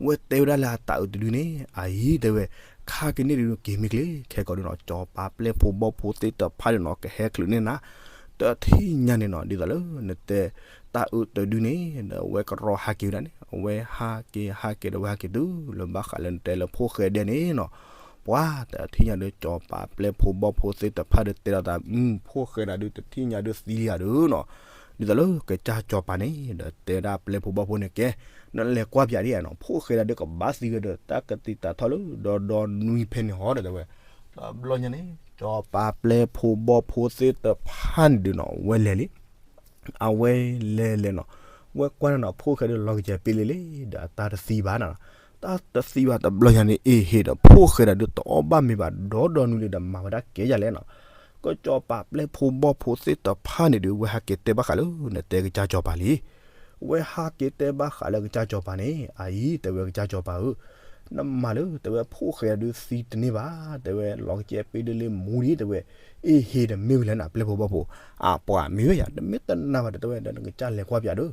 ဝဲတဲဝဲဒၣ်လၢအတၢ်အၢတဒုန့ၣ် အအံၤတဲဝဲ, ခါက့ၤန့ၣ်ဒုးက့ၤမ့ၢ်ချ့ခဲကိာ်ဒုးနီၤ, ကၠီၤပၤပျဲၢ်ဖိဘီၣ်ဖိသ့ၣ်တဖၣ်န့ၣ်နီၤ ကဟဲချုးန့ၢ်နၤ. တထံၣ်ညါန့ၣ်နီၤ ဒ်သိးလၢနတဲ တၢ်အၢတဒုန့ၣ်ဒီး အဝဲကရီဟးက့ၤဝဲဒၣ်န့ၣ် အဝဲဟးက့ၤဟးက့ၤဒီး အဝဲဟးက့ၤတုၤလၢဘၣ်ဃးလၢနတဲလၢဖိၣ်ဃဲဒဲးန့ၣ်နီၤ. ပှၤတထံၣ်ညါဒီး ကၠီၤပၤပျဲၢ်ဖိဘီၣ်ဖိသ့ၣ်တဖၣ်ဒီး တဲဒီးသး မုၢ်ဖိၣ်ဃဲဒၣ်ဒုး တထံၣ်ညါဒုးသံလံဧါဒုးနီၤ. ဒ်သိးလၢကစၢ်ကၠီၤပၤန့ၣ်ဒီး တဲဒၣ်ပျဲၢ်ဖိဘီၣ်ဖိန့ၣ်ကဲ, နလဲၤကွၢ်ပၠးဒ်ဧါနီၤ, ဖိၣ်ဃဲဒၣ်ဒုးကဘၣ်သံဝဲဒီး တၢ်ကတံာ်တာ်ထီၣ်လၢဒီဒီနွံဖဲန့ၣ်ဟီဒီးတဲဝဲ. တဘျီညါန့ၣ် ကၠီၤပၤပျဲၢ်ဖိဘီၣ်ဖိသ့ၣ်တဖၣ်န့ၣ်ဒုးနီၤ ဝဲလဲၤလံ အဝဲလဲၤလဲၤနီၤ, ဝဲကွၢ်န့ၣ်နီၤ ဖိၣ်ဃဲဒုးလီၤကစဲၤပ့လ့လ့ဒီး အတၢ်တသံဘၣ်နီၤ. တၢ်တသံဘၣ်တဘျီညါန့ၣ် အ့ဟ့ၣ်ဒီး ဖိၣ်ဃဲဒၣ်ဒုးတအီၣ်ဘၣ်မ့ၤဘၣ် ဒီဒီနွံလံဒီး မၤဝဲဒၣ်ကဲယၤလဲၣ်နီၤ. ကၠီၤပၤပျဲၢ်ဖိဘီၣ်ဖိသ့ၣ်တဖၣ်န့ၣ်ဒုး ဝဲဟးက့ၤတဲဘၣ်ဃးလၢ နတဲကစၢ်ကၠီၤပၤလံ. ဝဲဟးက့ၤတဲဘၣ်ဃးလၢကစၢ်ကၠီၤပၤန့ၣ် အအံၤတဲဝဲကစၢ်ကၠီၤပၤဧၢ, နမၤလၢတဲဝဲဖိၣ်ဃဲဒုးသံတန့ၢ်ဘၣ်, တဲဝဲလီၤကစဲၤပ့ဒုးလၢမူဒံး တဲဝဲ, အ့ဟ့ၣ်ဒီးမ့ၢ်ဝဲလဲၣ်နီၤ ပျဲၢ်ဖိဘီၣ်ဖိ, အပှၤမ့ၢ်ဝဲယၤ တမ့ၢ်တနာ်ဘၣ်ဒီး တဲဝဲဒီးနကစၢ်လဲၤကွၢ်ပၠးဒီး.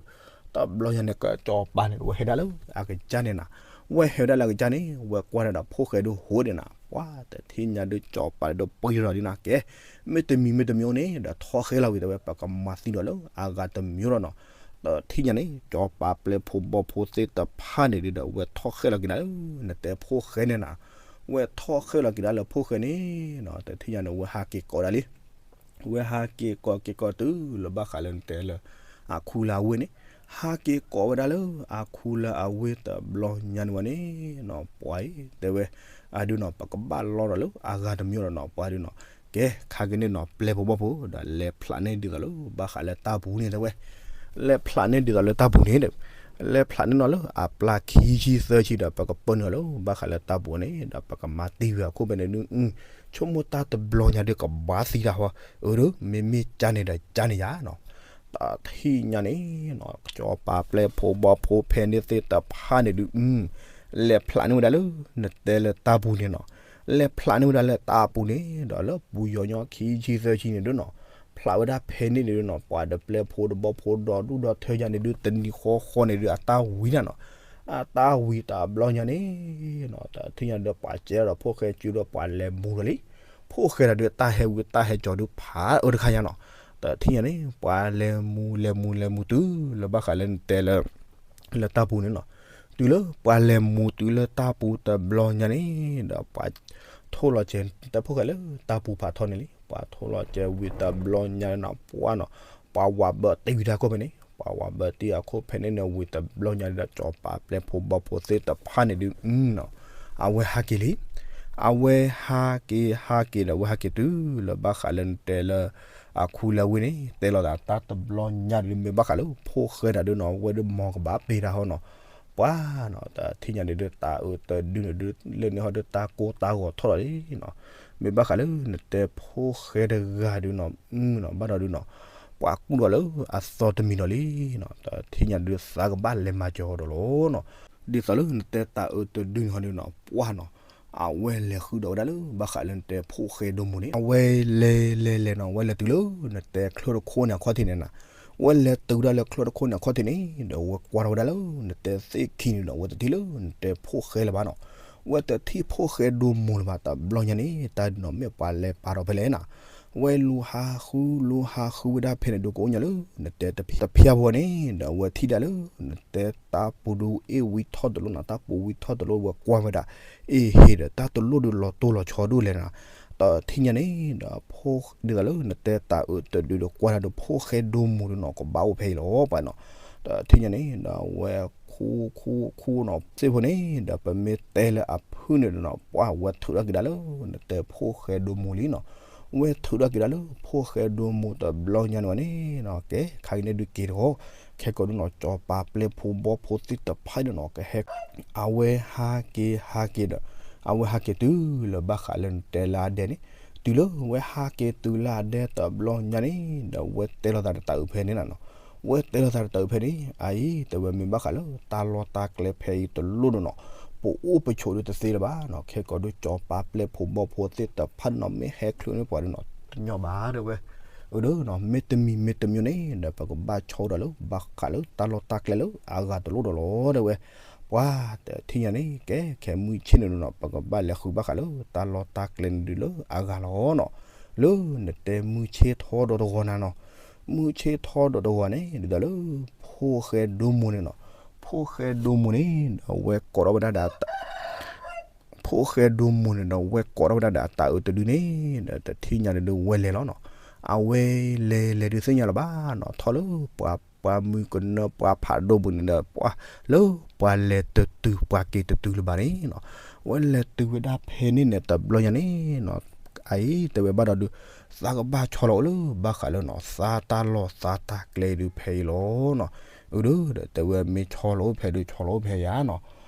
တဘျီညါန့ၣ် ကၠီၤပၤန့ၣ် ဝဲဟဲဒၣ်လၢအကစၢ်န့ၣ်နီၤ, ဝဲဟဲဒၣ်လၢအကစၢ်န့ၣ် ဝဲကွၢ်န့ၣ်ဒီး ဖိၣ်ဃဲဒုးဟိဒၣ်နီၤ, ပှၤတထံၣ်ညါဒုးကၠီၤပၤဒီးပှ့ၤထီၣ်ဒ်နီၤကဲ, မ့တမံၤမ့တမံၤအိၣ်န့ၣ်ဒီး ထီၣ်ဃဲလီၤဝံၤ တဲဝဲ ပကမၤသံဒီးလၢအဂၤတမံၤဒီးနီၤ. တထံၣ်ညါန့ၣ် ကၠီၤပၤပျဲၢ်ဖိဘီၣ်ဖိသ့ၣ်တဖၣ်န့ၣ်ဒုးဒီး ဝဲထီၣ်ဃဲလီၤက့ၤဒၣ်လၢ နတဲဖိၣ်ဃဲန့ၣ်နီၤ, ဝဲထီၣ်ဃဲလီၤက့ၤဒၣ်လၢဖိၣ်ဃဲန့ၣ်နီၤ, တထံၣ်ညါန့ၣ် ဝဲဟးက့ၤကိးဒၣ်လံ. ဝဲဟးက့ၤကိးက့ၤကိးတုၤလၢဘၣ်ဃးလၢနတဲလၢ အခူလၢအဝ့ၢ်န့ၣ်, ဟးက့ၤကိးဝဲဒၣ်လၢအခူလၢအဝ့ၢ်တဘျီညါန့ၣ်ဝဲန့ၣ်နီၤ, ပှၤအံၤတဲဝဲ အဒုးနီၤ ပကဘၣ်လီဒီးလၢအဂၤတမံၤဒီးနီၤ, ပှၤဒုးနီၤ, ကဲ ခါက့ၤန့ၣ်နီၤ ပျဲၢ်ဖိဘီၣ်ဖိဒီး လဲၤဖျးန့ၢ်ဒ်သိးလၢဘၣ်ဃးလၢတၢ်ပူၤန့ၣ်တဲဝဲ, လဲၤဖျးန့ၢ်ဒ်သိးလၢတၢ်ပူၤန့ၣ်ဒီး လဲၤဖျးန့ၢ်နီၤလၢအပျၢ်ခံဆံသၢဆံဒီး ပကပၢနုာ်လီၤလၢဘၣ်ဃးလၢတၢ်ပူၤန့ၣ်ဒီး ပကမၤတံၢ်ဝဲအခိၣ်ဖဲန့ၣ်ဒုး, ဆိကမိၣ်တၢ်တဘျီညါဒုးကဘၣ်သံတၢ်ဟီ, အၢဒုး မ့မ့ၢ်ကၢ်န့ၣ်ဒီးကၢ်န့ၣ်ယါနီၤ, တထံၣ်ညါန့ၣ်နီၤ ကၠီၤပၤပျဲၢ်ဖိဘီၣ်ဖိဖဲန့ၣ်သ့ၣ်တဖၣ်န့ၣ်ဒုး လဲၤဖျးန့ၢ်ဝဲဒၣ်လၢ နတဲလၢတၢ်ပူၤန့ၣ်နီၤ, လဲၤဖျးန့ၢ်ဝဲဒၣ်လၢတၢ်ပူၤန့ၣ်ဒီး လၢပူၤယီၤညီခံဆံသၢဆံန့ၣ်ဒုးနီၤ, ဖျးဝဲဒၣ်ဖဲန့ၣ်န့ၣ်ဒုးနီၤ, ပှၤဒီးပျဲၢ်ဖိဒီးဘီၣ်ဖိဒီးဒူၣ်ဒီးထၢယါန့ၣ်ဒုး တနံၤဃီဃီန့ၣ်ဒုး အတၢ်ဝံၤဒၣ်နီၤ, အတၢ်ဝံၤတဘျီညါန့ၣ်နီၤ, တထံၣ်ညါဒီးပှၤကဲဒီးဖိၣ်ဃဲစုဒီးပှၤလဲၤမူဒီးလံ, ဖိၣ်ဃဲတၢ်ဒုးတၢ်ဟဲဝံၤတၢ်ဟဲကၠီၤဒုးဖးအၢတခါညါနီၤ, တထံၣ်ညါန့ၣ် ပှၤလဲၤမူလဲၤမူလဲၤမူတုၤလၢဘၣ်ဃးလၢနတဲလၢ လၢတၢ်ပူၤန့ၣ်နီၤ, တုၤလၢပှၤလဲၤမူတုၤလၢတၢ်ပူၤတဘျီညါန့ၣ်ဒီး ပှၤထိၣ်လီၤကဲ တၢ်ဖိၣ်ဃဲလၢတၢ်ပူၤဖးထီန့ၣ်လံ, ပှၤထိၣ်လီၤကဲဝံၤတဘျီညါန့ၣ်နီၤ ပှၤနီၤ, ပှၤဝးဘၢတံၢ်ဝံၤတၢ်ခိၣ်ဖဲန့ၣ်, ပှၤဝးဘၢတံၢ်အခိၣ်ဖဲန့ၣ်န့ၣ်ဝံၤတဘျီညါန့ၣ်ဒီး ကၠီၤပၤပျဲၢ်ဖိဘီၣ်ဖိသ့ၣ်တဖၣ်န့ၣ်ဒုးနီၤ, အဝဲဟးက့ၤလံ, အဝဲဟးက့ၤဟးက့ၤဒီး အဝဲဟးက့ၤတုၤလၢဘၣ်ဃးလၢနတဲလၢ အခူလၢဝ့ၢ်န့ၣ် တဲလီၤသးတၢ်တဘျီညါဒုး မ့ၢ်ဘၣ်ဃးလၢဖိၣ်ဃဲတၢ်ဒုးနီၤ ဝဲဒုးမီၤကဘၣ်ပ့ၤတၢ်ဟီနီၤ, ပှၤနီၤ တထံၣ်ညါန့ၣ်ဒုး တၢ်အၢတဒုန့ၣ်ဒုး လၢန့ၣ်ဟီဒုးတၢ်ကိၢ်တၢ်ဂီၤထီၣ်လီၤလံနီၤ, မ့ၢ်ဘၣ်ဃးလၢနတဲဖိၣ်ဃဲတဂၤဒုးနီၤ နီၤ ဘၣ်ဒီးဒုးနီၤ, ပှၤကူၣ်ဒီးလၢအသီတမံၤဒီးလံနီၤ, တထံၣ်ညါဒုးသးကဘၣ်လဲၤမၤစၢၤအီၤဒီးလီၤနီၤ, ဒ်သိးလၢနတဲတၢ်အၢတဒုန့ၣ်ဟီဒုးနီၤ ပှၤနီၤ အဝဲလဲၤဃုာ်ဒီးဝဲဒၣ်လၢဘၣ်ဃးလၢနတဲဖိၣ်ဃဲဒိၣ်မူန့ၣ် အဝဲလဲၤလဲၤလဲၤနီၤ ဝဲလဲၤတုၤလၢ နတဲချၢတခိၣ်န့ၣ်အခီၣ်ထံးန့ၣ်နီၤ, ဝဲလဲၤတုၤဒၣ်လၢချၢတခိၣ်န့ၣ်အခီၣ်ထံးန့ၣ် ဒီးဝဲကွၢ်ထီၣ်ဝဲဒၣ်လၢ နတဲသ့ၣ်ခံန့ၣ်ဒီး ဝဲတထံၣ်လၢနတဲဖိၣ်ဃဲလၢၤဘၣ်နီၤ, ဝဲတထံၣ်ဖိၣ်ဃဲဒိၣ်မူလၢၤဘၣ် တဘျီညါန့ၣ် တၢ်ဒုးနီၤ မ့ၢ်ပှၤလဲၤပာ်ထီၣ်ဖဲလဲၣ်နီၤ, ဝဲလူၤဟးဃုလူၤဟးဃုဝဲဒၣ်ဖဲန့ၣ်ဒုး ကအိၣ်ညါလၢ နတဲတဖျၢၣ်ဖိန့ၣ် ဒီးဝဲထံၣ်ဒၣ်လၢ နတဲတၢ်ပူၤဒုးအ့ၣ်ဝံထီၣ်တလိၣ်နီၤ, တၢ်ပူၤဝံထီၣ်တလိၣ် ဝဲကွၢ်ဝဲဒၣ် အ့ဟ့ၣ်ဒီး တၢ်တလိၣ်ဒုးလီၤတိၢ်လီၤဆီဒိၣ်လဲၣ်နီၤ, တထံၣ်ညါန့ၣ်ဒီး ဒ်သိးလၢနတဲတၢ်အၢတဒုးဒီး ကွၢ်ဒၣ်ဒီးဖိၣ်ဃဲဒိၣ်မူဒုးနီၤ ကဘၣ်အိၣ်ဖဲအံၤလီၤ ပှၤနီၤ, တထံၣ်ညါန့ၣ်ဒီး ဝဲခူခူခူနီၤ သ့ၣ်ဖိန့ၣ် ဒီးပမ့ၢ်တဲလၢအဖုၣ်န့ၣ်ဒီးနီၤ ပှၤဝဲထုးထီၣ်က့ၤဒၣ်လၢ နတဲဖိၣ်ဃဲဒိၣ်မူလံနီၤ, ဝဲထုးထီၣ်က့ၤဒၣ်လၢဖိၣ်ဃဲဒိမိၢ်တဘျီညါန့ၣ်ဝဲန့ၣ်နီၤ, ကဲ ခါက့ၤန့ၣ်ဒုးက့ၤတဂီၤ, ခဲကိာ်ဒုးနီၤ ကၠီၤပၤပျဲၢ်ဖိဘီၣ်ဖိသ့ၣ်တဖၣ်ဒုးနီၤ ကဟဲ အဝဲဟးက့ၤဟးက့ၤဒီး အဝဲဟးက့ၤတုၤလၢဘၣ်ဃးလၢနတဲလၢအဒဲန့ၣ်, တုၤလၢဝဲဟးက့ၤတုၤလၢအဒဲတဘျီညါန့ၣ် ဒီးဝဲတဲလိာ်သးဒီးတၤအုးဖဲန့ၣ်နီၤ, ဝဲတဲလိာ်သးဒီးတၤအုးဖဲန့ၣ် အအံၤ တဲဝဲမ့ၢ်ဘၣ်ဃးလၢတၢ်လီၢ်တၢ်ကျဲဖဲအံၤတလိၣ်ဒုးနီၤ, ပအိၣ်ပဆိးဒုးတသ့လၢၤဘၣ်နီၤ, ခဲကိာ်ဒုးကၠီၤပၤပျဲၢ်ဖိဘီၣ်ဖိသ့ၣ်တဖၣ်ဒုးနီၤ မ့ၢ်ဟဲချုးန့ၢ်ပှၤဒုးနီၤ တညီဘၣ်တဲဝဲ, အဒုးနီၤ မ့ၢ်တမံၤမ့ၢ်တမံၤန့ၣ် ဒီးပကဘၣ်ဆီအိၣ်ဒီးလၢ ဘၣ်ဃးလၢတၢ်လီၢ်တၢ်ကျဲလၢအဂၤတလိၣ်ဒီးလီၤတဲဝဲ, ပှၤတထံၣ်ညါန့ၣ် ကဲ ခဲမုၢ်ဆ့ၣ်န့ၣ်ဒုးနီၤ ပကဘၣ်လဲၤဃုဘၣ်ဃးလၢတၢ်လီၢ်တၢ်ကျဲန့ၣ်ဒုးလၢအဂၤလီၤနီၤ, လၢနတဲမုၢ်ဆ့ၣ်ထီဒီးတဂီၤနၤနီၤ, မုၢ်ဆ့ၣ်ထီဒီးတဂီၤန့ၣ် ဒ်သိးလၢ ဖိၣ်ဃဲဒိမိၢ်န့ၣ်နီၤ, ဖိၣ်ဃဲဒိမိၢ်န့ၣ် ဒီးဝဲကိးထီၣ်ဝဲဒၣ်ဒီး ဖိၣ်ဃဲဒိမိၢ်န့ၣ်ဒီး ဝဲကိးထီၣ်ဝဲဒၣ်ဒီးအတၤအုးတဒုန့ၣ် ဒီးတထံၣ်ညါန့ၣ်ဒုးဝဲလဲၤလီၤနီၤ, အဝဲလဲၤလဲၤဒုးသ့ၣ်ညါလၢၤဘၣ်နီၤ, ထီၣ်လၢပှၤ ပှၤမုၢ်ကနၢပှၤဖးဒိၣ်ပူၤန့ၣ်ဒီး ပှၤလၢပှၤလဲၤတတုၤ ပှၤက့ၤတတုၤလၢၤဘၣ်န့ၣ်နီၤ, ဝဲလဲၤတုၤဝဲဒၣ်ဖဲန့ၣ်န့ၣ်တဘျီညါန့ၣ်နီၤ, အအံၤ တဲဝဲဘၣ်ဒီးဒုး သးကဘၣ်ဆီလီၤအိၣ်လၢဘၣ်ဃးလၢနီၤ သးတၢ်လီၢ်သးတၢ်ကျဲဒုးဖဲအံၤလီၤနီၤ, အဒုးဒီးတဲဝဲမ့ၢ်ဆီလီၤအိၣ်ဖဲဒုး ဆီလီၤအိၣ်ဖဲယၤနီၤ,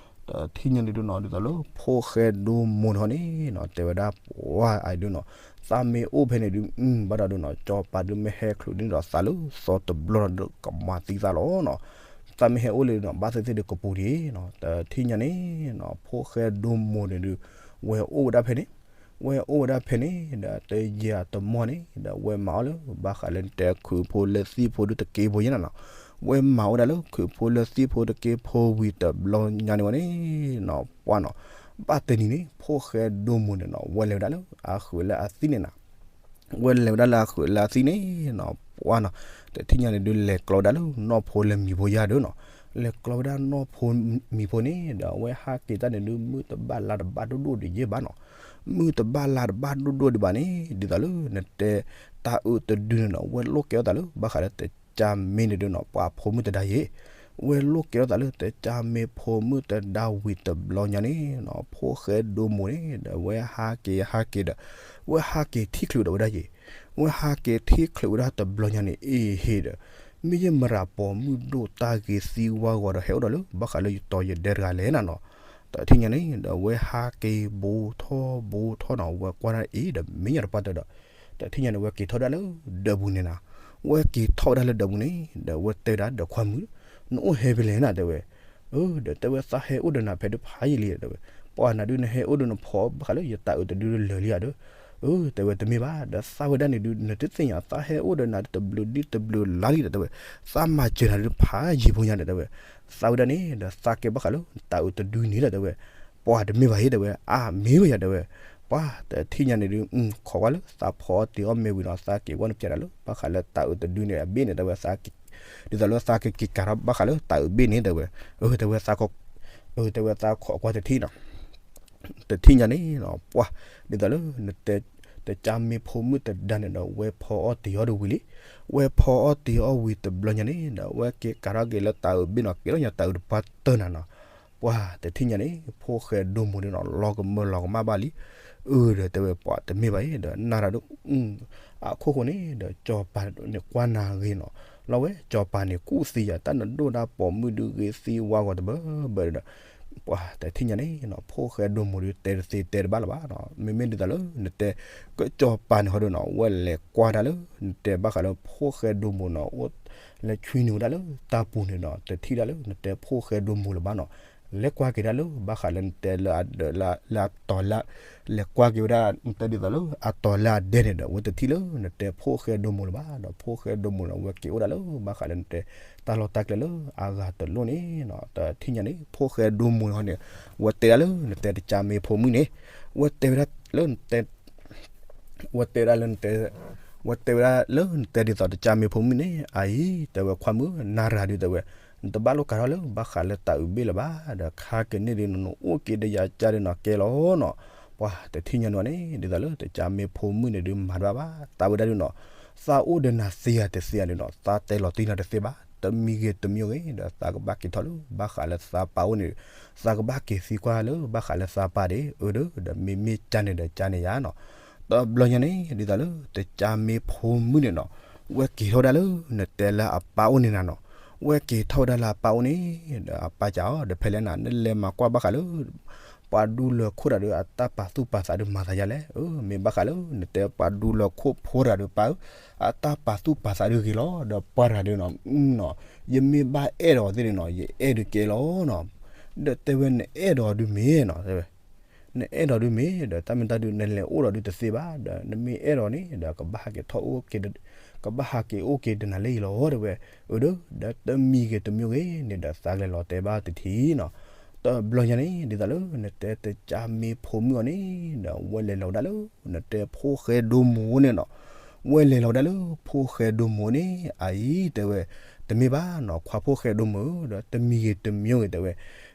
တထံၣ်ညါန့ၣ်ဒုးနီၤ ဒ်သိးလၢဖိၣ်ဃဲဒိမိၢ်န့ၣ်နီၤ တဲဝဲဒၣ်ပှၤအံၤဒုးနီၤ, သးမ့ၢ်အိၣ်ဖဲန့ၣ်ဒုး ဘၣ်ဒီးဒုးနီၤ ကၠီၤပၤဒုးမ့ၢ်ဟဲချုးန့ၢ်ဒီးသးလၢသီတဘျီဒီးကမၤသံသးလီၤနီၤ, သးမ့ၢ်ဟဲအိၣ်လၢနီၤ ဘၣ်သ့ၣ်သ့ၣ်ဒုးကပူၤဒံးနီၤ, တထံၣ်ညါန့ၣ်နီၤ ဖိၣ်ဃဲဒိမိၢ်န့ၣ်ဒုး ဝဲအိၣ်ဝဲဒၣ်ဖဲန့ၣ် ဝဲအိၣ်ဝဲဒၣ်ဖဲန့ၣ် ဒီးတယံာ်တမီၢ်န့ၣ် ဒီးဝဲမၤအီၣ်လၢ ဘၣ်ဃးလၢနတဲခုးဖိလၢသံၣ်ဖိဒုးတက့ဖိယဲၢ်နၤနီၤ, ဝဲမၤဝဲဒၣ်လၢခုးဖိလၢသံၣ်ဖိတက့ဖိဝံၤတဘျီညါန့ၣ်ဝဲန့ၣ်နီၤ ပှၢ်နီၤ, ဘၣ်တနံၤန့ၣ် ဖိၣ်ဃဲဒိမိၢ်န့ၣ်နီၤ ဝဲလဲၤဝဲဒၣ်လၢအဃုာ်လၢအသံၣ်န့ၣ်နီၤ, ဝဲလဲၤဝဲဒၣ်လၢအဃုာ်လၢအသံၣ်န့ၣ်နီၤ ပှၢ်နီၤ, တထံၣ်ညါန့ၣ်ဒုးလဲၤကျီဝဲဒၣ်လၢနီၢ်ဖိလၢမံၤဖိယါဒုးနီၤ, လဲၤကျီဝဲဒၣ်နီၢ်ဖိမံၤဖိန့ၣ် ဒီးအဝဲဟးက့ၤတၢ်န့ၣ်ဒုး မုၢ်တဘၣ်လါတဘၣ်ဒိၣ်ဒိၣ်ဒံးယဲၢ်ဘၣ်နီၤ, မုၢ်တဘၣ်လါတဘၣ်ဒိၣ်ဒိၣ်ဒံးဘၣ်န့ၣ် ဒ်သိးလၢနတဲ တၤအုးတဒုန့ၣ်နီၤ ဝဲလိၣ်ကဲထီၣ်သးလၢ ဘၣ်ဃးလၢတကၢ်မ့ၢ်န့ၣ်ဒုးနီၤ ပှၤဖိမုၣ်တဒါယဲၢ်, ဝဲလိၣ်ကဲထီၣ်သးလၢတကၢ်မ့ၢ်ဖိမုၣ်တဒါဝံၤတဘျီညါန့ၣ်နီၤ ဖိၣ်ဃဲဒိမိၢ်န့ၣ် ဒီးဝဲဟးက့ၤဟးက့ၤဒီး ဝဲဟးက့ၤထံၣ်ချုးဒီးဝဲဒၣ်ယဲၢ်, ဝဲဟးက့ၤထံၣ်ချုးဝဲဒၣ်တဘျီညါန့ၣ် အ့ဟ့ဒီး မ့ၢ်ယမရၤပိာ်မုၣ်ဒိၣ်တၢ်ဂ့ၤသံဝါဂီၤဒီးဟဲအိၣ်ဒီးလၢ ဘၣ်ဃးလၢယတီၤယဒဲတဂၤလဲၣ်နၤနီၤ, တထံၣ်ညါန့ၣ် ဒီးဝဲဟးက့ၤဘူးထီၣ်ဘူးထီၣ်နီၤ ဝဲကွၢ်ဒၣ်အ့ဒီး မ့ၢ်ညါတပှၢ်တၢၢ်ဒီး တထံၣ်ညါန့ၣ် ဝဲက့ၤထီၣ်ဝဲဒၣ်လၢဒၢးပူၤန့ၣ်နၤ, ဝဲက့ၤထီၣ်ဝဲဒၣ်လၢဒၢးပူၤန့ၣ် ဒီးဝဲတဲဝဲဒၣ်ဒီးခွါမုၣ် နအိၣ်ဟဲဖဲလဲၣ်နၤ တဲဝဲ, အၢ ဒီးတဲဝဲသးဟဲအိၣ်ဒီးနၤဖဲဒုးဖးယံာ်လံ တဲဝဲ, ပှၢ်နၤဒုးနဟဲအိၣ်ဒီးနဖိဘၣ်ဃးလၢယတၤအုးတဒုလၢာ်လံဧါဒီး, အၢ တဲဝဲတမ့ၢ်ဘၣ် ဒီးသးဝဲဒၣ်န့ၣ်ဒုး နတသ့ၣ်ညါသးဟဲအိၣ်ဒီးနၤတဘျုးဒ်တဘျုးလါလံဒီး တဲဝဲ, သးမၤစၢၤနၤဒုးဖးယံာ်ဖိညါဒီး တဲဝဲ, သးဝဲဒၣ်န့ၣ် ဒီးသးကဲဘၣ်ဃးလၢတၤအုးတဒုန့ၣ်ဒီး တဲဝဲ, ပှၢ်တမ့ၢ်ဘၣ်ဟ့ တဲဝဲ, အါမ့ၢ်ဝဲယၤ တဲဝဲ, ပှၢ်တထံၣ်ညါန့ၣ်ဒုး ခိးကွၢ်လၢသးဖီအီၣ်တ့ၤအီၣ်မ့ၢ်ဝံၤနီၤ သးက့ၤဝဲနပျဲဒၣ်လၢ ဘၣ်ဃးလၢတၤအုးတဒုန့ၣ်အဘ့ၣ်န့ၣ် တဲဝဲ, ဒ်သိးလၢသးကက့ၤကၤထီၣ်ဘၣ်ဃးလၢတၤအုးဘ့ၣ်န့ၣ် တဲဝဲ, အၢ တဲဝဲ, အၢ တဲဝဲသးခိးကွၢ်တထံၣ်နီၤ တထံၣ်ညါန့ၣ်နီၤ ပှၢ် ဒ်သိးလၢနတဲ တကၢ်မ့ၢ်ဖိမုၣ်တဒါန့ၣ်ဒီး ဝဲဖီအီၣ်တ့ၤအီၣ်တဝံၤလံ, ဝဲဖီအီၣ်တ့ၤအီၣ်ဝံၤတဘျီညါန့ၣ်ဒီး ဝဲက့ၤကၤထီၣ်က့ၤလၢတၤအုးဘ့ၣ်နီၤ က့ၤထီၣ်ညါတၤအုးတပှၢ်တၢၢ်နၤနီၤ, ပှၢ်တထံၣ်ညါန့ၣ် ဖိၣ်ဃဲဒိမိၢ်န့ၣ်နီၤ လီၤကမၢလီၤကမၣ်ဘၣ်လံ, အၢ ဒီးတဲဝဲ ပှၢ်တမ့ၢ်ဘၣ်အံၤ ဒီးနၤရၤဒိၣ် အခိၣ်ဃိန့ၣ်ဒီး ကၠီၤပၤန့ၣ်ကွၢ်နၤဂ့ၤနီၤ, လီၤဝဲ ကၠီၤပၤန့ၣ် ကူၣ်သံယၤ တၢ်နဒိၣ်ဒၣ်ပိာ်မုၣ်ဒုးဂ့ၤသံဝါဂီၤတဘၢဘၢဒီး ပှၢ်တထံၣ်ညါန့ၣ်နီၤ ဖိၣ်ဃဲဒိမိၢ်ဒုးတဲတသ့တဲတဘၣ်လၢၤဘၣ်နီၤ, မ့မ့ၢ်ဒ်သိးလၢနတဲ ကၠီၤပၤန့ၣ်ဟီဒုးနီၤ ဝဲလဲၤကွၢ်ဒၣ်လၢ နတဲဘၣ်ဃးလၢဖိၣ်ဃဲဒိမိၢ်နီၤ အိၣ်လဲၤဆွံနုာ်ဝဲဒၣ်လၢတၢ်ပူၤန့ၣ်ဒီး တထံၣ်ဒၣ်လၢနတဲဖိၣ်ဃဲဒိမိၢ်လၢၤဘၣ်နီၤ, လဲၤကွၢ်က့ၤဒၣ်လၢ ဘၣ်ဃးလၢနတဲလၢအဒၢးလၢအတီၤလၢ လဲၤကွၢ်က့ၤဝဲဒၣ် နတဲဒ်သိးလၢအတီၤလၢအဒဲန့ၣ်ဒီး ဝဲတထံၣ်လၢနတဲဖိၣ်ဃဲဒိမိၢ်လၢၤဘၣ်ဒီး ဖိၣ်ဃဲဒိမိၢ်နီၤ ဝဲက့ၤအိၣ်ဒၣ်လၢ ဘၣ်ဃးလၢနတဲ တၢ်လီၢ်တၢ်ကျဲလၢအဂၤတလိၣ်န့ၣ်နီၤ, တထံၣ်ညါန့ၣ် ဖိၣ်ဃဲဒိမိၢ်န့ၣ်ဟီန့ၣ် ဝဲတဲဒၣ်လၢနတဲတကၢ်မ့ၢ်ဖိမုၣ်န့ၣ် ဝဲတဲဝဲဒၣ်လၢနတဲ ဝဲတဲဝဲဒၣ်လၢနတဲ ဝဲတဲဝဲဒၣ်လၢနတဲဒ်သိးတကၢ်မ့ၢ်ဖိမုၣ်န့ၣ် အအံၤ တဲဝဲခွါမုၣ် နၤရၤဒုး တဲဝဲ နတဘၣ်လိၣ်ကၤထီၣ်လၢဘၣ်ဃးလၢတၤအုးဘ့ၣ်လၢၤဘၣ် ဒီးခါကန့ၣ်ဒုး နအိၣ်က့ၤဒီးယၤကၢ်ဒုးနီၤ ကဲလီၤနီၤ, ပှၢ်တထံၣ်ညါန့ၣ်န့ၣ် ဒ်သိးလၢတကၢ်မ့ၢ်ဖိမုၣ်န့ၣ်ဒုး မၤတဘၣ်ဘၣ် သးဝဲဒၣ်ဒုးနီၤ, သးအိၣ်ဒီးနၤသ့ဧါတသ့ဧါဒုးနီၤ သးတဲလီၤတံၢ်နၤတသ့ဘၣ် တမံၤဂ့ၤတမံၤဂ့ၤ ဒီးသးကဘၣ်က့ၤထီၣ်လၢ ဘၣ်ဃးလၢသးပၢ်အိၣ်န့ၣ် သးကဘၣ်က့ၤသံကွၢ်လၢ ဘၣ်ဃးလၢသးပၢ်ဒၣ် အၢ ဒီး ဒီးမ့မ့ၢ်ကၢ်န့ၣ်ဒီးကၢ်န့ၣ်ယါနီၤ, တဘျီညါန့ၣ် ဒ်သိးလၢတကးမ့ၢ်ဖိမုၣ်န့ၣ်နီၤ, ဝဲက့ၤထီၣ်ဝဲဒၣ်လၢနတဲလၢအပၢ်အိၣ်န့ၣ်နၤနီၤ, ဝဲက့ၤထီၣ်ဝဲဒၣ်လၢအပၢ်အိၣ်န့ၣ် ဒီးအပၢ်စံးအီၤ ဒီးဖဲလဲၣ်နၤ နလဲၤမၤကွၢ်ဘၣ်ဃးလၢ ပှၤဒူလၢၢ်ခိၣ်တဂၤဒီး အတၢ်ပာ်သူၣ်ပာ်သးဒုးမၤသးယါလဲၣ်. အၢ မ့ၢ်ဘၣ်ဃးလၢနတဲပှၤဒူလၢၢ်ခိၣ်ဖိတဂၤဒီး ပၢ်ဧၢ, အတၢ်ပာ်သူၣ်ပာ်သးဒုးဂ့ၤလီၤ, ဒီးပှၤတဂၤဒီးနီၤ, နီၤ, ယမ့ၢ်ဘၣ်အဲၣ်ဒိးသ့ၣ်န့ၣ်နီၤ ယအဲၣ်ဒုးကဲလီၤနီၤ. ဒီးတဲဝဲနအဲၣ်ဒိးဒုးမ့ၢ်နီၤ, တဲဝဲ နအဲၣ်ဒိးဒုးမ့ၢ် ဒီးတၢ်မ့ၢ်တၢ်ဒုး နလဲၤအိၣ်ဒီးဒုးတသ့ဘၣ်, ဒီးနမ့ၢ်အဲၣ်ဒိးန့ၣ် ဒီးကဘၣ်ဟးက့ၤထီၣ်အိၣ်က့ၤ ကဘၣ်ဟးက့ၤအိၣ်က့ၤဒီးနၤလၢအံၤလီၤ တဲဝဲ. အၢ ဒီး ဒီးတမံၤဂ့ၤတမံၤဂ့ၤန့ၣ်ဒီး သးကလဲၤလီၤတဲဘၣ်တထံၣ်နီၤ. တဘျီညါန့ၣ် ဒ်သိးလၢနတဲတကးမ့ၢ်ဖိမုၣ်အီၤန့ၣ် ဒီးဝဲလဲၤလီၤဝဲဒၣ်လၢ နတဲဖိၣ်ဃဲဒိမိၢ်န့ၣ်နီၤ, ဝဲလဲၤလီၤဝဲဒၣ်လၢဖိၣ်ဃဲဒိမိၢ်န့ၣ် အအံၤတဲဝဲ တမ့ၢ်ဘၣ်နီၤ ခွါဖိၣ်ဃဲဒိမိၢ်ဧၢ, ဒီးတမံၤဂ့ၤတမံၤဂ့ၤတဲဝဲ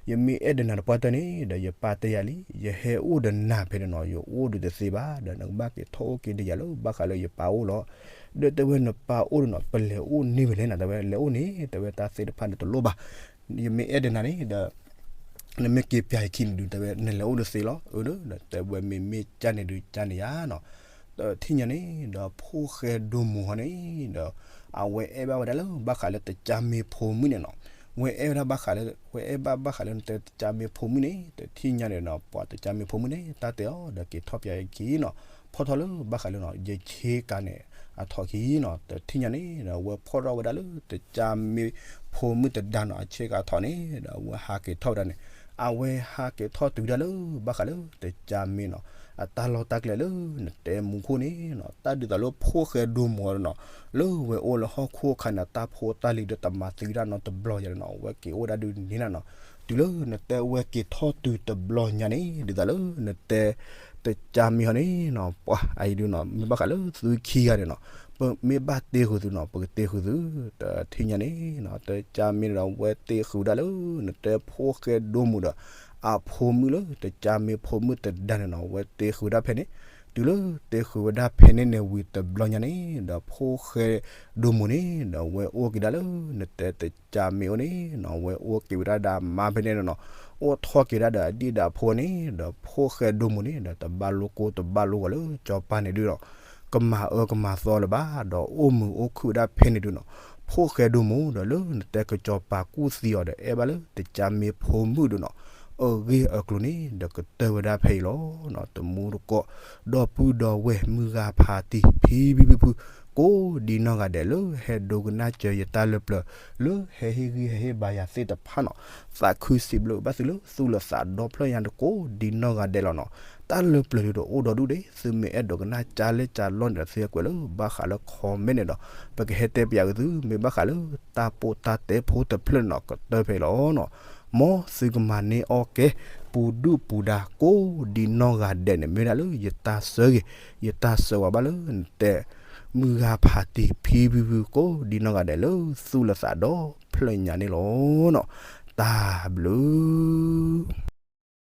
ယမ့ၢ်အဲၣ်ဒိးနၤတပှၢ်တၢၢ်န့ၣ် ဒီးယပၢ်တဲယၤလံ, ယဟဲအိၣ်ဒီးနၤဖဲန့ၣ်နီၤ ယအိၣ်ဒုးတသ့ဘၣ်, ဒီးနကဘၣ်က့ၤထီၣ်အိၣ်က့ၤဒီးယၤလၢဘၣ်ဃးလၢယပၢ်အိၣ်လီၤ. ဒီးတဲဝဲနပၢ်အိၣ်ဒီးနီၤ ပလဲၤအိၣ်န့ၢ်ဝဲလဲၣ်နၤ တဲဝဲ လဲၤအိၣ်န့ၣ် တဲဝဲတၢ်သ့ၣ်တဖၣ်န့ၣ်တလိၣ်ဘၣ်, ယမ့ၢ်အဲၣ်ဒိးနၤန့ၣ်ဒီး နမ့ၢ်က့ၤပျၢ်ယခံန့ၣ်ဒုး တဲဝဲ နလဲၤအိၣ်ဒုးသ့လီၤ. အၢ ဒီးတဲဝဲမ့မ့ၢ်ကၢ်န့ၣ်ဒုးကၢ်န့ၣ်ယါနီၤ. ဒီးထံၣ်ညါန့ၣ် ဒီးဖိၣ်ဃဲဒိမိၢ်ဟီန့ၣ် ဒီး အဝဲအဲၣ်ဘၣ်ဝဲဒၣ်လၢဘၣ်ဃးလၢတကးမ့ၢ်ဖိမုၣ်န့ၣ်နီၤ, ဝဲအဲၣ်ဝဲဒၣ်ဘၣ်ဃးလၢ ဝဲအဲၣ်ဘၣ်ဘၣ်ဃးလၢနတဲတကးမ့ၢ်ဖိမုၣ်န့ၣ် တထံၣ်ညါန့ၣ်ဒီး ပှၤတကးမ့ၢ်ဖိမုၣ်န့ၣ် တၢ်တဲအီၤ ဒီးက့ၤထီၣ်ပျၢ်ယခံနီၤ, ဖီၣ်ထီၣ်လၢဘၣ်ဃးလၢနီၤ ယဆ့ကၤန့ၣ် အထီၣ်ခံနီၤ, တထံၣ်ညါန့ၣ်ဒီး ဝဲဖီၣ်ထီၣ်ဝဲဒၣ်လၢတကးမ့ၢ်ဖိမုၣ်တဒါနီၤ အဆ့ကၤအထီၣ်န့ၣ် ဒီးဝဲဟးက့ၤထီၣ်ဝဲဒၣ်န့ၣ် အဝဲဟးက့ၤထီၣ်တုၤဒၣ်လၢ ဘၣ်ဃးလၢတကးမ့ၢ်နီၤ အတၢ်လီၢ်တၢ်ကျဲလၢနတဲမူခိၣ်န့ၣ်နီၤ, တၢ်ဒ်သိးလၢဖိၣ်ဃဲဒိမိၢ်နီၤ လၢဝဲအိၣ်လၢဟီၣ်ခိၣ်အခါန့ၣ် တၢ်ဖိတၢ်လံၤဒီးတမၤသံဒၣ်နီတဘျီယါန့ၣ်နီၤ, ဝဲက့ၤအိၣ်ဒၣ်ဒုးန့ၢ်နၤနီၤ, တုၤလၢနတဲဝဲက့ၤထီၣ်တုၤတဘျီညါန့ၣ် ဒ်သိးလၢနတဲ တကးမ့ၢ်ဟီန့ၣ်နီၤ, ပှၤအံၤဒုးနီၤ မ့ၢ်ဘၣ်ဃးလၢသုခံဂၤန့ၣ်နီၤ, ပမ့ၢ်ဘၣ်တ့ဃုာ်သုနီၤ ပကတ့ဃုာ်သု, တထံၣ်ညါန့ၣ်နီၤ တကးမ့ၢ်ဒီး ဝဲတ့ဃုာ်ဝဲဒၣ်လၢ နတဲဖိၣ်ဃဲဒိမိၢ်ဒီး အဖိမုၣ်လၢတကးမ့ၢ်ဖိမုၣ်တဒါန့ၣ်နီၤ ဝဲတ့ဃုာ်ဝဲဒၣ်ဖဲန့ၣ်, တုၤလၢတ့ဃုာ်ဝဲဒၣ်ဖဲန့ၣ်န့ၣ်ဝံၤတဘျီညါန့ၣ် ဒီးဖိၣ်ဃဲဒိမိၢ်န့ၣ် ဒီးဝဲအိၣ်က့ၤဒၣ်လၢ နတဲတကးမ့ၢ်အိၣ်န့ၣ်နီၤ ဝဲအိၣ်က့ၤဝဲဒၣ်ဒီးအမါဖဲန့ၣ်နီၤ, အိၣ်ထီၣ်က့ၤဝဲဒၣ်ဒီးအဒံၣ်ဒီးအဖိန့ၣ် ဒီးဖိၣ်ဃဲဒိမိၢ်န့ၣ် ဒီးတဘၣ်လိကိၢ်တဘၣ်လိဂီၤလၢစီၤပၤန့ၣ်ဒုးနီၤ, ကမၤအၢကမၤသီလၢၤဘၣ် ဒီးအိၣ်မုာ်အိၣ်ခုၣ်ဝဲဒၣ်ဖဲန့ၣ်ဒုးနီၤ, ဖိၣ်ဃဲဒိမိၢ်ဒီးလၢနတဲကစီၤပၤကူၣ်သံအီၤဒီး အဲၣ်ဘၣ်လၢတကးမ့ၢ်ဖိမုၣ်ဒုးနီၤ, အဂ့ၢ်အကျိၤန့ၣ် ဒီးကတၢၢ်ဝဲဒၣ်ဖဲအံၤလီၤ. တမူတကိး ဒီပုၢ်ဒီဝဲၢ်မုၢ်ဂၤဖးတံၢ် ဖံဖံဖုဖု ကိးဒံနီၢ်ဂၤဒဲးလၢဟဲဒိကနၣ်စၢၤယတၢ်လၢပျၢၤ လၢဟဲဟ့ၣ်ဂံၢ်ဟဲဟ့ၣ်ဘါယၤသ့ၣ်တဖၣ်နီၤ, သးခုစံးဘျုးဘၣ်သုလၢသူၣ်လၢသးဒီဖျၢၣ်ညါတကိးဒံနီၢ်ဂၤဒဲးလီၤနီၤ, တၢ်လၢပျၢၤဒုးတအိၣ်ဒီးဒူၣ်ဒံး သုမ့ၢ်အဲၣ်ဒိးကနၣ်ကၢ်လဲၢ်ကၢ်လီၢ်န့ၣ်ဒီး သုဟဲကွဲးလၢဘၣ်ဃးလၢ comment န့ၣ်ဒီး ပကဟဲတဲပျးက့ၤသု မ့ၢ်ဘၣ်ဃးလၢတၢ်ပိာ်တၢ်တဲဖိတဖျၢၣ်န့ၣ်နီၤ ကတၢၢ်ဖဲအံၤလီၤနီၤ, မ်သုကမၤန့ၢ်အီၣ်ကဲ ပူၤဒုၣ်ပူၤဒါကိးဒံနီၢ်ဂၤဒဲးန့ၣ် မ့ၢ်ဝဲဒၣ်လၢယတၢ်ဆၢဂ့ၤ ယတၢ်ဆၢဝါဘၣ်လၢနတဲ မုၢ်ဂၤဖးတံၢ် ဖံဖံဖု ကိးဒံနီၢ်ဂၤဒဲးလၢသူၣ်လၢသးဒီဖျၢၣ်ညါန့ၣ်လီၤနီၤ, တၢ်ဘျုး